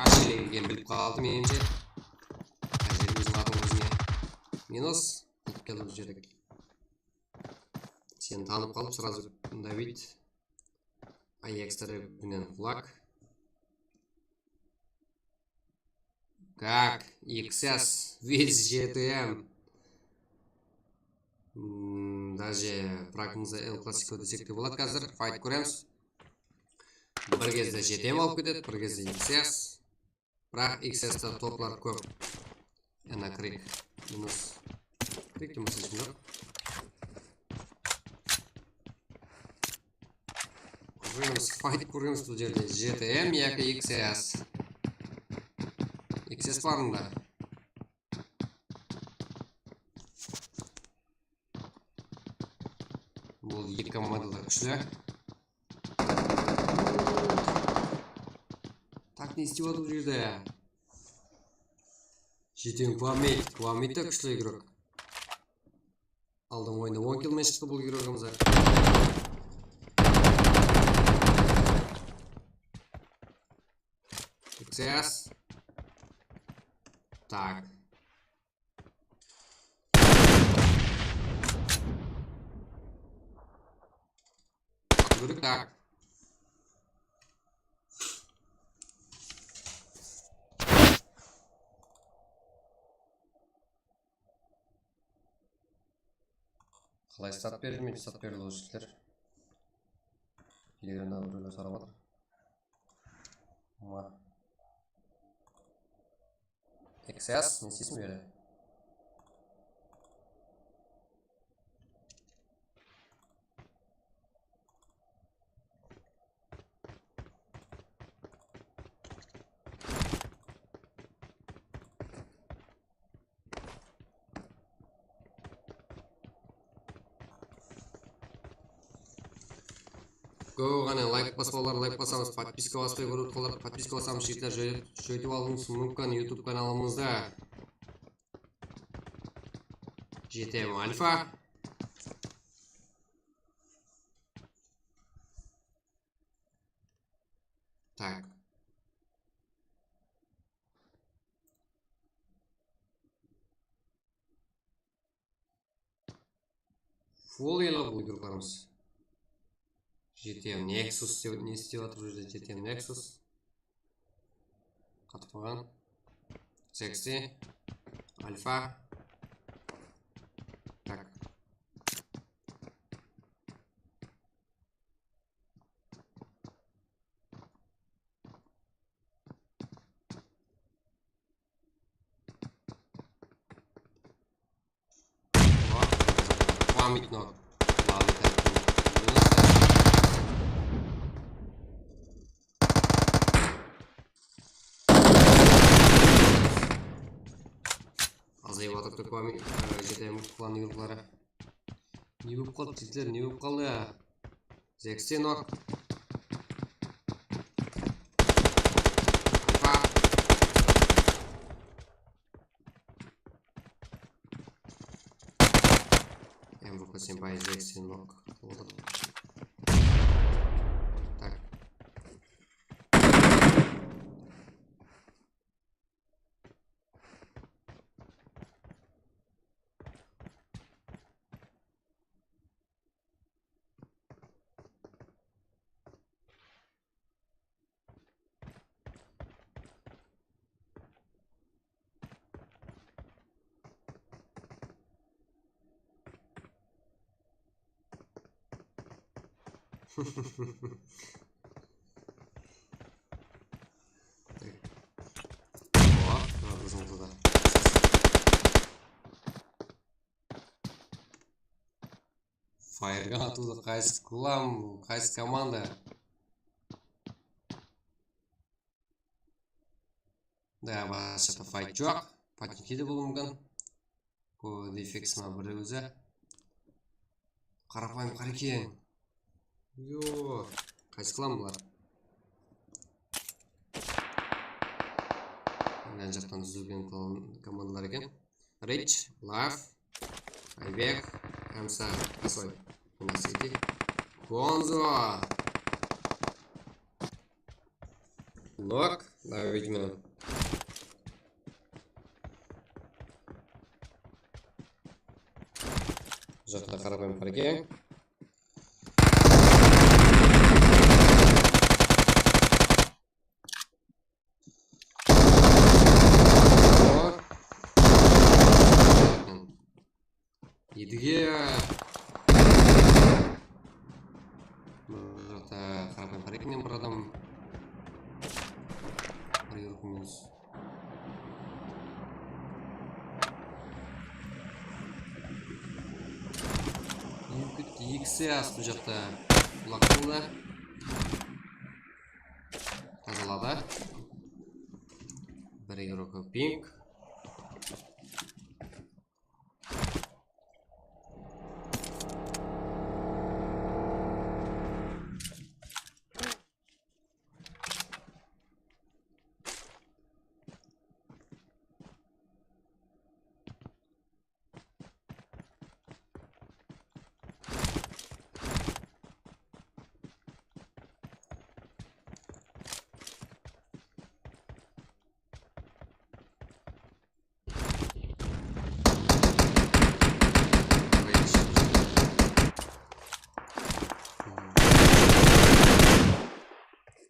Ajal ekenin bilip qaldı, menimshe. Ajal óziniń atın ózine. Minus. Kelip jerdik. Seni tanıp qalıp, сразу давить. Ajax tarepinen qulaq. Как? X S, весь J T M. Hmm, даже прагымızda El Clasico desek te boladı házir. Fight kóremiz. Bir gezde J T M alıp ketedi, bir gezde X S. Biraq X S te toplar kóp. Ena, Krik. Minus. Krik te mısıshım joq. Kóremiz, fight kóremiz bul jerde. G T M yaki X S. X S bar mında. Bul eki komanda da kúshli. Tak, ne istep atır bul jerde? G T M Kwamit, Kwamit ta kúshli igrok. Aldın oyında on kill men shıqtı bul igrogımız. X S. Tak. Yürü, tak. Qalay stat berilmeydi, stat berili ol jigitler. Telegramda birewler sorap atır. Ma. X S, ne isteyseń beri? Kóp ǵana layk baspalar, layk basamız, podpiska baspay kórip otqanlar podpiska basamız, jigitler, joy-, joytıp alıwıńız múmkin YouTube kanalımızda. G T M Alpha. Tak. Full yellow bul igroklarımız. G T M Nexus dep, ne istep atır bul jerde G T M Nexus? Qatıp qoyǵan. Sexy. Alpha. Tak. Pamyatno. Azayıp atırdı pamyat, e, G T M klan yurtları. Ne bolıp qaldı, jigitler, ne bolıp qaldı? Seksen ok. Apa. M V K senpai seksen ok. Tak. Fire gun atıwdı qaysı klan, qaysı komanda? Da, basqa fight joq. Patniki de bolıwı múmkin. Bul defeks ma biri ózi. Qarapayım qara eken. Yo, qaysı klan bular? Mına jaqtan dúzilgen klan, komandalar eken. Rich, Laf, Aybek, Hamsa, Asoy. Mına City. Gonzo. Nok, давить menen. Jaqta qarapayım qara eken. Edige. Mına jaqta qarapayım qara eken bir adam. Bir yurıp minus. Ekisi astı bu jaqta. Qulaq qıldı. qaldı. Bir igrok ping.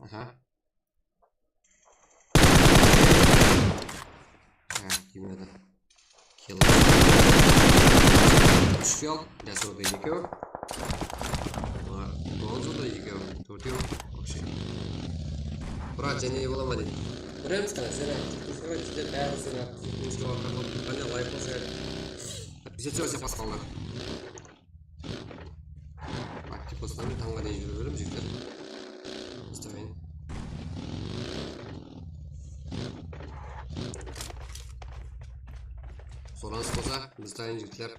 Aha. Ha, tiymedi. Kill. Úsh kill. Jasur da ekew. Mına Gonzo da ekew. Tórtew. Вообще. Brat, jáne bola ma deydi. Kóremiz qana, sen aq. Bizde bári sen aq. Bizde waqıt qana layk bolsa. Bizde tezde basqanlar. Aktiv bolsın, tańǵa deyin júre beremiz, jigitler. Ustayın. Soranıs bolsa, ustayın, jigitler.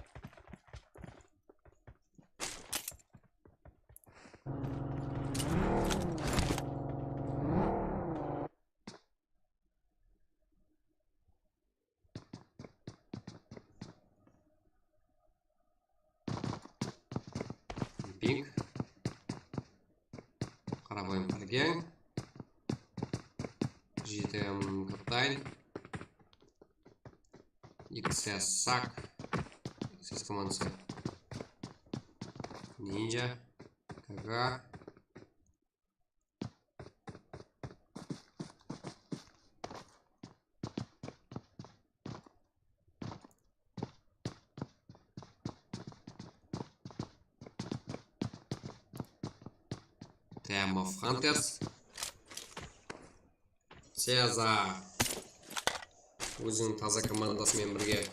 Ping. Qarapayım qáligeń. G T M Captain. X S Sak. X S komandası. Ninja. K K. Team of Hunters. Cezar. Óziniń taza komandası menen birge.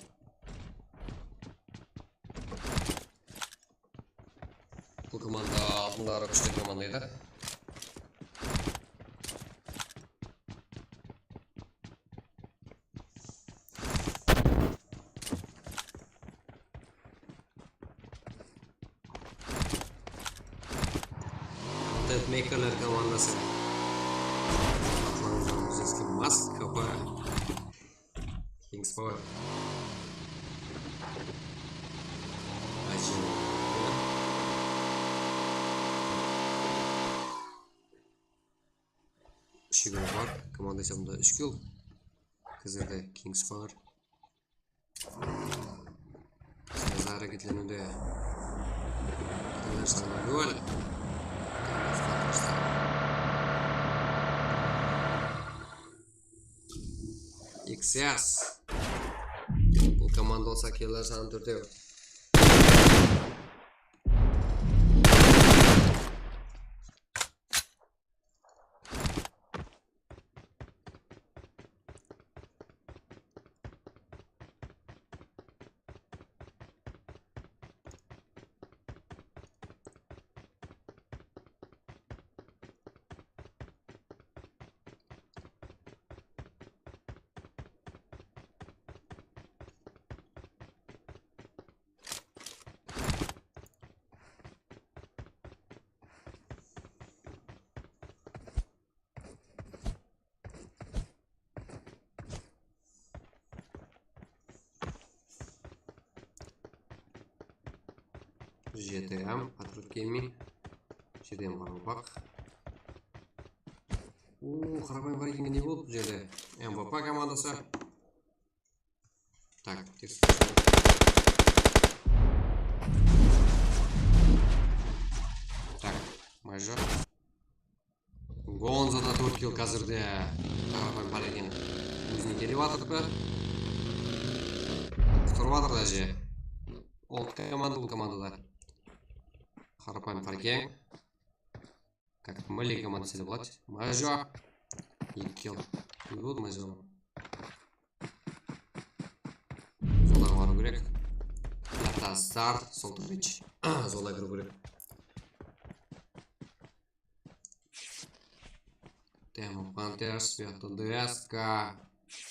Bul komanda aldınları kúshli komanda edi. Content Makerler komandası. Atlanıp Mask K P. Kings Power. Ayşe. Úsh euro bar. Komanda esabında úsh kill. Házirde Kings Power. Házir háreketleniwde. Kimler sanı nol. X S. Bul komanda bolsa killer sanı tórtew. G T M, Patriot Gaming. G T M qaraqalpaq. Uuu, qarapayım bar eken, ne boldı bul jerde? M V P komandası. Tak, tekst. Tak, Major. Gonzo da tórt kill házirde. Qarapayım bar eken. Ózine kelip atırdı. Qutqarıp atırdı áje. Ol komanda, bul komanda da. Qarapayım bar eken. Как Мали komandası dep boladı. Majo. Eki kill. Ne boldı Majo? Zolaǵa barıw kerek. Yaqta Star, Soltovich. Zolaǵa kiriw kerek. Diamond Hunters, bu jaqta D S K,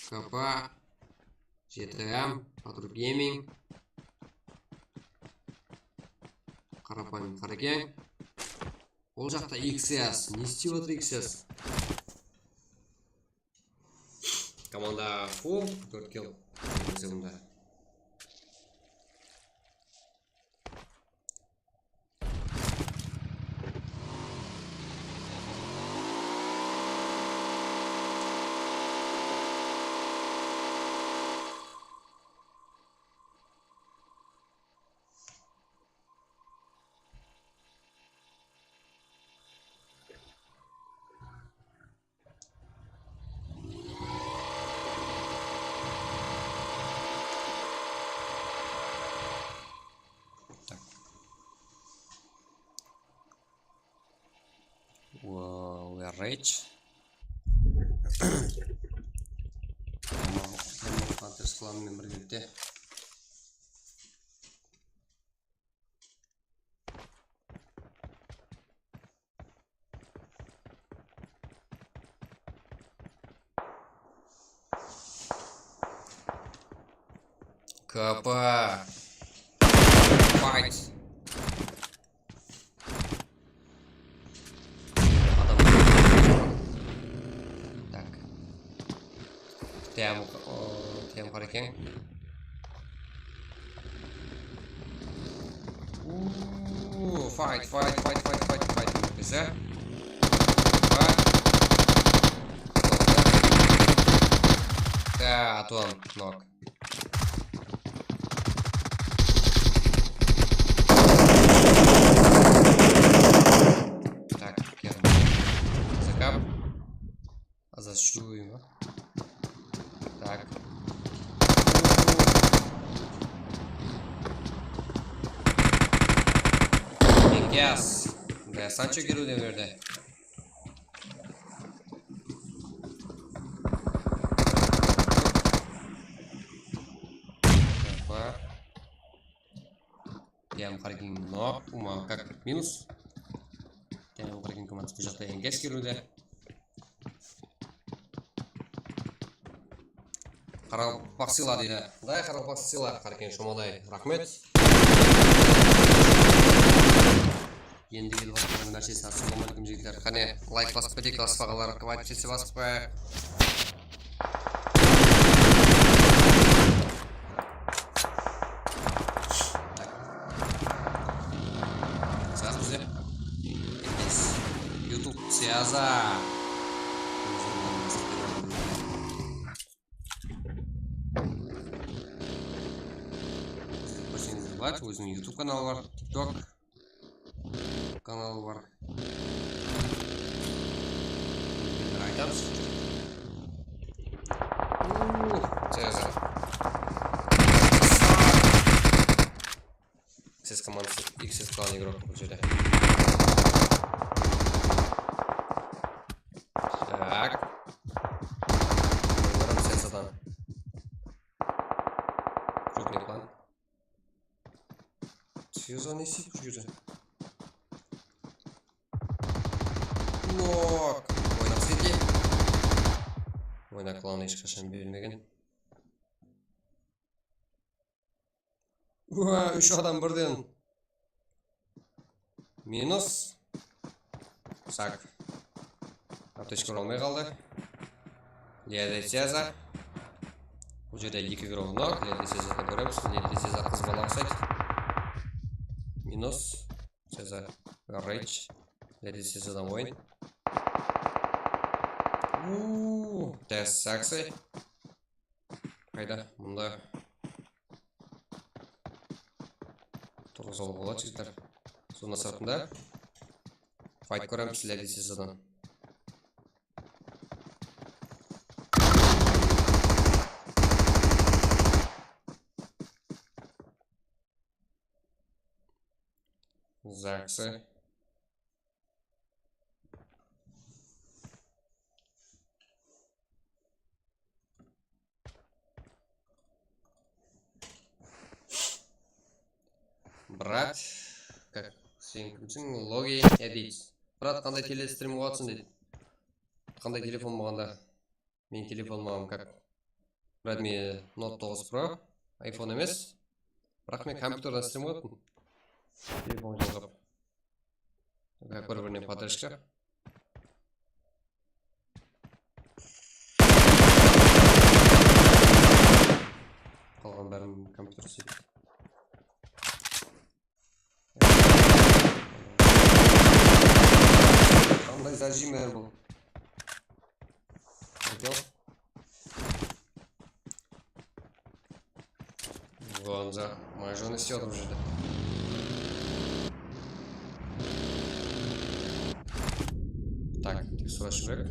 K P, J T M, Patrul Gaming. Qarapayım Qarekeń. Ol jaqta X S. Ne istep atır X S? Komanda full, tórt kill. Hesabında. Wow, we are rich. Hunters klanı menen birgelikte. K P. Fight. Adam. Tak. T M, o, T M Qarekeń. Uuu, fight, fight, fight. Bize. Fight. Da, atıp aldım. Nok. Tak, keldim. Zakap. Azaz shúriyim. Tak. Yes. Da Sancho keliwde bu jerde. Opa. Diamond Qarekeń nok. Uma, kak minus. Diamond Qarekeń komandası bul jaqta N G S keliwde. Qaraqalpaq sıyla deydi. Qıday qaraqalpaq sıyla, Qarekeń Shomalay. Raxmet. Endi kelip atırǵan bárshesi, assalamu aleykum, jigitler. Qáne, layk basıp keteyik, basıp alǵanlar, kvadricesi basıp qoyayıq. Tak. Sırası bizde. Yes. YouTube sviyaza. Kórseńizler, Vlad, óziniń YouTube kanalı bar, TikTok kanalı bar. Aytamız. Uuu, Cezar. X S komandası, X S klan igrok bul jerde. Tak. Oyunlarım Cezadan. Krupnıy plan. Ceza ne isteydi bul jerde? Nok. Oynap seti. Oynak klanı hesh qashan berilmegen. Ua, úsh adam birden. Minus. Tak. Aptechka ura almay qaldı. Lede Ceza. Bul jerde eki igrok nok. Lede Ceza'dı kóremiz. Lede Ceza qız bala uqsaydı. Minus. Ceza. Rage. Lede Ceza'dan oyın. Uuu. Tez saksay. Qayda? Mında. Turǵızıp alıp boladı, jigitler. Zona sırtında. Fight kóremiz sizlerdi Cezadan. Zaksı. Brat, kak, sen kimsiń? Logi edit. Brat, qanday tele strim qılıp atırsań deydi. Qanday telefon bolǵanda? Meniń telefonım kak Redmi Note toǵız Pro, iPhone emes. Biraq men kompyuterden islep qoyıppın. Telefon jalǵap. Kak bir-birine podrejka. Qalǵan bárin kompyuter isleydi. Qanday zajim bul? Aytıp. Gonza, mayjon islep atır bul jerde. Tak, tek sorash kerek.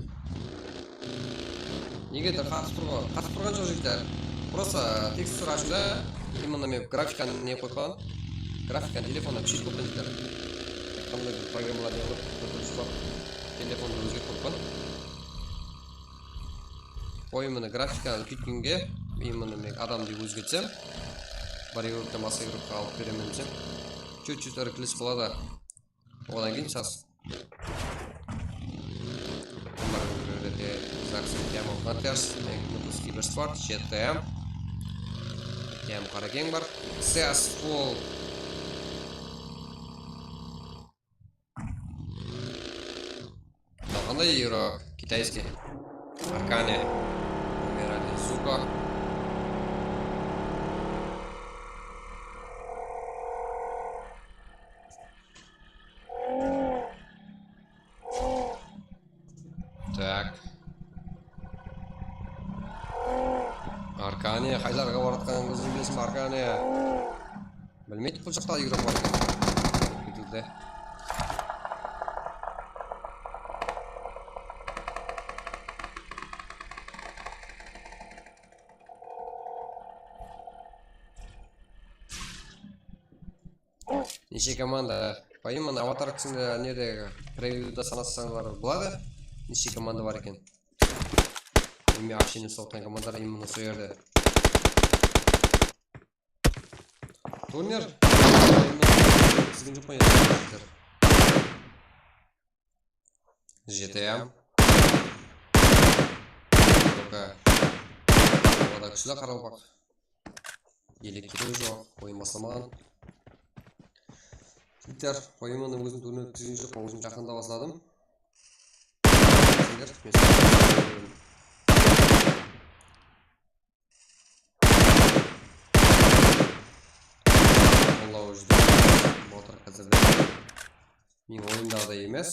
Negedur qatıp tur ǵoy? Qatıp turǵan joq, jigitler. Prosta tekstur ashıwda, именно men grafikanı ne qoyıp qoyǵan? Grafikanı telefonda pishirip qoyıppan, jigitler. Qanday bir programmalar ne qılıp, bir durıs qılıp, telefondı ózgertip qoyıppan. Oyımını grafikanı úlkeytkeninge, именно men adamdı ózgertsem, bir yurttan basqa yurtqa alıp beremen desem, чуть-чуть irkilish boladı. Odan keyin sas. Zaksen Diamond Hunters, Magnus Cybersport, G T M. G T M Qarakeń bar. X S Full. Qanday игрок? Китайский. Аркане. Умирали Зука. Так. Arkane, qaylarǵa baratqanıńızdı bilesizbe, Arkane? Bilmeydi, bul jaqta игрок bar eken. Ketildi. Neshe komanda? По-моему, avatar kisińdi nede previewda sanasańlar boladı. Neshe komanda bar eken. Endi ashsheni soqtayın komandalar именно sol jerde. Turnir. Sizge joq qoyasızlar. G T M. Только. Ovada kúshli qaraqalpaq. Ele ketiw joq, oyın baslamaǵan. Jigitler, oyındı ózim turnir ótkizgen joqpan, ózim jaqında basladım. Sizler, men Allahu júdá. Motor házirde. Meniń oyımdaǵıday emes.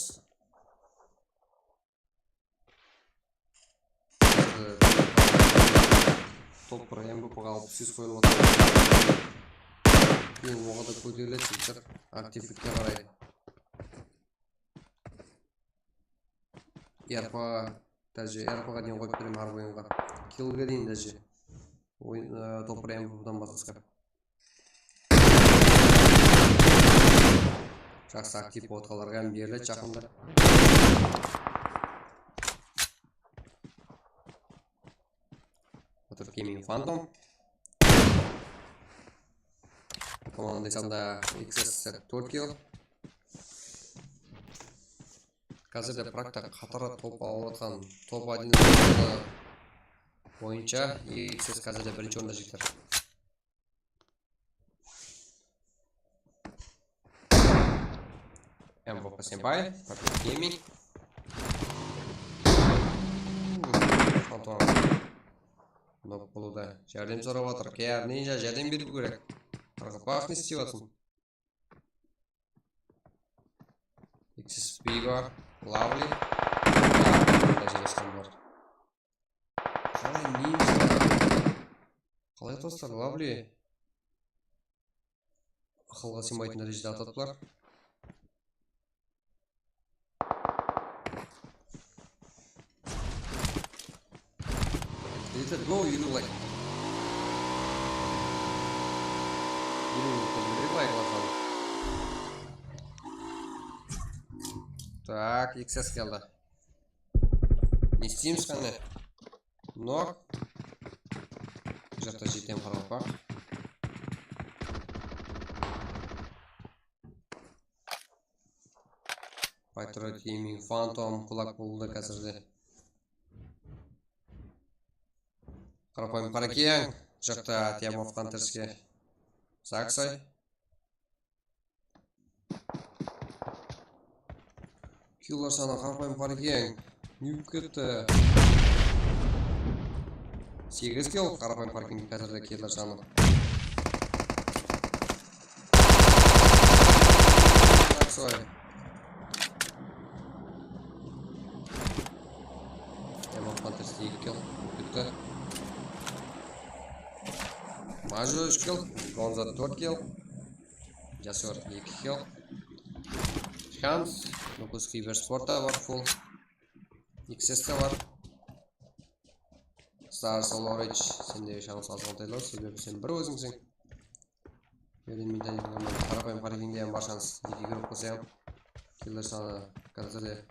Top bir M V P ǵa alpıs segiz qoyılıp atır. Keyin oǵada kóteriledi jigitler. Aktivlikke qaray. R P, dáje R P ǵa deyin qoyıp beremen hár oyınǵa. Killge deyin dáje. Oyın, e, top bir M V P dan basqa. Jaqsı aktiv bolıp atqanlarǵa ham beriledi jaqında. Otır Gaming Phantom. Komanda esabında X S Z tórt kill. Házirde prakta qatarı top alıp atqan top один boyınsha X S házirde birinshi orında jigitler. M V P Senpai, Papir Gaming. Antuan. Nok bolıwda járdem sorap atır. K R Ninja járdem beriw kerek. Qaraqalpaq ne islep atırsın? X S P bar, Lovely. Qajılasqan bar. Qalay, neymiz? Qalay, dostlar, Lovely? Aqılǵa sıymaytın dárejede atladılar. Где-то до елу лайк. Елу минутта жіберейік лайк бассам. Так, X S keldi. Ne isteymiz qáne? Nok. Bul jaqta G T M qaraqalpaq. Patriot Gaming, Phantom, Kulak boldı házirde. Qarapayım Qarakeń. Bul jaqta Diamond Hunterske Zaksay. Killer sanı Qarapayım Qarakeń. Ne bolıp ketti? Segiz kill Qarapayım Qarakeń házirde killer sanı. Zaksay. Diamond Hunters eki kill. Bitti. Majo úsh kill. Gonzo tórt kill. Jasur eki kill. Shans. Nukus Kibersportta bar full. X S te bar. Star Solorich, sende shans azǵantaylaw, sebebi sen bir ózińseń. Berlin Metanik Qarapayım Qarekenge hám bar shans. Eki grup bolsa hám. Killer sanı házirde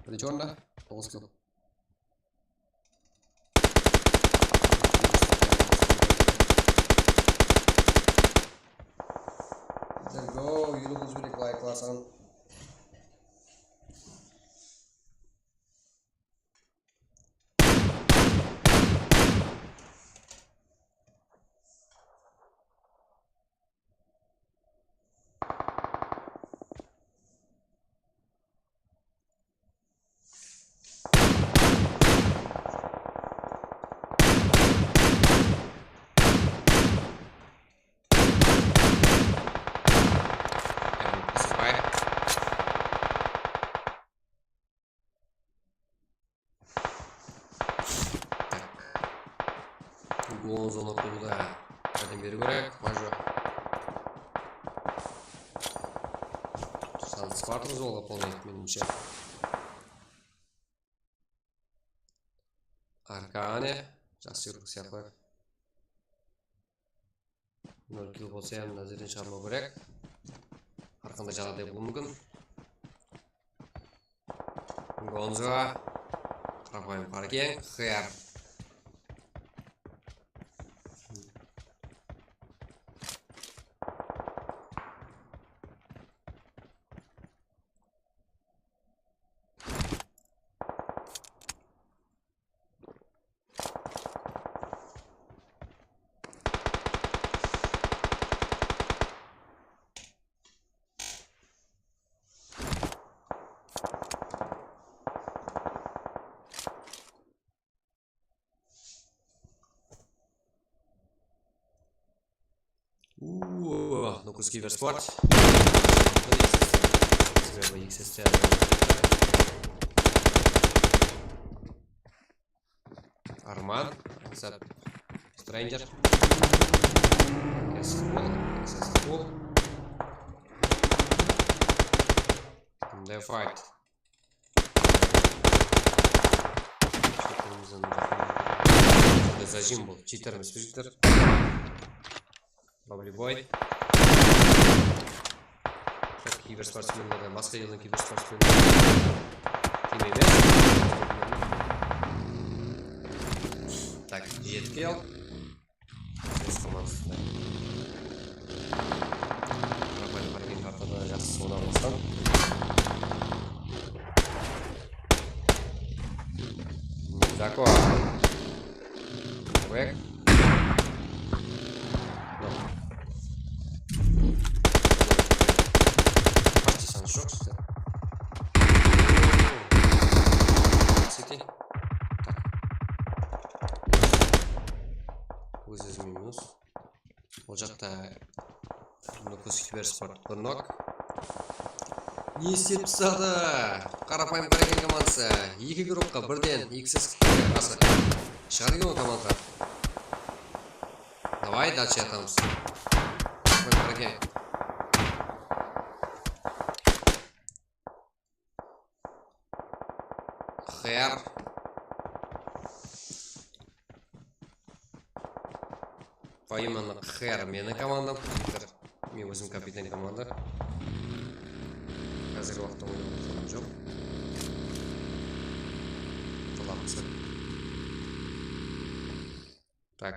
birinshi orında, toǵız kill. Let's go, Yulǵız Bilek layklasań. Gonzo noqtada járdem beriw kerek, Majo. Sansı barmız oǵan polnıy, menimshe. Arkane, jaqsı júrip sıyaqlı. Nol kill bolsa hám, mına jerden shıǵarmaw kerek. Har qanday jaǵdayda bolıwı múmkin. Gonzo, Qarapayım Qarekeń, Xer. Uuu, Nukus Kibersport. Sebebi X S T. Arman, Ансат, Stranger. Yes, cool. Yes, cool. They fight. Zajim bul. Cheater emes pe, cheater? Lovely boy. Tak, kibersportsmenlerden, basqa eldiń kibersportsmeni. Kim emes? Tak, jeti kill. Ses komandasında. Qarapayım Qarekeń kartada jaqsı oynap atırsan. Zako. Back. Почти sansı joq sizde. City. Tak. Óz-ózime minus. Ol jaqta Nukus Kibersport bir nok. Ne islep tasladı? Qarapayım Qarekeń komandası. Eki gruppqa birden X S K qarsı. Shıǵar eken ol komandalar. Davay, dalshe atamız. Qarapayım Qarekeń. Xer. Поименно Xer meniń komandam. Men ózim kapitan komanda. Házirgi waqıtta oynap atırǵanım joq. Qılamız. Tak.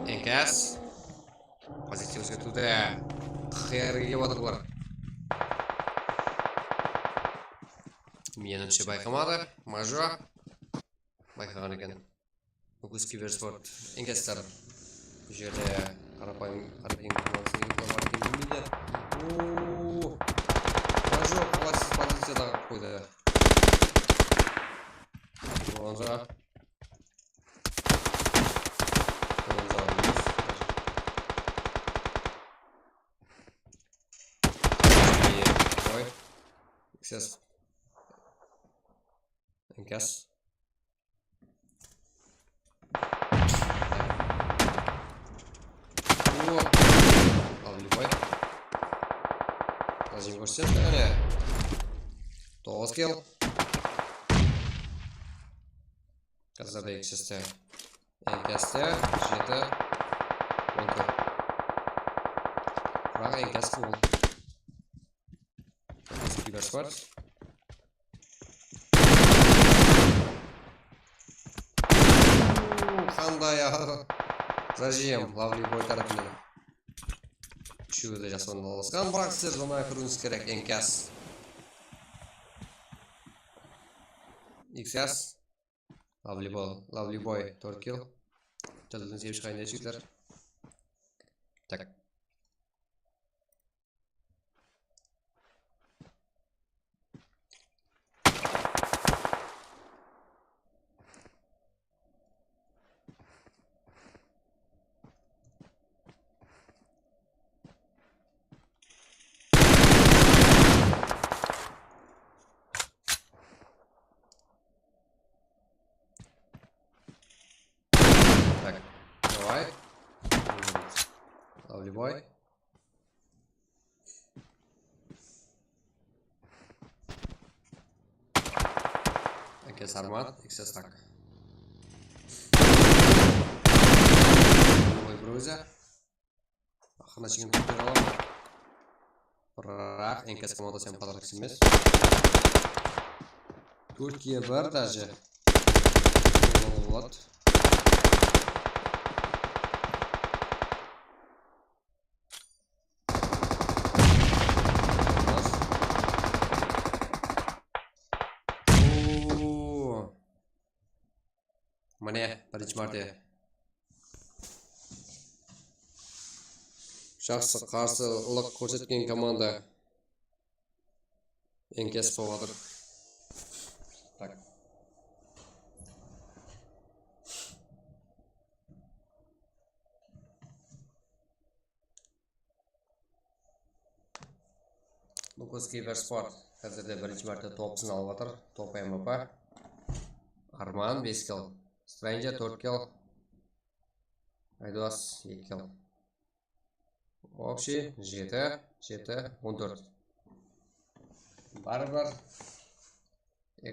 N K S. Pozitsiya ózgertiwde. Xerge kelip atır bular. Menimshe bayqamadı. Majo bayqaǵan eken. Nókis Kibersport. Enkesler. Bul jerde qarapayım, qarapayım, bilmeydi. Oo! Majo qolaysız poziciyada qoydı. Bronza. Bronza aldıńız. Oy. X S. Enkes. O! Al, Libay. Lazim kórsetedi, áne. Toǵız kill. Házir de X S te. Enkeste jeti, on tórt. Biraq Enkes ol. Eski bir sport. Qanday a-, zajim, Lovely Boy tarafından. Úshewi de jaspannan alısqan, biraq sizler zona kiriwińiz kerek, Enkes. X S. Lovely Boy, Lovely Boy, tórt kill. Jadıldan sebip shıǵayın, jigitler. Tak. Tak, davay. Lovely Boy. Enkes Arman, X S tak. Lovely Boy bir ózi. Aqırına shekem túspey qaladı. Biraq Enkes komandası hám qatırǵı emes. Tórtke bir daje. Boladı. Oo. Mine, birinshi márte. Jaqsı qarsılıq kórsetken komanda Enkes bolıp atır. Tak. Nókis Kibersport házirde birinshi márte topsın alıp atır. Top M V P. Arman bes kill. Stranger tórt kill. Aydos eki kill. Общий jeti, jeti, on tórt. Baribir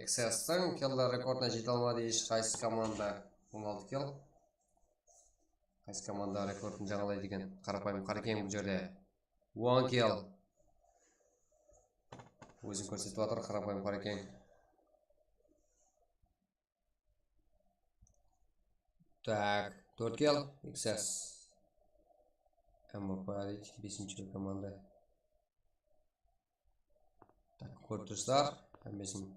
X S-tiń kill rekordına jete almadı hesh qaysı komanda. On altı kill. Qaysı komanda rekordın jańalaydı eken? Qarapayım Qarekeń bul jerde. On kill. Ózin kórsetip atır Qarapayım Qarekeń. Tak, tórt kill, X S. M V P deydi, besinshi komanda. Tak, kórip tursızlar, hámmesin.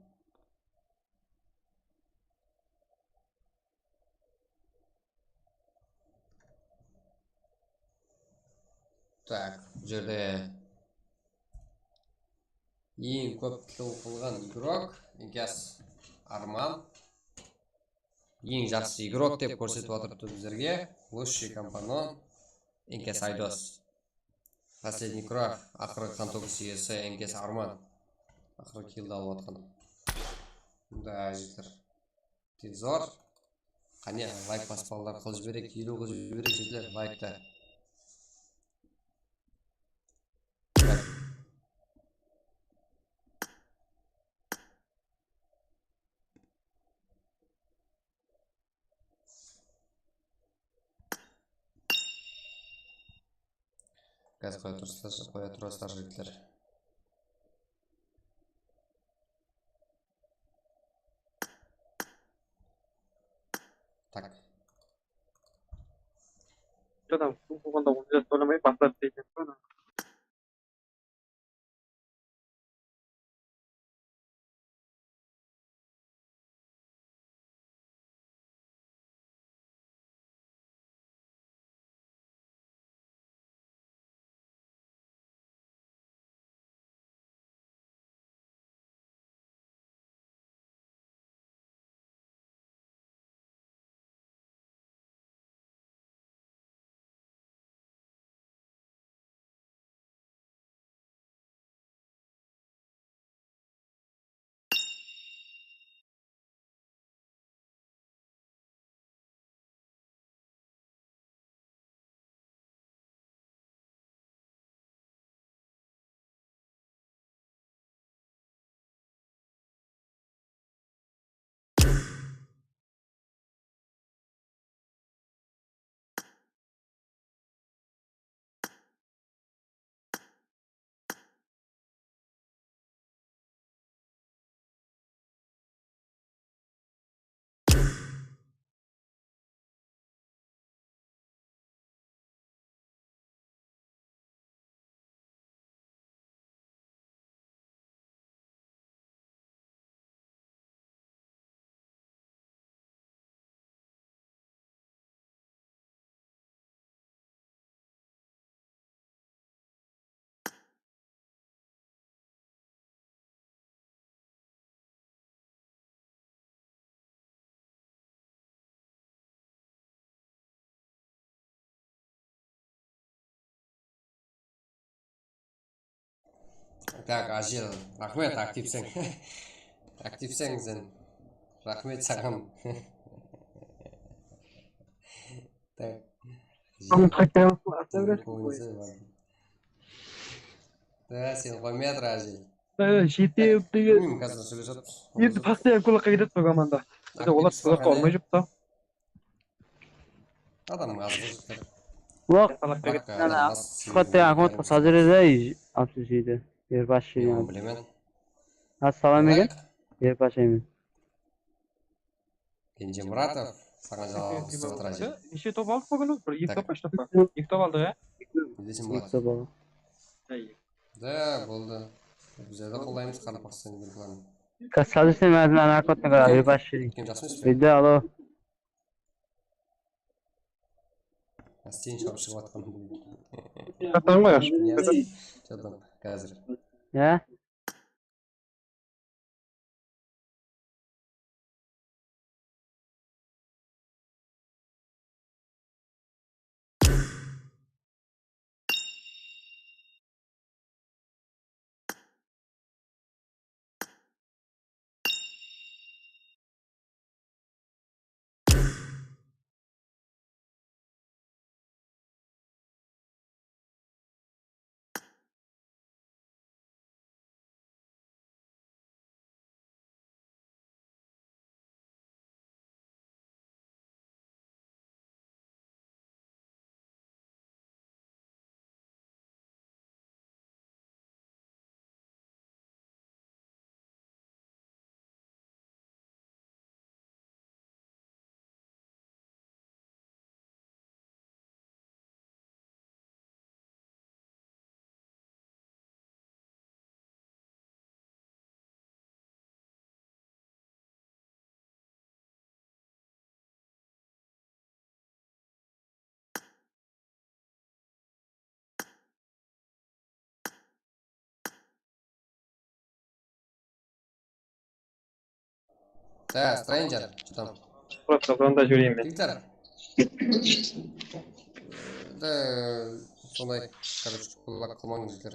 Tak, bul jerde eń kóp kill qılǵan igrok, Enkes Arman. Eń jaqsı igrok dep kórsetip atırıptı bizlerge. Лучший компанон, Enkes Aydos. Последний курок, aqırǵı qan tógis iyesi Enkes Arman. Aqırǵı killdi alıp atqan. Da, jigitler. Tezor. Qáne, layk basıp, balalar, qılıp jibereyik, eliw qılıp jibereyik, jigitler, layktı. Gaz qoya turasızlar, qoya turasızlar, jigitler. Tak. Joq, bu bolǵanda on jas oylamay, baslar deydi. Tak, Ajel, raxmet, aktivseń. Aktivseń sen. Raxmet saǵan. Tak. Bugün qaytayapsın, Arsenal. Da, sen qoymayatır, Ajel. Jetewdi. Bilmeymen, házir sóylesip atırmız. Endi Paxtayar Kulakqa ketedi bu komanda. Bize olar Kulakqa urmay júripti. Adam az bolsın. Yoq. Squad degen akkauntta sazır edi, apsız jeydi. Erbash jeydi. Yoq, bilemen. Assalam eken. Erbash emen. Kenjemuratov, saǵan jalǵalısıp otır, Ajel. Neshe top aldıq búgin? Bir eki top pa, úsh top pa? Eki top aldıq, ya? Eki top aldıq. Da, boldı. Bizler de qollaymız Qaraqalpaqstan gruppaların. Sazır sen, men ana akkauntta Erbash jeydi. Alo. Sen shapıp shıǵıp atqanın bilmeydi. Qatan ǵoy, ashıp. Niyaz, joldan, házir. Ya? Da, Stranger, что там? Просто звонда júreymen. Виктор. Da, sonday, короче, kulak qılmań, jigitler.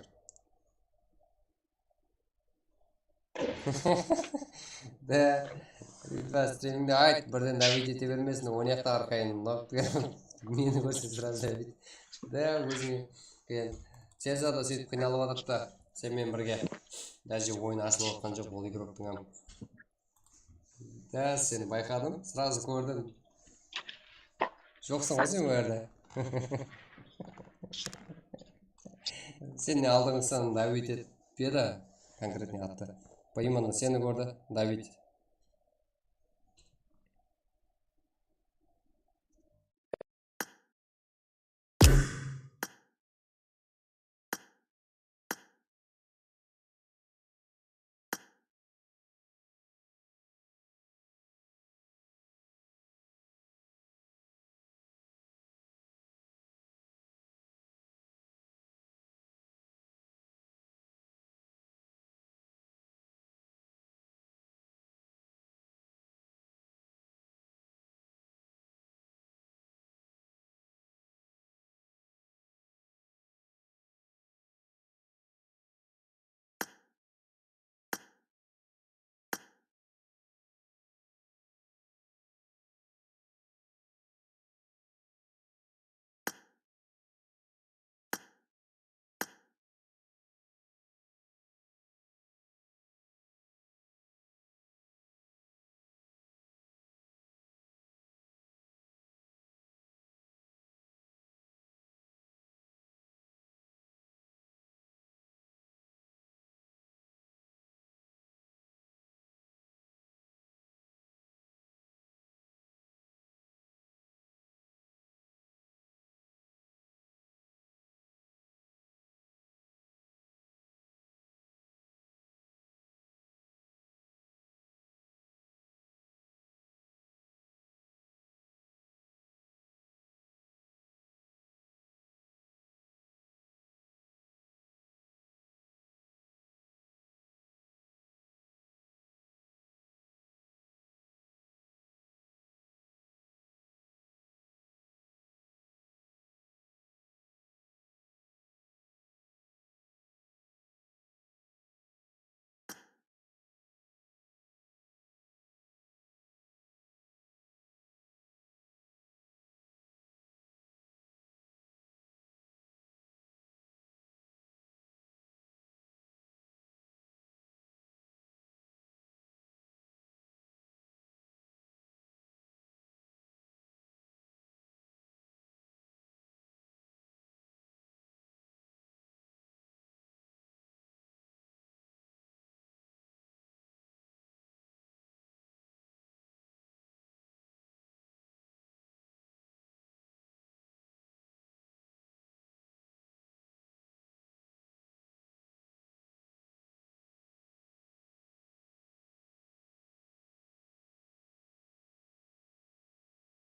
Da, Ilfaz, streamingde ayt, birden dáwet ete bermesin, oynayaq ta arqayın, mına, meni kórse, сразу dáwet. Da, ózińe qıyın. Sezada sóytip qıynalıp atır da, sen menen birge. Даже oyın ashılıp atqan joq, ol igroktıń hám. Da, seni bayqadım, сразу kórdim. Joqsań ǵoy sen o jerde. Sen ne aldınǵı sanında dáwet etip edi, конкретный attı. Поименно seni kórdi, dáwet.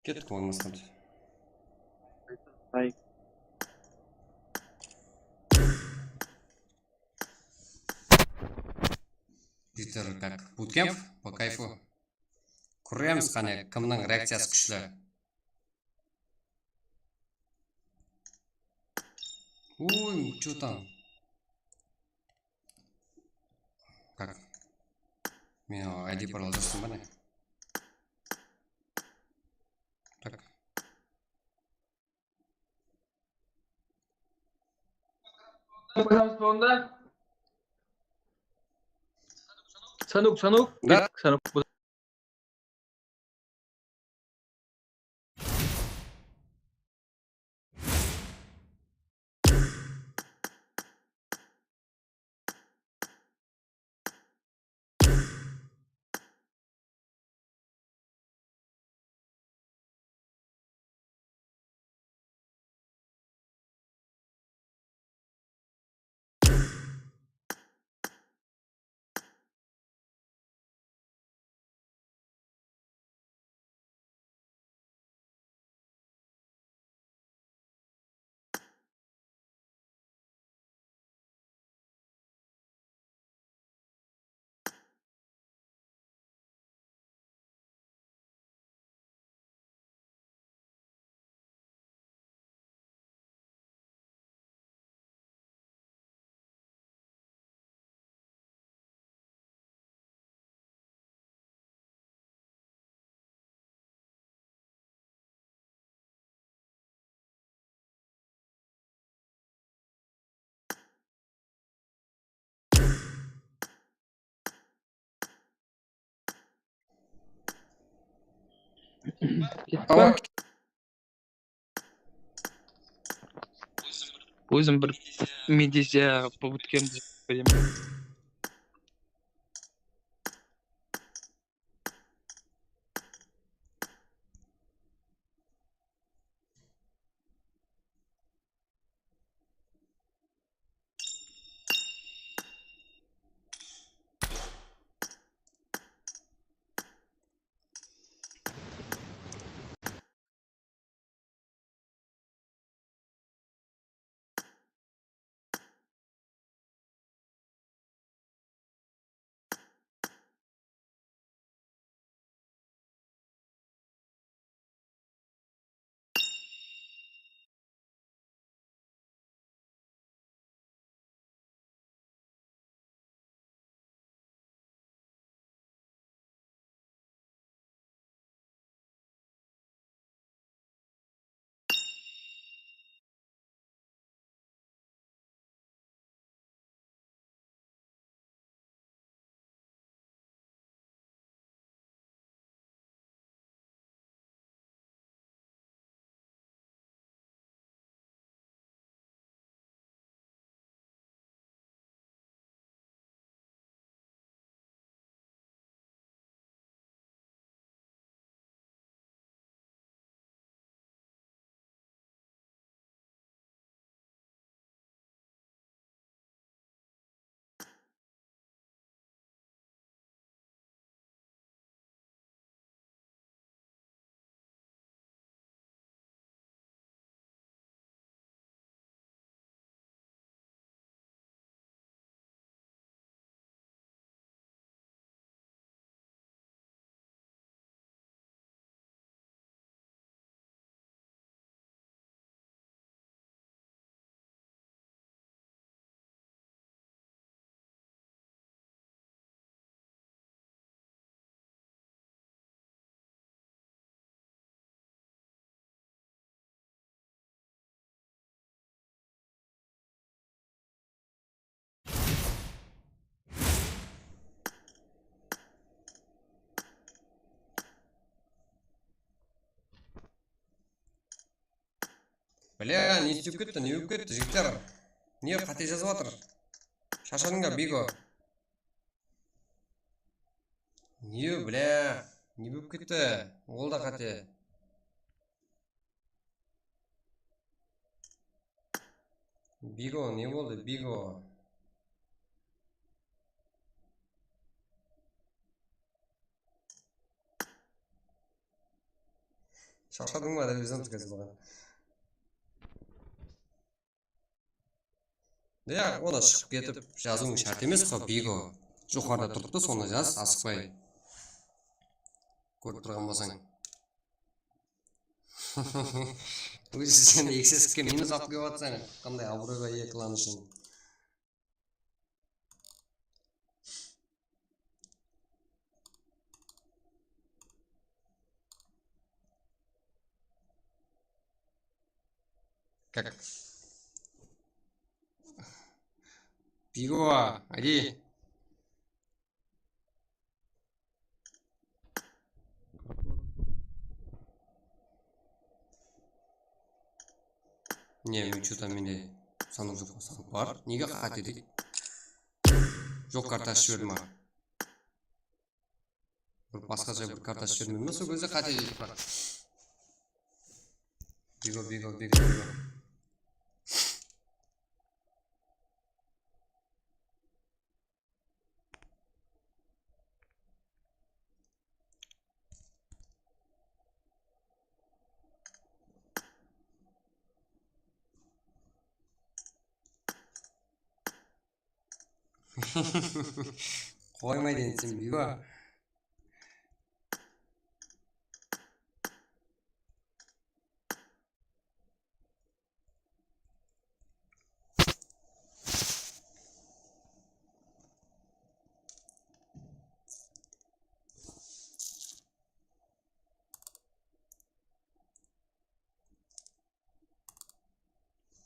Kettik, ońmastan. Ay. Виктор, как? Bootcamp по кайфу. Kóremiz, qáne, kimniń reakciyası kúshli. Uy, что там? Как? Men I D paralel jazdım ba ne? Так. Пожалуйста, onda. Sanuk, Sanuk. Да. Sanuk. Awa. Ózim bir media bootcamp beremen. Блya, ne istep ketti, ne bolıp ketti, jigitler? Ne qáte jazıp atır? Sharshadıń ba, Bigo? Ne, blya, ne bolıp ketti? Ol da qáte. Bigo, ne boldı, Bigo? Sharshadıń ba dep jazamız házir buǵan. Ya, ona shıǵıp ketip jazıwıń shárt emes qo, Bigo. Joqarıda turıptı, sonı jaz, asıqpay. Kórip turǵan bolsań. Ózi sen eksesikke minus alıp kelip atsań, qanday abırayǵa iye klan ushın. Как? Пиво, иди. Ne, men что-то mende sanıq joq, sanıq bar. Nege qáte deydi? Joq, karta ashıp jiberdim. Bir basqasha bir karta ashıp jiberdim. Sol gezde qáte deydi, biraq. Bigo, bigo, bigo, bigo. Qoymaydı endi sen, Bigo.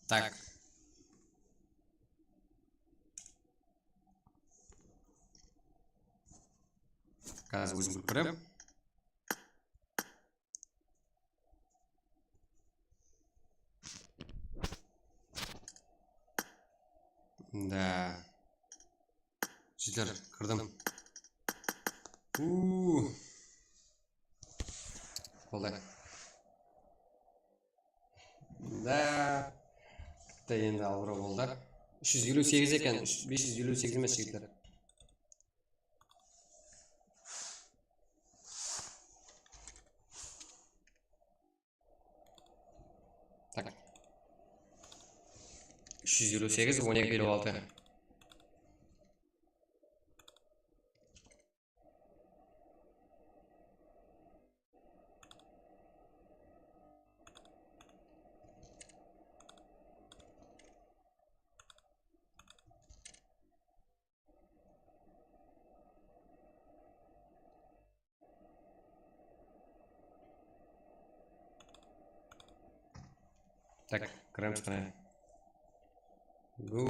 Так. Házir ózim kirip kórem. Da. Jigitler, kirdim. Uuu. Boldı. Da. Bitta endi alıwra boldı. Úsh júz eliw segiz eken, úsh, bes júz eliw segiz emes, jigitler. Tak. Úsh júz eliw segiz, on eki eliw altı. Tak, kiremiz qáne. Go.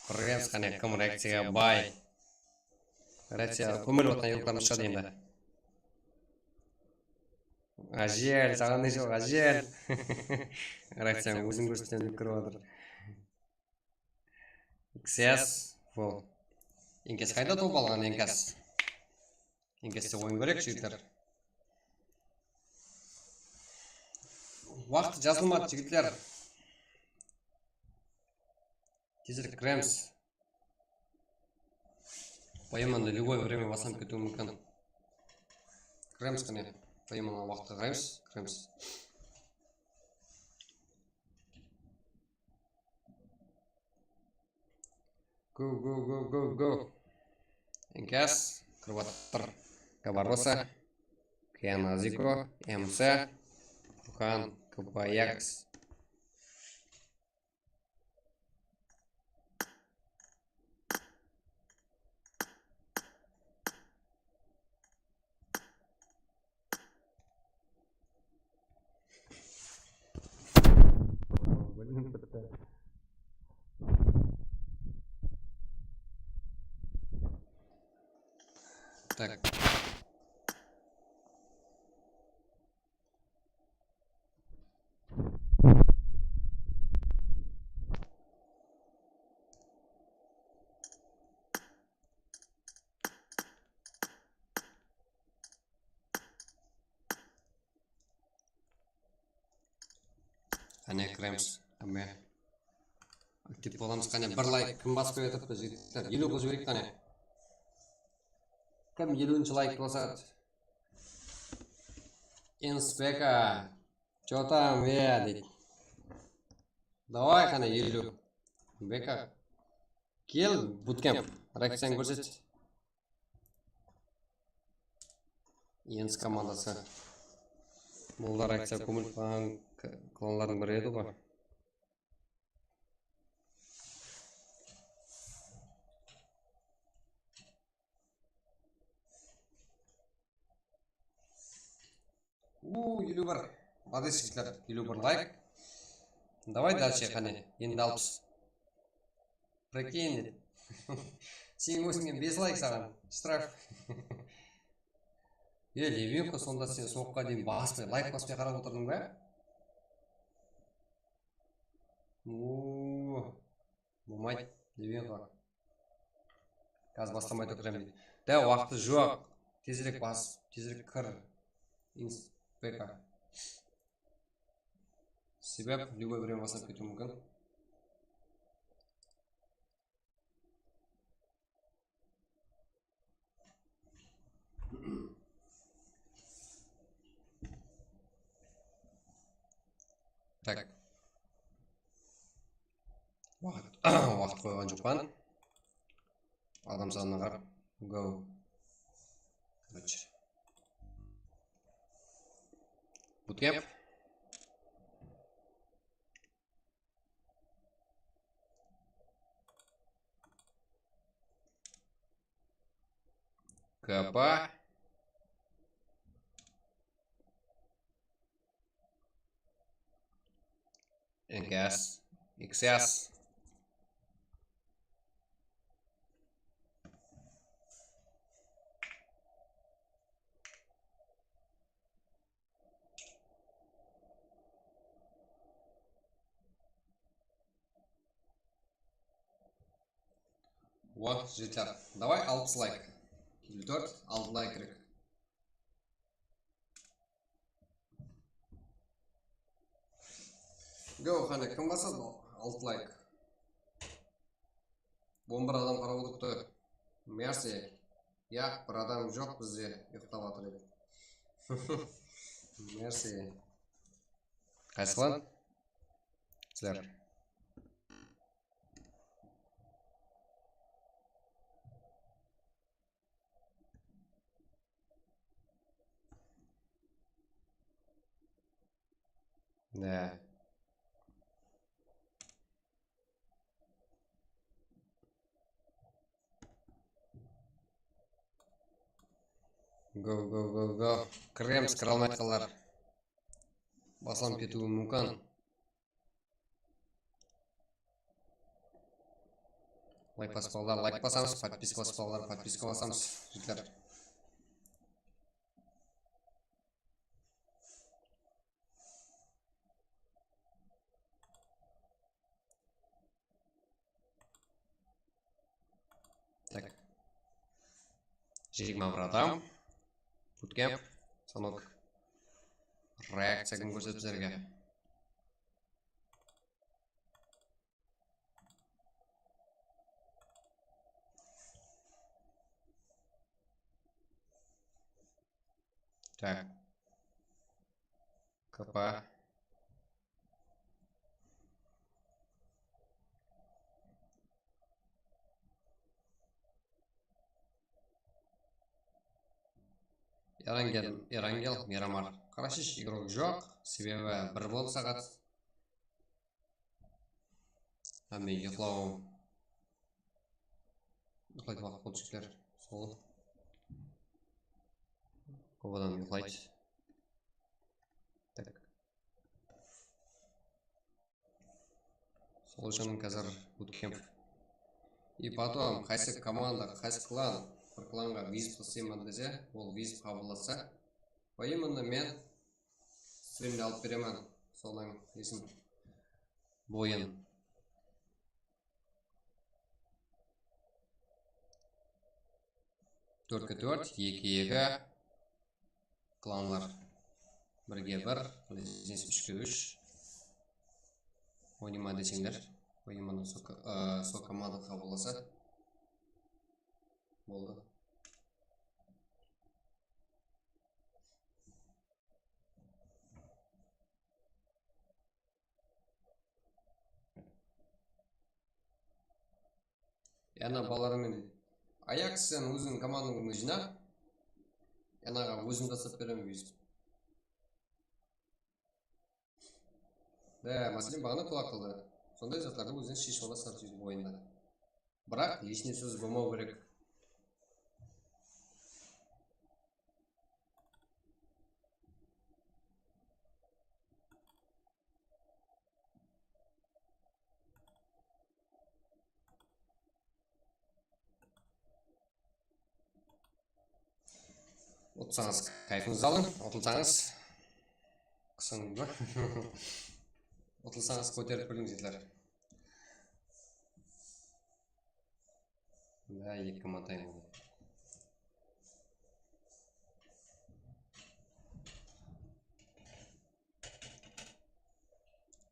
Kiremiz qáne, kim reakciyaǵa bay. Reakciya kómilip atırǵan yıqlarımız shıǵadı endi. Ájel, saǵan ne joq, Ájel. Reakciyań óziń kórsetseń dep kirip atır. Xs, fol. Enkas qayda tawıp alǵan, Enkas? Enkeste oyın kóreyik, jigitler. Waqtı jazılmadı, jigitler. Tezirek kiremiz. Poemanı любое время baslanıp ketiwi múmkin. Kiremiz qáne. Poemanı waqtı qaraymiz. Kiremiz. Go, go, go, go, go. Enkas kirip atır. Gabarrosa. Kianaziko. Emsa. Furkan. Kpayaks. Так. Qáne, kiremiz. Hámme aktiv bolamız. Qáne, bir layk kim basıp qoyatır, jigitler? Eliw qılıp jibereyik, qáne. Kim eliwinshi layk basadı? Inspeka. Чё там, ya, deydi. Davay, qáne, eliw. Beka. Kel, butkemp. Reakciyańdı kórset. Enis komandası. Bular reakciya kómilip qalǵan k-, klanlardıń biri edi ǵoy. Uuu, eliw bir. Молодец, jigitler, eliw bir layk. Davay, dalshe, qáne, endi alpıs. Прикинь, dedi. Seniń ózińnen bes layk saǵan. Shtraf. E, Levinko, sonda sen soqqa deyin baspay, layk baspay qarap otırdıń ba? Uuu. Bolmaydı, Levinko. Gaz baslamay tur, kiremeydi. Dá, waqtı joq. Tezirek bas, tezirek kir. Inspeka. Sebep, любой время baslanıp ketiwi múmkin. Tak. Waqıt, waqıt qoyǵan joqpan. Adam sanına qarap. Go. Короче. Bootcamp. K P. N K S. X S. Wah, jigitler. Davay, alpıs layk. Elli tórt, altı layk kerek. Go, qáne, kim basadı? Altı layk. On bir adam qarap otırıptı. Mersi. Yaq, bir adam joq bizde, uyıqtap atır edi. Mersi. Qaysı klan? Sizler. Ne? Go, go, go, go. Kiremiz, kire almay atqanlar. Baslanıp ketiwi múmkin. Layk basıp alǵanlar layk basamız, podpiska basıp alǵanlar podpiska basamız, jigitler. Tak. Jigirma bir adam. Bootcamp, stanok. Reakciya kim kórsetip bizlerge? Tak. K P. Erangel, Erangel, Miramar. Qarashish, igrok joq, sebebi bir boldı saat. Hámme uyıqlaw. Uyıqlaydı waqıt boldı, jigitler. Sol. Kóp adam uyıqlaydı. Tak. Sol ushın házir bootcamp. И потом, qaysı komanda, qaysı klan, bir klanǵa визит qılsayman dese, ol визит qabıllasa, поименно men strimdi alıp beremen, sodan keyin boyın. Tórtke tórt, eki eki. Klanlar birge bir, rezidens úshke úsh. Oynama deseńler. Oynama sol ko-, ı, sol komanda qabıllasa. Boldı. Yana balalar menen Ayaks, sen ózińniń komandańdı jıynap, Yanaǵa ózim taslap beremen, buyırsın. Há, máselen, baǵana kúlak qıldı. Sonday zatlardı ózińiz sheship alasızlar, sóytip oyında. Biraq, hesh ne sóz bolmaw kerek. Utılsańız, kayfıńızdı alıń, utılsańız, qısıń, utılsańız, kóterip kúliń, jigitler. Mına eki komanda boldı.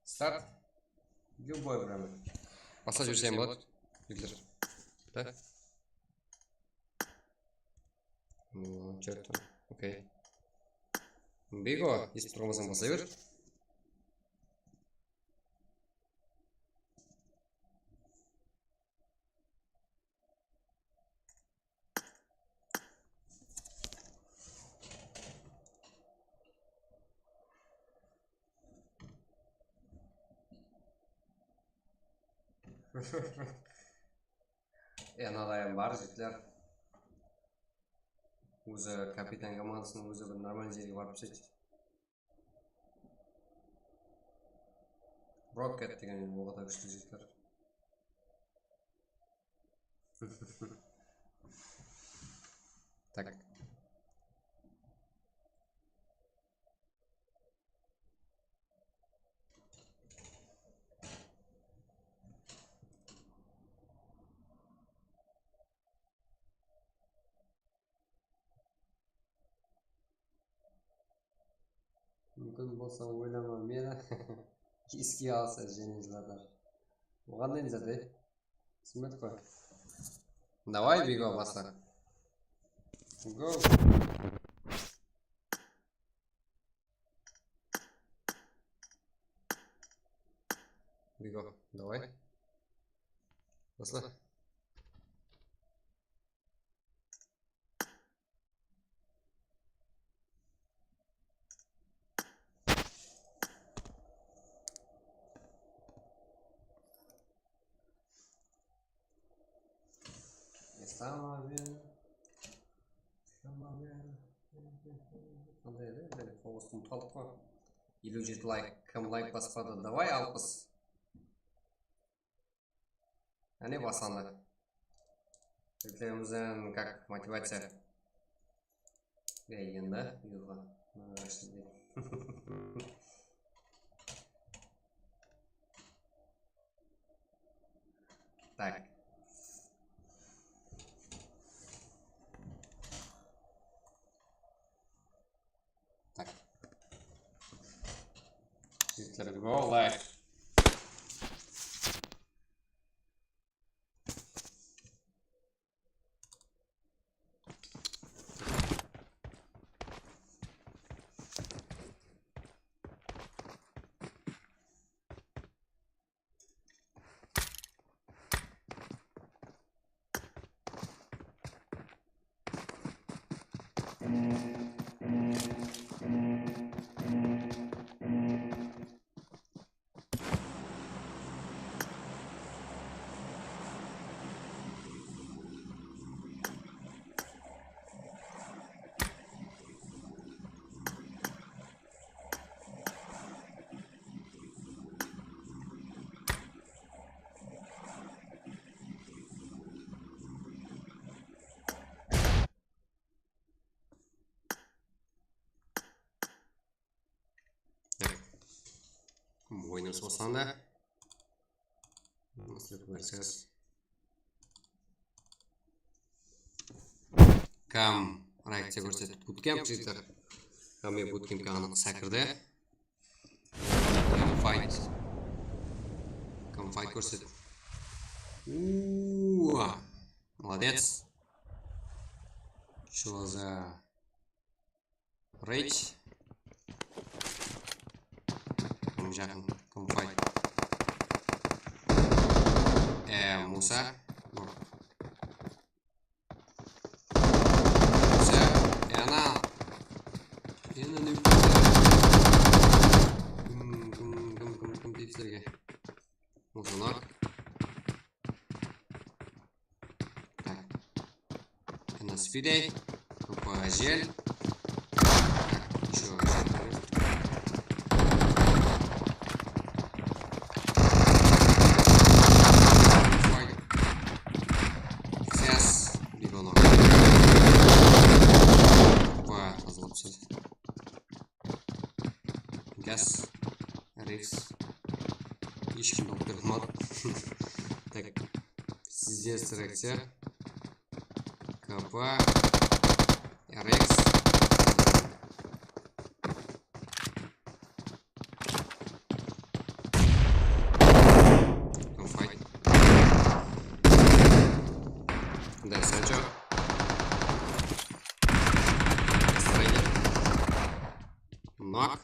Start. Любой время. Baslap jibersem boladı, jigitler. Da. М, чёрт. Okey. Bego, esitip turǵanbasań, baslay ber. E, mınaday bar, jigitler. Ózi kapitan komandasınıń ózi bir normal jerge barıp túsedi. Rocket degen oǵada kúshli, jigitler. Tak. Múmkin bolsa oylama meni eske alsa, jeńiljatar. Oǵan ne zat, e? Túsinbedik pa? Давай, Bego, basla. Go. Bego, давай. Basla. Eslam abi. Eslam abi. Qanday edi? Qońıstı umıtıp qaldıq ǵoy. Eliw jeti layk. Kim layk baspadı? Davay, alpıs. Áne, baslandı. Jigitlerimizden как motivaciya. Ey, endi, buyırǵa. Mına ishinde. Tak. Tak. Jigitler, go live. Oyınımız baslandı. Nasıl kóresiz? Kam reakciya kórsetip, bootcamp jigitler. Hámme bootcampke anıq sákirdi. Kam fight. Fight kórset. Uuu. Молодец. Что за рейд? Kim jaqın, kim fight? E, Musa. Musa, e, ana. E, ana, ne? Kim, kim, kim, kim, kim tiydi sizlerge? Musa, nok. Так. Ana spidey. Opa, ajel. Еще ajel. Сейчас. Biybanor. Opa, tazalap tásledim. Gaz. Rex. Hesh kim alıp bermedi. Так. Sizler sıraqsa. K P. Rex. Fight. Dál sál joq. Strider. Nok.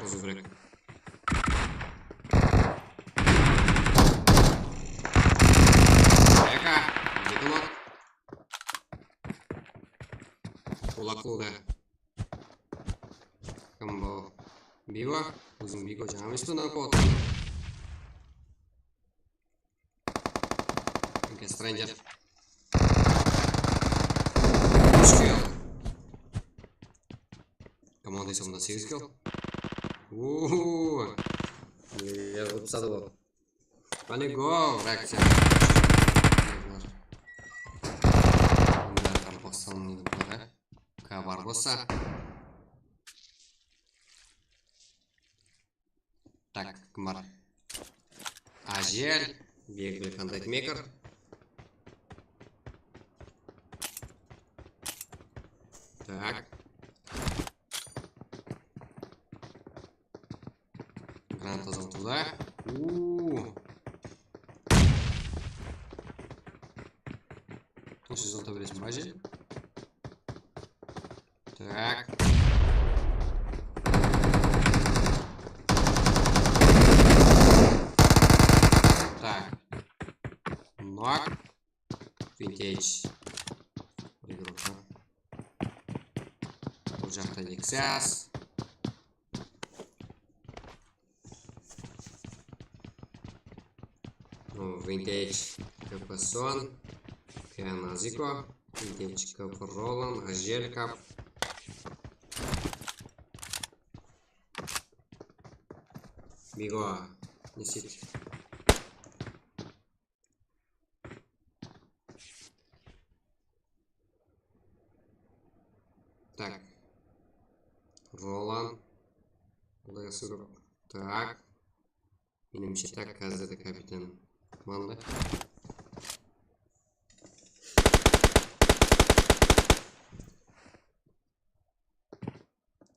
Uzıbrek. Eka. Eki nok. Qulaq qıldı. Kim bul? Bigo. Óziń Bigo, jańa emes pe mınaw qılıp atırǵan? Eke, Stranger. Úsh kill. Komanda esabında segiz kill. Uuu. Neler qılıp tasladı bul. Qáne, go, reakciya. Bunda Qaraqalpaqstannıń negi bar, á? K bar bolsa. Так, kim bar? Ajel, belgili контент мейкер. Так. Granata zavodı. Uuu. Toshı zavodı bilesiz be, Ajel? Так. Так. Nok. Vintage. Bul jaqta Nexus. Vintage K P Son, K N Aziko, Vintage K P Roland, Ajelkap. Bigo, nesit. Так. Roland. Qudayı sürip. Так. Menimshe, так, házir de kapitan. Manda.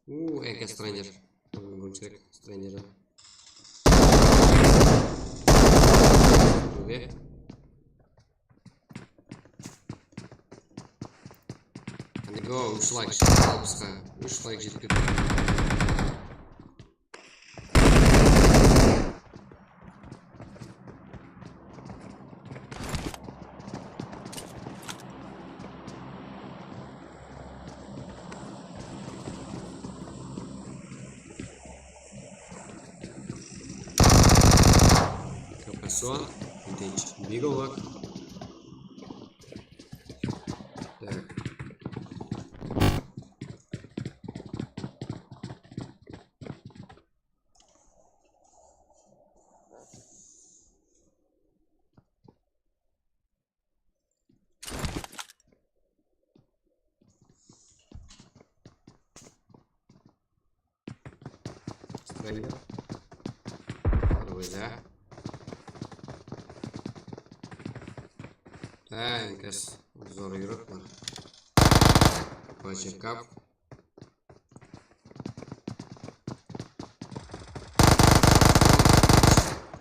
Uuu, eke Stranger. Búgin kerek Stranger. Búgin. Qáne, go, úsh layk shıqtı, alpısqa. Úsh layk jetpedi. K P Son, Vintage Bigo. Так. Stranger. Bar ózi. Há, enkes. Zor yurip bar. Bajekap.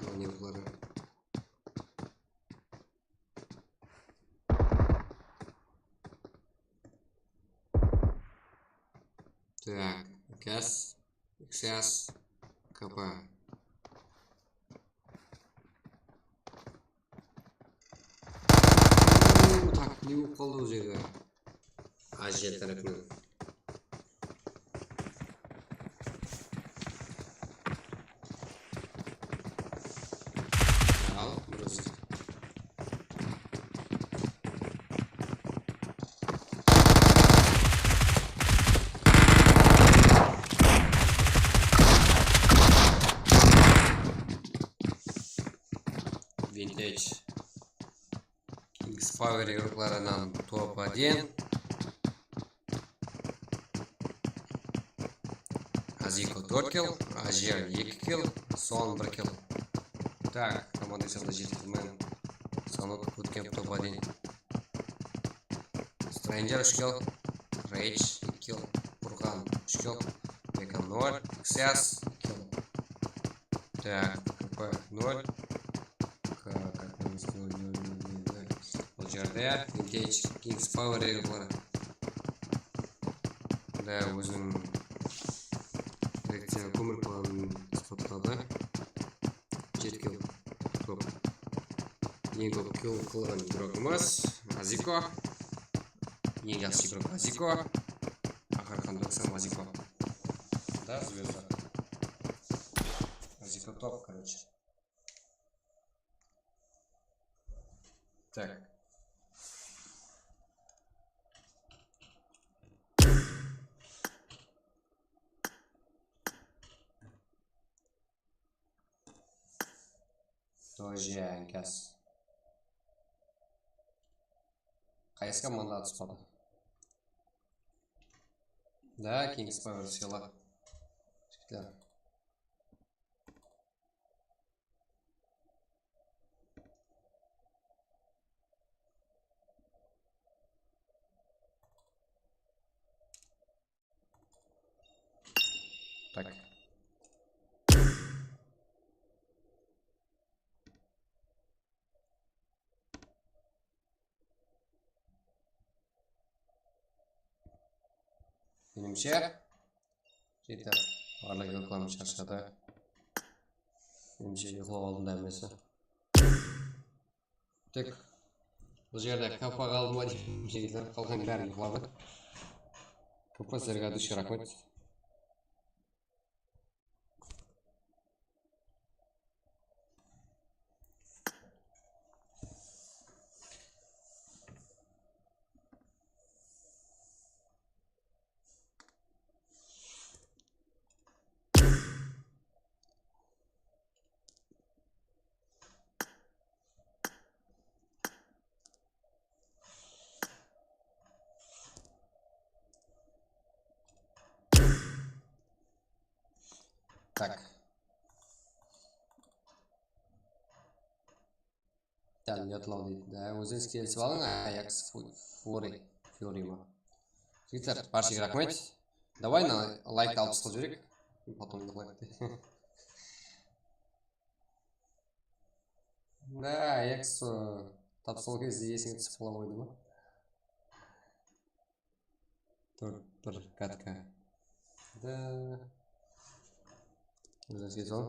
Mına ne qıladı? Так, X S, X S, K P. Tak, ne bolıp qaldı bul jerde? Aziya tárepinen. Al, bir ózi. Vintage. Kings Power игрокlarınan top один. Aziko tórt kill, Aziya eki kill, Son bir kill. Tak, komanda esabında jeti kill men. Sanok Bootcamp top один. Stranger úsh kill, Rage eki kill, Burqan úsh kill, Bekan nol, Xyas eki kill. Так, K P ноль. K P ноль, ноль, ноль, ноль, ноль. Bul jerde Vintage Kings Power Rangers bar. Da, óziniń kolleksiya kómir planın isbotladı. Jeti kill kóp. Eń kóp kill qılǵan igrogımız Aziko. Eń jaqsı igrok Aziko. Aqırǵan doksan Aziko. Да, звезда. Aziko top, короче. Так. Тоже N K S. Qaysı komanda atıspadı? Да, Kings Power sıyla. Jigitler. Так. Menimshe, jigitler, barlıq reklamamız sharshadı. Menimshe, uyqılap aldım da hámmesi. Tek bul jerde K P qaldı ma deymen, jigitler, qalǵan bári uyqıladı. K P, sizlerge от души raxmet. Так. Dál uyatlaw deydi. Dá, ózińiz kelisip alıń, Ajax Fu-, Fury, Fury ma? Jigitler, barshaǵa raxmet. Давай, mına layktı alıp tasıp jibereyik. Потом lайк. Dá, Ajax, o, tap sol gezde esińe túsip qala qoydı ma? Tórt bir katka. Da. Ózińizge sol.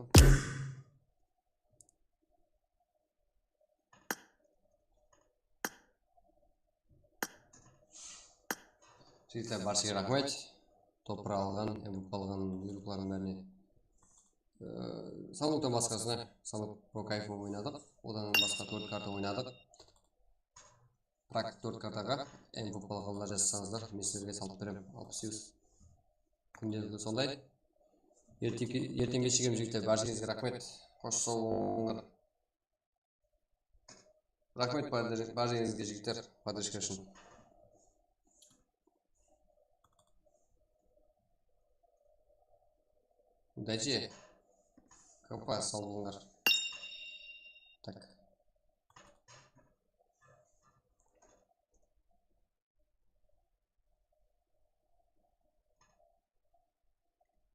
Jigitler, barshaǵa raxmet. Topır alǵan, M V P alǵan igroklardıń bárine. Ee, Sanuktan basqasına, Sanuk Pro Kayfı oynadıq. Odan basqa tórt karta oynadıq. Bıraq tórt kartaǵa M V P alǵanlar jazsańızlar, men sizlerge salıp berem, alpıs yuz. Kúndelikli sonday. Erteki-, erteń keshigirimiz, jigitler, bársheń raxmet. Xosh, saw bolıńlar. Raxmet, bársheń-, bársheń jigitler, podderjka ushın. Удачи. K P, saw bolıńlar. Tak.